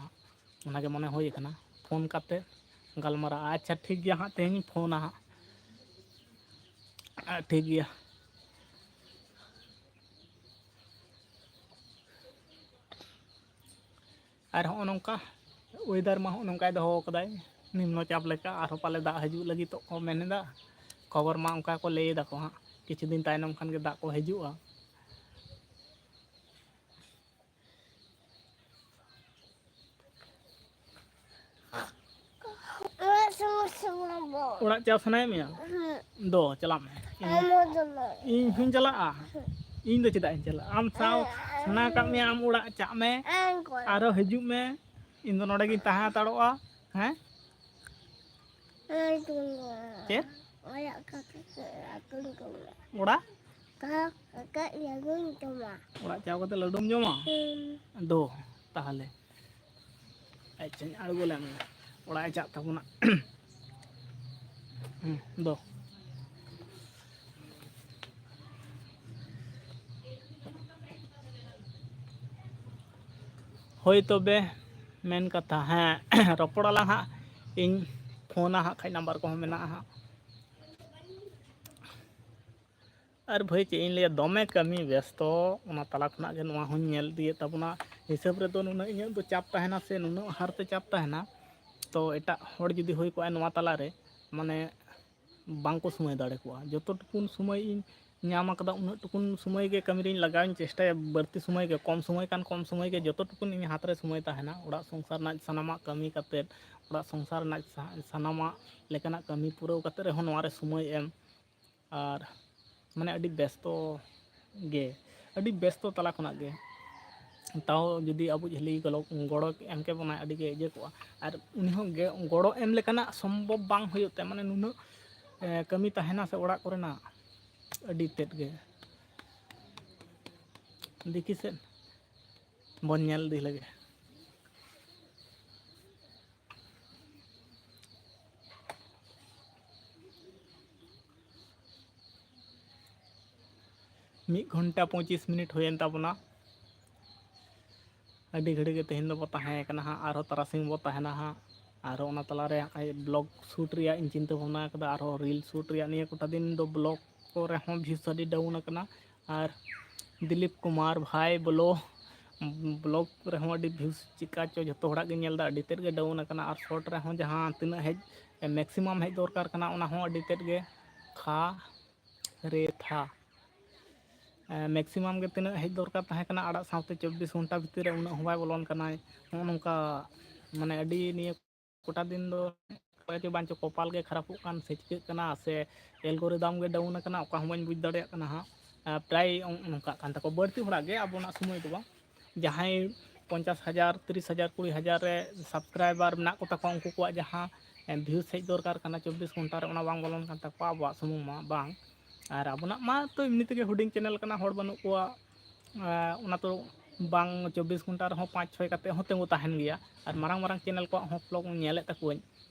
ᱚᱱᱟᱜᱮ ᱢᱚᱱᱮ ᱦᱩᱭ ᱠᱟᱱᱟ᱾ ᱯᱷᱳᱱ ᱠᱟᱛᱮ ᱜᱟᱞᱢᱟᱨᱟᱜᱼᱟ᱾ ᱟᱪᱪᱷᱟ, ᱴᱷᱤᱠ ᱜᱮᱭᱟ ᱦᱟᱸᱜ, ᱛᱮᱦᱮᱧ ᱤᱧ ᱯᱷᱳᱱᱟ ᱦᱟᱸᱜ᱾ ᱟ, ᱴᱷᱤᱠ ᱜᱮᱭᱟ᱾ ᱟᱨ ᱦᱚᱸᱜᱼᱚ ᱱᱚᱝᱠᱟ ᱚᱭᱮᱫᱟᱨ ᱢᱟ ᱦᱚᱸᱜᱼᱚ ᱱᱚᱝᱠᱟᱭ ᱫᱚᱦᱚ ᱠᱟᱫᱟᱭ, ᱱᱤᱢᱱᱚ ᱪᱟᱯ ᱞᱮᱠᱟ᱾ ᱟᱨᱦᱚᱸ ᱯᱟᱞᱮ ᱫᱟᱜ ᱦᱤᱡᱩᱜ ᱞᱟᱹᱜᱤᱫᱚᱜ ᱠᱚ ᱢᱮᱱ ᱮᱫᱟ᱾ ᱠᱷᱚᱵᱚᱨ ᱢᱟ ᱚᱱᱠᱟ ᱠᱚ ᱞᱟᱹᱭ ᱮᱫᱟ ᱠᱚ ᱦᱟᱸᱜ, ᱠᱤᱪᱷᱩ ᱫᱤᱱ ᱛᱟᱭᱱᱚᱢ ᱠᱷᱟᱱ ᱜᱮ ᱫᱟᱜ ᱠᱚ ᱦᱤᱡᱩᱜᱼᱟ᱾ ᱚᱲᱟᱜ ᱪᱟᱞᱟᱣ ᱥᱟᱱᱟᱭᱮᱫ ᱢᱮᱭᱟ? ᱫᱚ, ᱪᱟᱞᱟᱜ ᱢᱮ᱾ ᱤᱧ, ᱤᱧ ᱦᱚᱧ ᱪᱟᱞᱟᱜᱼᱟ᱾ ᱤᱧ ᱫᱚ ᱪᱮᱫᱟᱜ ᱤᱧ ᱪᱟᱞᱟᱜᱼᱟ? ᱟᱢ ᱥᱟᱶ ᱥᱟᱱᱟ ᱟᱠᱟᱫ ᱢᱮᱭᱟ, ᱟᱢ ᱚᱲᱟᱜ ᱪᱟᱜ ᱢᱮ᱾ ᱟᱨᱚ ᱦᱤᱡᱩᱜ ᱢᱮ᱾ ᱤᱧ ᱫᱚ ᱱᱚᱰᱮ ᱜᱤᱧ ᱛᱟᱦᱮᱸ ᱦᱟᱛᱟᱲᱚᱜᱼᱟ᱾ ᱦᱮᱸ? ᱪᱮᱫ? ᱚᱲᱟᱜ? ᱚᱲᱟᱜ ᱪᱟᱣ ᱠᱟᱛᱮ ᱞᱟᱹᱰᱩᱢ ᱡᱚᱢᱟ? ᱫᱚ, ᱛᱟᱦᱚᱞᱮ᱾ ᱟᱪᱪᱷᱟᱧ ᱟᱬᱜᱚ ᱞᱮᱱ ᱜᱮ᱾ ᱚᱲᱟᱜ ᱮ ᱪᱟᱜ ᱛᱟᱵᱚᱱᱟ᱾ ᱦᱩᱸ, ᱫᱚ᱾ ᱦᱳᱭ ᱛᱚᱵᱮ, ᱢᱮᱱ ᱠᱟᱛᱷᱟ, ᱦᱮᱸ, ᱨᱚᱯᱚᱲ ᱟᱞᱟᱝ ᱦᱟᱸᱜ, ᱤᱧ ᱯᱷᱳᱱᱟ ᱦᱟᱸᱜ ᱠᱷᱟᱡ, ᱱᱟᱢᱵᱟᱨ ᱠᱚᱦᱚᱸ ᱢᱮᱱᱟᱜᱼᱟ ᱦᱟᱸᱜ᱾ ᱟᱨ ᱵᱷᱟᱹᱭ, ᱪᱮᱫ ᱤᱧ ᱞᱟᱹᱭᱟ, ᱫᱚᱢᱮ ᱠᱟᱹᱢᱤ ᱵᱮᱥᱛᱚ, ᱚᱱᱟ ᱛᱟᱞᱟ ᱠᱷᱚᱱᱟᱜ ᱜᱮ ᱱᱚᱣᱟ ᱦᱚᱸᱧ ᱧᱮᱞ ᱤᱫᱤᱭᱮᱫ ᱛᱟᱵᱚᱱᱟ᱾ ᱦᱤᱥᱟᱹᱵ ᱨᱮᱫᱚ ᱱᱩᱱᱟᱹᱜ ᱤᱧᱟᱹᱜ ᱫᱚ ᱪᱟᱯ ᱛᱟᱦᱮᱱᱟ ᱥᱮ ᱱᱩᱱᱟᱹᱜ ᱦᱟᱨᱛᱮ ᱪᱟᱯ ᱛᱟᱦᱮᱱᱟ, ᱛᱚ ᱮᱴᱟᱜ ᱦᱚᱲ ᱡᱩᱫᱤ ᱦᱩᱭ ᱠᱚᱜᱼᱟ ᱱᱚᱣᱟ ᱛᱟᱞᱟᱨᱮ, ᱢᱟᱱᱮ ᱵᱟᱝ ᱠᱚ ᱥᱚᱢᱚᱭ ᱫᱟᱲᱮ ᱠᱚᱜᱼᱟ᱾ ᱡᱚᱛᱚ ᱴᱩᱠᱩᱱ ᱥᱚᱢᱚᱭ ᱤᱧ ᱧᱟᱢ ᱟᱠᱟᱫᱟ, ᱩᱱᱟᱹᱜ ᱴᱩᱠᱩᱱ ᱥᱚᱢᱚᱭ ᱜᱮ ᱠᱟᱹᱢᱤ ᱨᱤᱧ ᱞᱟᱜᱟᱣᱤᱧ ᱪᱮᱥᱴᱟᱭᱟ, ᱵᱟᱹᱲᱛᱤ ᱥᱚᱢᱚᱭ ᱜᱮ, ᱠᱚᱢ ᱥᱚᱢᱚᱭ ᱠᱟᱱ ᱠᱚᱢ ᱥᱚᱢᱚᱭ ᱜᱮ ᱡᱚᱛᱚ ᱴᱩᱠᱩᱱ ᱤᱧ ᱦᱟᱛ ᱨᱮ ᱥᱚᱢᱚᱭ ᱛᱟᱦᱮᱱᱟ, ᱚᱲᱟᱜ ᱥᱚᱝᱥᱟᱨ ᱨᱮᱱᱟᱜ ᱥᱟᱱᱟᱢᱟᱜ ᱠᱟᱹᱢᱤ ᱠᱟᱛᱮᱫ, ᱚᱲᱟᱜ ᱥᱚᱝᱥᱟᱨ ᱨᱮᱱᱟᱜ ᱥᱟ-, ᱥᱟᱱᱟᱢᱟᱜ ᱞᱮᱠᱟᱱᱟᱜ ᱠᱟᱹᱢᱤ ᱯᱩᱨᱟᱹᱣ ᱠᱟᱛᱮᱫ ᱨᱮᱦᱚᱸ ᱱᱚᱣᱟ ᱨᱮ ᱥᱚᱢᱚᱭ ᱮᱢ, ᱟᱨ ᱢᱟᱱᱮ ᱟᱹᱰᱤ ᱵᱮᱥᱛᱚ ᱜᱮ, ᱟᱹᱰᱤ ᱵᱮᱥᱛᱚ ᱛᱟᱞᱟ ᱠᱷᱚᱱᱟᱜ ᱜᱮ᱾ ᱛᱟᱣ ᱡᱩᱫᱤ ᱟᱵᱚ ᱦᱤᱞᱤ ᱜᱚᱲᱚ, ᱜᱚᱲᱚ ᱮᱢ ᱠᱮ ᱵᱚᱱᱟᱭ, ᱟᱹᱰᱤ ᱜᱮ ᱤᱭᱟᱹ ᱠᱚᱜᱼᱟ᱾ ᱟᱨ ᱩᱱᱤ ᱦᱚᱸ ᱜᱮ ᱜᱚᱲᱚ ᱮᱢ ᱞᱮᱠᱟᱱᱟᱜ ᱥᱚᱢᱵᱷᱚᱵ ᱵᱟᱝ ᱦᱩᱭᱩᱜ ᱛᱟᱭ, ᱢᱟᱱᱮ ᱱᱩᱱᱟᱹᱜ ᱮ, ᱠᱟᱹᱢᱤ ᱛᱟᱦᱮᱱᱟ ᱥᱮ ᱚᱲᱟᱜ ᱠᱚᱨᱮᱱᱟᱜ, ᱟᱹᱰᱤ ᱛᱮᱫ ᱜᱮ᱾ ᱫᱮᱠᱷᱤ ᱥᱮᱫ ᱵᱚᱱ ᱧᱮᱞ ᱤᱫᱤ ᱞᱮᱜᱮ᱾ ᱢᱤᱫ ᱜᱷᱚᱱᱴᱟ ᱯᱚᱸᱪᱤᱥ ᱢᱤᱱᱤᱴ ᱦᱩᱭᱮᱱ ᱛᱟᱵᱚᱱᱟ᱾ ᱟᱹᱰᱤ ᱜᱷᱟᱹᱲᱤ ᱜᱮ ᱛᱮᱦᱮᱧ ᱫᱚᱵᱚ ᱛᱟᱦᱮᱸ ᱠᱟᱱᱟ ᱦᱟᱸᱜ, ᱟᱨᱦᱚᱸ ᱛᱟᱨᱟᱥᱤᱧ ᱵᱚ ᱛᱟᱦᱮᱱᱟ ᱦᱟᱸᱜ᱾ ᱟᱨᱦᱚᱸ ᱚᱱᱟ ᱛᱟᱞᱟᱨᱮ ᱦᱟᱸᱜ ᱠᱷᱟᱡ vlog shoot ᱨᱮᱭᱟᱜ ᱤᱧ ᱪᱤᱱᱛᱟᱹ ᱵᱷᱟᱵᱽᱱᱟ ᱠᱟᱫᱟ, ᱟᱨᱦᱚᱸ reel shoot ᱨᱮᱭᱟᱜ᱾ ᱱᱤᱭᱟᱹ ᱠᱚᱴᱟ ᱫᱤᱱ ᱫᱚ vlog ᱠᱚᱨᱮ ᱦᱚᱸ views ᱟᱹᱰᱤ down ᱟᱠᱟᱱᱟ᱾ ᱟᱨ ᱫᱤᱞᱤᱯ ᱠᱩᱢᱟᱨ ᱵᱷᱟᱭ ᱵᱚᱞᱚ, vlog ᱨᱮᱦᱚᱸ ᱟᱹᱰᱤ views ᱪᱤᱠᱟ ᱪᱚ ᱡᱷᱚᱛᱚ ᱦᱚᱲᱟᱜ ᱜᱮ ᱧᱮᱞ ᱮᱫᱟ, ᱟᱹᱰᱤ ᱛᱮᱫ ᱜᱮ down ᱟᱠᱟᱱᱟ᱾ ᱟᱨ short ᱨᱮᱦᱚᱸ ᱡᱟᱦᱟᱸ ᱛᱤᱱᱟᱹᱜ ᱦᱮᱡ, maximum ᱦᱮᱡ ᱫᱚᱨᱠᱟᱨ ᱠᱟᱱᱟ, ᱚᱱᱟ ᱦᱚᱸ ᱟᱹᱰᱤ ᱛᱮᱫ ᱜᱮ ᱠᱷᱟ ᱨᱮ ᱛᱷᱟ᱾ maximum ᱜᱮ ᱛᱤᱱᱟᱹᱜ ᱦᱮᱡ ᱫᱚᱨᱠᱟᱨ ᱛᱟᱦᱮᱸ ᱠᱟᱱᱟ ᱟᱲᱟᱜ ᱥᱟᱶᱛᱮ ᱪᱚᱵᱵᱤᱥ ᱜᱷᱚᱱᱴᱟ ᱵᱷᱤᱛᱤᱨ ᱨᱮ ᱩᱱᱟᱹᱜ ᱦᱚᱸ ᱵᱟᱭ ᱵᱚᱞᱚᱱ ᱠᱟᱱᱟᱭ᱾ ᱱᱚᱜᱼᱚ ᱱᱚᱝᱠᱟ, ᱢᱟᱱᱮ, ᱟᱹᱰᱤ ᱱᱤᱭᱟᱹ ᱠᱚᱴᱟ ᱫᱤᱱ ᱫᱚ ᱵᱟᱝ ᱪᱚ ᱠᱚᱯᱟᱞ ᱜᱮ ᱠᱷᱟᱨᱟᱯᱚᱜ ᱠᱟᱱ ᱥᱮ ᱪᱤᱠᱟᱹᱜ ᱠᱟᱱᱟ, ᱥᱮ algorithm ᱜᱮ down ᱟᱠᱟᱱᱟ, ᱚᱠᱟ ᱦᱚᱸ ᱵᱟᱹᱧ ᱵᱩᱡᱽ ᱫᱟᱲᱮᱭᱟᱜ ᱠᱟᱱᱟ ᱦᱟᱸᱜ᱾ ᱯᱨᱟᱭ ᱚᱱᱠᱟᱜ ᱠᱟᱱ ᱛᱟᱠᱚᱣᱟ ᱵᱟᱹᱲᱛᱤ ᱦᱚᱲᱟᱜ ᱜᱮ, ᱟᱵᱚᱱᱟᱜ ᱥᱚᱢᱚᱭ ᱫᱚ ᱵᱟᱝ᱾ ᱡᱟᱦᱟᱸᱭ ᱯᱚᱧᱪᱟᱥ ᱦᱟᱡᱟᱨ, ᱛᱤᱨᱤᱥ ᱦᱟᱡᱟᱨ, ᱠᱩᱲᱤ ᱦᱟᱡᱟᱨ ᱨᱮ subscriber ᱢᱮᱱᱟᱜ ᱠᱚᱛᱟ ᱠᱚᱣᱟ, ᱩᱱᱠᱩ ᱠᱚᱣᱟᱜ ᱡᱟᱦᱟᱸ views ᱦᱮᱡ ᱫᱚᱨᱠᱟᱨ ᱠᱟᱱᱟ ᱪᱚᱵᱵᱤᱥ ᱜᱷᱚᱱᱴᱟ ᱨᱮ, ᱚᱱᱟ ᱵᱟᱝ ᱵᱚᱞᱚᱱ ᱠᱟᱱ ᱛᱟᱠᱚᱣᱟ, ᱟᱵᱚᱣᱟᱜ ᱥᱩᱢᱩᱝ ᱢᱟ ᱵᱟᱝ᱾ ᱟᱨ ᱟᱵᱚᱱᱟᱜ ᱢᱟ ᱛᱚ ᱮᱢᱱᱤ ᱛᱮᱜᱮ ᱦᱩᱰᱤᱧ channel ᱠᱟᱱᱟ, ᱦᱚᱲ ᱵᱟᱹᱱᱩᱜ ᱠᱚᱣᱟ, ᱚᱱᱟ ᱛᱚ ᱵᱟᱝ ᱪᱚᱵᱵᱤᱥ ᱜᱷᱚᱱᱴᱟ ᱨᱮᱦᱚᱸ ᱯᱟᱸᱪ ᱪᱷᱚᱭ ᱠᱟᱛᱮ ᱦᱚᱸ ᱛᱤᱸᱜᱩ ᱛᱟᱦᱮᱱ ᱜᱮᱭᱟ᱾ ᱟᱨ ᱢᱟᱨᱟᱝ ᱢᱟᱨᱟᱝ channel ᱠᱚᱣᱟᱜ ᱦᱚᱸ vlog ᱧᱮᱞᱮᱫ ᱛᱟᱠᱚᱣᱟᱹᱧ,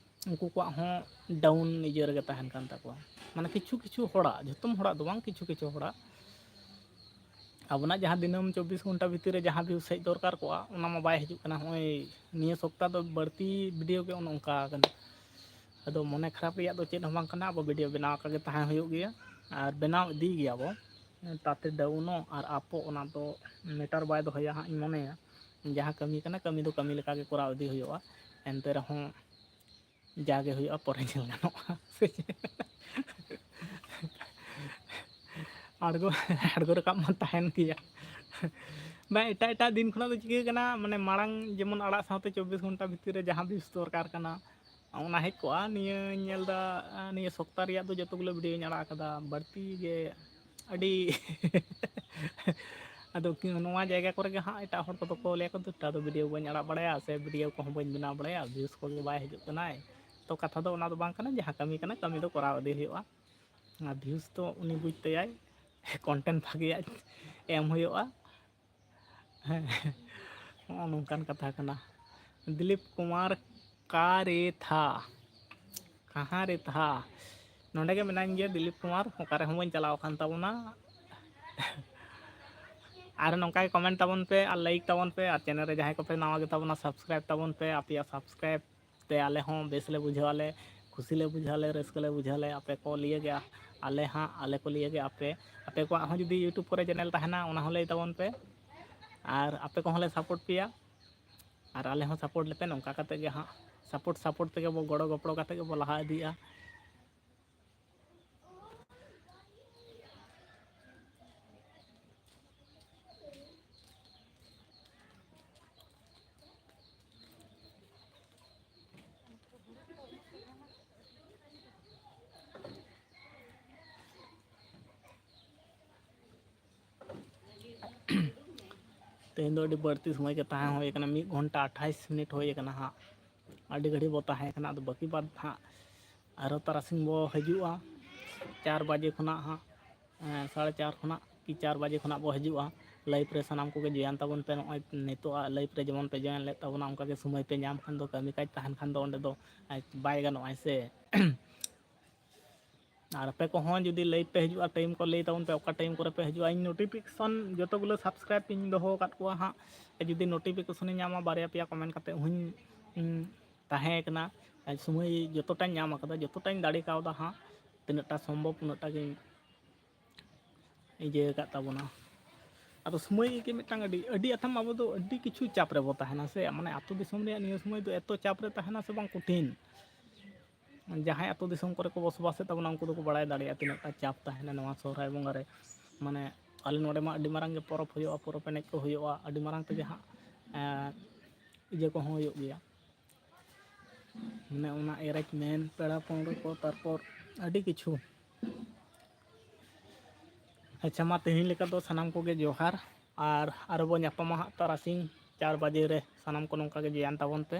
ᱩᱱᱠᱩ ᱠᱚᱣᱟᱜ ᱦᱚᱸ down ᱤᱭᱟᱹ ᱨᱮᱜᱮ ᱛᱟᱦᱮᱱ ᱠᱟᱱ ᱛᱟᱠᱚᱣᱟ᱾ ᱢᱟᱱᱮ ᱠᱤᱪᱷᱩ ᱠᱤᱪᱷᱩ ᱦᱚᱲᱟᱜ, ᱡᱷᱚᱛᱚᱢ ᱦᱚᱲᱟᱜ ᱫᱚ ᱵᱟᱝ, ᱠᱤᱪᱷᱩ ᱠᱤᱪᱷᱩ ᱦᱚᱲᱟᱜ᱾ ᱟᱵᱚᱱᱟᱜ ᱡᱟᱦᱟᱸ ᱫᱤᱱᱟᱹᱢ ᱪᱚᱵᱵᱤᱥ ᱜᱷᱚᱱᱴᱟ ᱵᱷᱤᱛᱤᱨ ᱨᱮ ᱡᱟᱦᱟᱸ views ᱦᱮᱡ ᱫᱚᱨᱠᱟᱨ ᱠᱚᱜᱼᱟ, ᱚᱱᱟ ᱢᱟ ᱵᱟᱭ ᱦᱤᱡᱩᱜ ᱠᱟᱱᱟ᱾ ᱱᱚᱜᱼᱚᱭ ᱱᱤᱭᱟᱹ ᱥᱚᱯᱛᱟ ᱫᱚ ᱵᱟᱹᱲᱛᱤ video ᱜᱮ ᱚᱱᱮ ᱚᱱᱠᱟ ᱠᱟᱱᱟ᱾ ᱟᱫᱚ ᱢᱚᱱᱮ ᱠᱷᱟᱨᱟᱯ ᱨᱮᱭᱟᱜ ᱫᱚ ᱪᱮᱫ ᱦᱚᱸ ᱵᱟᱝ ᱠᱟᱱᱟ, ᱟᱵᱚ video ᱵᱮᱱᱟᱣ ᱟᱠᱟ ᱜᱮ ᱛᱟᱦᱮᱸ ᱦᱩᱭᱩᱜ ᱜᱮᱭᱟ ᱟᱨ ᱵᱮᱱᱟᱣ ᱤᱫᱤ ᱜᱮᱭᱟᱵᱚ᱾ ᱛᱟᱛᱮ downᱚᱜ ᱟᱨ upᱚᱜ, ᱚᱱᱟ ᱫᱚ matter ᱵᱟᱭ ᱫᱚᱦᱚᱭᱟ ᱦᱟᱸᱜ, ᱤᱧ ᱢᱚᱱᱮᱭᱟ᱾ ᱡᱟᱦᱟᱸ ᱠᱟᱹᱢᱤ ᱠᱟᱱᱟ, ᱠᱟᱹᱢᱤ ᱫᱚ ᱠᱟᱹᱢᱤ ᱞᱮᱠᱟ ᱜᱮ ᱠᱚᱨᱟᱣ ᱤᱫᱤ ᱦᱩᱭᱩᱜᱼᱟ᱾ ᱮᱱᱛᱮ ᱨᱮᱦᱚᱸ ᱡᱟᱜᱮ ᱦᱩᱭᱩᱜᱼᱟ, ᱯᱚᱨᱮ ᱧᱮᱞ ᱜᱟᱱᱚᱜᱼᱟ᱾ ᱥᱮ ᱪᱮᱫ? ᱟᱬᱜᱚ, ᱟᱬᱜᱚ ᱨᱟᱠᱟᱵ ᱢᱟ ᱛᱟᱦᱮᱱ ᱜᱮᱭᱟ᱾ ᱵᱟᱝ, ᱮᱴᱟᱜ ᱮᱴᱟᱜ ᱫᱤᱱ ᱠᱷᱚᱱᱟᱜ ᱫᱚ ᱪᱤᱠᱟᱹ ᱠᱟᱱᱟ, ᱢᱟᱱᱮ, ᱢᱟᱲᱟᱝ ᱡᱮᱢᱚᱱ ᱟᱲᱟᱜ ᱥᱟᱶᱛᱮ ᱪᱚᱵᱵᱤᱥ ᱜᱷᱚᱱᱴᱟ ᱵᱷᱤᱛᱤᱨ ᱨᱮ ᱡᱟᱦᱟᱸ views ᱫᱚᱨᱠᱟᱨ ᱠᱟᱱᱟ, ᱚᱱᱟ ᱦᱮᱡ ᱠᱚᱜᱼᱟ᱾ ᱱᱤᱭᱟᱹᱧ ᱧᱮᱞ ᱮᱫᱟ, ᱱᱤᱭᱟᱹ ᱥᱚᱯᱛᱟ ᱨᱮᱭᱟᱜ ᱫᱚ ᱡᱚᱛᱚ ᱜᱩᱞᱟᱹ videoᱧ ᱟᱲᱟᱜ ᱟᱠᱟᱫᱟ, ᱵᱟᱹᱲᱛᱤ ᱜᱮ ᱟᱹᱰᱤ ᱟᱫᱚ ᱠᱤ-, ᱱᱚᱣᱟ ᱡᱟᱭᱜᱟ ᱠᱚᱨᱮ ᱜᱮ ᱦᱟᱸᱜ ᱮᱴᱟᱜ ᱦᱚᱲ ᱠᱚᱫᱚ ᱠᱚ ᱞᱟᱹᱭᱟ ᱠᱚ, "ᱫᱩᱴᱟ ᱫᱚ ᱵᱷᱤᱰᱤᱭᱳ ᱵᱟᱹᱧ ᱟᱲᱟᱜ ᱵᱟᱲᱟᱭᱟ ᱥᱮ ᱵᱷᱤᱰᱤᱭᱳ ᱠᱚᱦᱚᱸ ᱵᱟᱹᱧ ᱵᱮᱱᱟᱣ ᱵᱟᱲᱟᱭᱟ, ᱵᱷᱤᱭᱩᱥ ᱠᱚᱜᱮ ᱵᱟᱭ ᱦᱤᱡᱩᱜ ᱠᱟᱱᱟᱭ᱾" ᱛᱚ ᱠᱟᱛᱷᱟ ᱫᱚ ᱚᱱᱟ ᱫᱚ ᱵᱟᱝ ᱠᱟᱱᱟ, ᱡᱟᱦᱟᱸ ᱠᱟᱹᱢᱤ ᱠᱟᱱᱟ ᱠᱟᱹᱢᱤ ᱫᱚ ᱠᱚᱨᱟᱣ ᱤᱫᱤ ᱦᱩᱭᱩᱜᱼᱟ᱾ ᱟᱨ ᱵᱷᱤᱭᱩᱥ ᱫᱚ ᱩᱱᱤ ᱵᱩᱡᱽ ᱛᱟᱭᱟᱭ, ᱠᱚᱱᱴᱮᱱᱴ ᱵᱷᱟᱜᱮᱭᱟᱜ ᱮᱢ ᱦᱩᱭᱩᱜᱼᱟ᱾ ᱦᱮᱸ, ᱱᱚᱜᱼᱚ ᱱᱚᱝᱠᱟᱱ ᱠᱟᱛᱷᱟ ᱠᱟᱱᱟ᱾ ᱫᱤᱞᱤᱯ ᱠᱩᱢᱟᱨ ᱠᱟᱨᱮ ᱛᱷᱟ, ᱠᱟᱦᱟᱸ ᱨᱮ ᱛᱷᱟ? ᱱᱚᱸᱰᱮ ᱜᱮ ᱢᱮᱱᱟᱧ ᱜᱮᱭᱟ ᱫᱤᱞᱤᱯ ᱠᱩᱢᱟᱨ, ᱚᱠᱟ ᱨᱮᱦᱚᱸ ᱵᱟᱹᱧ ᱪᱟᱞᱟᱣ ᱟᱠᱟᱱ ᱛᱟᱵᱚᱱᱟ᱾ ᱟᱨ ᱱᱚᱝᱠᱟ ᱜᱮ ᱠᱚᱢᱮᱱᱴ ᱛᱟᱵᱚᱱ ᱯᱮ ᱟᱨ ᱞᱟᱭᱤᱠ ᱛᱟᱵᱚᱱ ᱯᱮ, ᱟᱨ ᱪᱮᱱᱮᱞ ᱨᱮ ᱡᱟᱦᱟᱸᱭ ᱠᱚᱯᱮ ᱱᱟᱣᱟ ᱜᱮᱛᱟ ᱵᱚᱱᱟ, ᱥᱟᱵᱥᱠᱨᱟᱭᱤᱵ ᱛᱟᱵᱚᱱ ᱯᱮ᱾ ᱟᱯᱮᱭᱟᱜ ᱥᱟᱵᱥᱠᱨᱟᱭᱤᱵ ᱛᱮ ᱟᱞᱮ ᱦᱚᱸ ᱵᱮᱥ ᱞᱮ ᱵᱩᱡᱷᱟᱹᱣᱟᱞᱮ, ᱠᱷᱩᱥᱤ ᱞᱮ ᱵᱩᱡᱷᱟᱹᱣᱟᱞᱮ, ᱨᱟᱹᱥᱠᱟᱹ ᱞᱮ ᱵᱩᱡᱷᱟᱹᱣᱟᱞᱮ᱾ ᱟᱯᱮ ᱠᱚ ᱞᱤᱭᱟᱹ ᱜᱮ ᱟᱞᱮ ᱦᱟᱸᱜ, ᱟᱞᱮ ᱠᱚ ᱞᱤᱭᱟᱹ ᱜᱮ ᱟᱯᱮ᱾ ᱟᱯᱮ ᱠᱚᱣᱟᱜ ᱦᱚᱸ ᱡᱩᱫᱤ YouTube ᱠᱚᱨᱮ ᱪᱮᱱᱮᱞ ᱛᱟᱦᱮᱱᱟ, ᱚᱱᱟ ᱦᱚᱸ ᱞᱟᱹᱭ ᱛᱟᱵᱚᱱ ᱯᱮ, ᱟᱨ ᱟᱯᱮ ᱠᱚᱦᱚᱸ ᱞᱮ ᱥᱟᱯᱳᱨᱴ ᱯᱮᱭᱟ᱾ ᱟᱨ ᱟᱞᱮ ᱦᱚᱸ ᱥᱟᱯᱳᱨᱴ ᱞᱮᱯᱮ, ᱱᱚᱝᱠᱟ ᱠᱟᱛᱮ ᱜᱮ ᱦᱟᱸᱜ ᱥᱟᱯᱳᱨᱴ ᱥᱟᱯᱳᱨᱴ ᱛᱮᱜᱮ ᱵᱚ, ᱜᱚᱲᱚ ᱜᱚᱯᱚᱲᱚ ᱠᱟᱛᱮ ᱜᱮᱵᱚ ᱞᱟᱦᱟ ᱤᱫᱤᱜᱼᱟ᱾ ᱛᱮᱦᱮᱧ ᱫᱚ ᱟᱹᱰᱤ ᱵᱟᱹᱲᱛᱤ ᱥᱚᱢᱚᱭ ᱜᱮ ᱛᱟᱦᱮᱸ ᱦᱩᱭ ᱟᱠᱟᱱᱟ, ᱢᱤᱫ ᱜᱷᱚᱱᱴᱟ ᱟᱴᱷᱟᱭᱤᱥ ᱢᱤᱱᱤᱴ ᱦᱩᱭ ᱟᱠᱟᱱᱟ ᱦᱟᱸᱜ᱾ ᱟᱹᱰᱤ ᱜᱷᱟᱹᱲᱤᱡ ᱵᱚ ᱛᱟᱦᱮᱸ ᱠᱟᱱᱟ, ᱟᱫᱚ ᱵᱟᱹᱠᱤ ᱵᱟᱫᱽ ᱦᱟᱸᱜ ᱟᱨᱦᱚᱸ ᱛᱟᱨᱟᱥᱤᱧ ᱵᱚ ᱦᱤᱡᱩᱜᱼᱟ᱾ ᱪᱟᱨ ᱵᱟᱡᱮ ᱠᱷᱚᱱᱟᱜ ᱦᱟᱸᱜ, ᱮᱸ, ᱥᱟᱲᱮ ᱪᱟᱨ ᱠᱷᱚᱱᱟᱜ ᱠᱤ ᱪᱟᱨ ᱵᱟᱡᱮ ᱠᱷᱚᱱᱟᱜ ᱵᱚ ᱦᱤᱡᱩᱜᱼᱟ᱾ ᱞᱟᱭᱤᱵᱷ ᱨᱮ ᱥᱟᱱᱟᱢ ᱠᱚᱜᱮ ᱡᱚᱭᱮᱱ ᱛᱟᱵᱚᱱ ᱯᱮ᱾ ᱱᱚᱜᱼᱚᱭ ᱱᱤᱛᱚᱜᱟᱜ ᱞᱟᱭᱤᱵᱷ ᱨᱮ ᱡᱮᱢᱚᱱ ᱯᱮ ᱡᱚᱭᱮᱱ ᱞᱮᱫ ᱛᱟᱵᱚᱱᱟ, ᱚᱱᱠᱟᱜᱮ ᱥᱚᱢᱚᱭ ᱯᱮ ᱧᱟᱢ ᱠᱷᱟᱱ ᱫᱚ, ᱠᱟᱹᱢᱤ ᱠᱟᱡᱽ ᱛᱟᱦᱮᱱ ᱠᱷᱟᱱ ᱫᱚ ᱚᱸᱰᱮ ᱫᱚ, ᱮᱸ, ᱵᱟᱭ ᱜᱟᱱᱚᱜᱼᱟ, ᱦᱮᱸ ᱥᱮ᱾ ᱟᱨ ᱟᱯᱮ ᱠᱚᱦᱚᱸ ᱡᱩᱫᱤ ᱞᱟᱭᱤᱵᱷ ᱯᱮ ᱦᱤᱡᱩᱜᱼᱟ, ᱴᱟᱭᱤᱢ ᱠᱚ ᱞᱟᱹᱭ ᱛᱟᱵᱚᱱ ᱯᱮ, ᱚᱠᱟ ᱴᱟᱭᱤᱢ ᱠᱚᱨᱮ ᱯᱮ ᱦᱤᱡᱩᱜᱼᱟ᱾ ᱤᱧ ᱱᱳᱴᱤᱯᱷᱤᱠᱮᱥᱚᱱ ᱡᱚᱛᱚ ᱜᱩᱞᱟᱹ ᱥᱟᱵᱥᱠᱨᱟᱭᱤᱵ ᱤᱧ ᱫᱚᱦᱚ ᱟᱠᱟᱫ ᱠᱚᱣᱟ ᱦᱟᱸᱜ, ᱡᱩᱫᱤ ᱱᱳᱴᱤᱯᱷᱤᱠᱮᱥᱚᱱ ᱤᱧ ᱧᱟᱢᱟ, ᱵᱟᱨᱭᱟ ᱯᱮᱭᱟ ᱠᱚᱢᱮᱱᱴ ᱠᱟᱛᱮ ᱦᱚᱸᱧ, ᱤᱧ ᱛᱟᱦᱮᱸ ᱠᱟᱱᱟ᱾ ᱟᱨ ᱥᱚᱢᱚᱭ ᱡᱚᱛᱚᱴᱟᱧ ᱧᱟᱢ ᱟᱠᱟᱫᱟ, ᱡᱚᱛᱚᱴᱟᱧ ᱫᱟᱲᱮ ᱠᱟᱣᱫᱟ ᱦᱟᱸᱜ, ᱛᱤᱱᱟᱹᱜ ᱴᱟ ᱥᱚᱢᱵᱷᱚᱵ ᱩᱱᱟᱹᱜ ᱴᱟ ᱜᱤᱧ ᱤᱭᱟᱹ ᱟᱠᱟᱫ ᱛᱟᱵᱚᱱᱟ᱾ ᱟᱫᱚ ᱥᱚᱢᱚᱭ ᱜᱮ ᱢᱤᱫᱴᱟᱝ ᱟᱹᱰᱤ, ᱟᱹᱰᱤ ᱟᱛᱷᱟᱢ ᱟᱵᱚ ᱫᱚ ᱟᱹᱰᱤ ᱠᱤᱪᱷᱩ ᱪᱟᱯ ᱨᱮᱵᱚ ᱛᱟᱦᱮᱱᱟ ᱥᱮ, ᱢᱟᱱᱮ ᱟᱹᱛᱩ ᱫᱤᱥᱚᱢ ᱨᱮᱭᱟᱜ ᱱᱤᱭᱟᱹ ᱥᱚᱢᱚᱭ ᱫᱚ ᱮᱛᱚ ᱪᱟᱯ ᱨᱮ ᱛᱟᱦᱮᱱᱟ ᱥᱮ ᱵᱟᱝ, ᱠᱚᱴᱷᱤᱱ᱾ ᱡᱟᱦᱟᱸᱭ ᱟᱹᱛᱩ ᱫᱤᱥᱚᱢ ᱠᱚᱨᱮ ᱠᱚ ᱵᱚᱥᱚᱵᱟᱥᱮᱫ ᱛᱟᱵᱚᱱᱟ, ᱩᱱᱠᱩ ᱫᱚᱠᱚ ᱵᱟᱲᱟᱭ ᱫᱟᱲᱮᱭᱟᱜᱼᱟ ᱛᱤᱱᱟᱹᱜ ᱴᱟ ᱪᱟᱯ ᱛᱟᱦᱮᱱᱟ ᱱᱚᱣᱟ ᱥᱚᱦᱨᱟᱭ ᱵᱚᱸᱜᱟ ᱨᱮ᱾ ᱢᱟᱱᱮ ᱟᱞᱮ ᱱᱚᱰᱮ ᱢᱟ ᱟᱹᱰᱤ ᱢᱟᱨᱟᱝ ᱜᱮ ᱯᱚᱨᱚᱵᱽ ᱦᱩᱭᱩᱜᱼᱟ, ᱯᱚᱨᱚᱵᱽ ᱮᱱᱮᱡ ᱠᱚ ᱦᱩᱭᱩᱜᱼᱟ, ᱟᱹᱰᱤ ᱢᱟᱨᱟᱝ ᱛᱮᱜᱮ ᱦᱟᱸᱜ, ᱮᱸ, ᱤᱭᱟᱹ ᱠᱚᱦᱚᱸ ᱦᱩᱭᱩᱜ ᱜᱮᱭᱟ᱾ ᱢᱟᱱᱮ ᱚᱱᱟ arrangement, ᱯᱮᱲᱟ ᱯᱟᱹᱲᱦᱟᱹ ᱠᱚ, ᱛᱟᱨᱯᱚᱨ ᱟᱹᱰᱤ ᱠᱤᱪᱷᱩ᱾ ᱟᱪᱪᱷᱟ, ᱢᱟ ᱛᱮᱦᱮᱧ ᱞᱮᱠᱟ ᱫᱚ ᱥᱟᱱᱟᱢ ᱠᱚᱜᱮ ᱡᱚᱦᱟᱨ᱾ ᱟᱨ ᱟᱨᱦᱚᱸ ᱵᱚᱱ ᱧᱟᱯᱟᱢᱟ ᱦᱟᱸᱜ ᱛᱟᱨᱟᱥᱤᱧ ᱪᱟᱨ ᱵᱟᱡᱮ ᱨᱮ᱾ ᱥᱟᱱᱟᱢ ᱠᱚ ᱱᱚᱝᱠᱟ ᱜᱮ join ᱛᱟᱵᱚᱱ ᱯᱮ᱾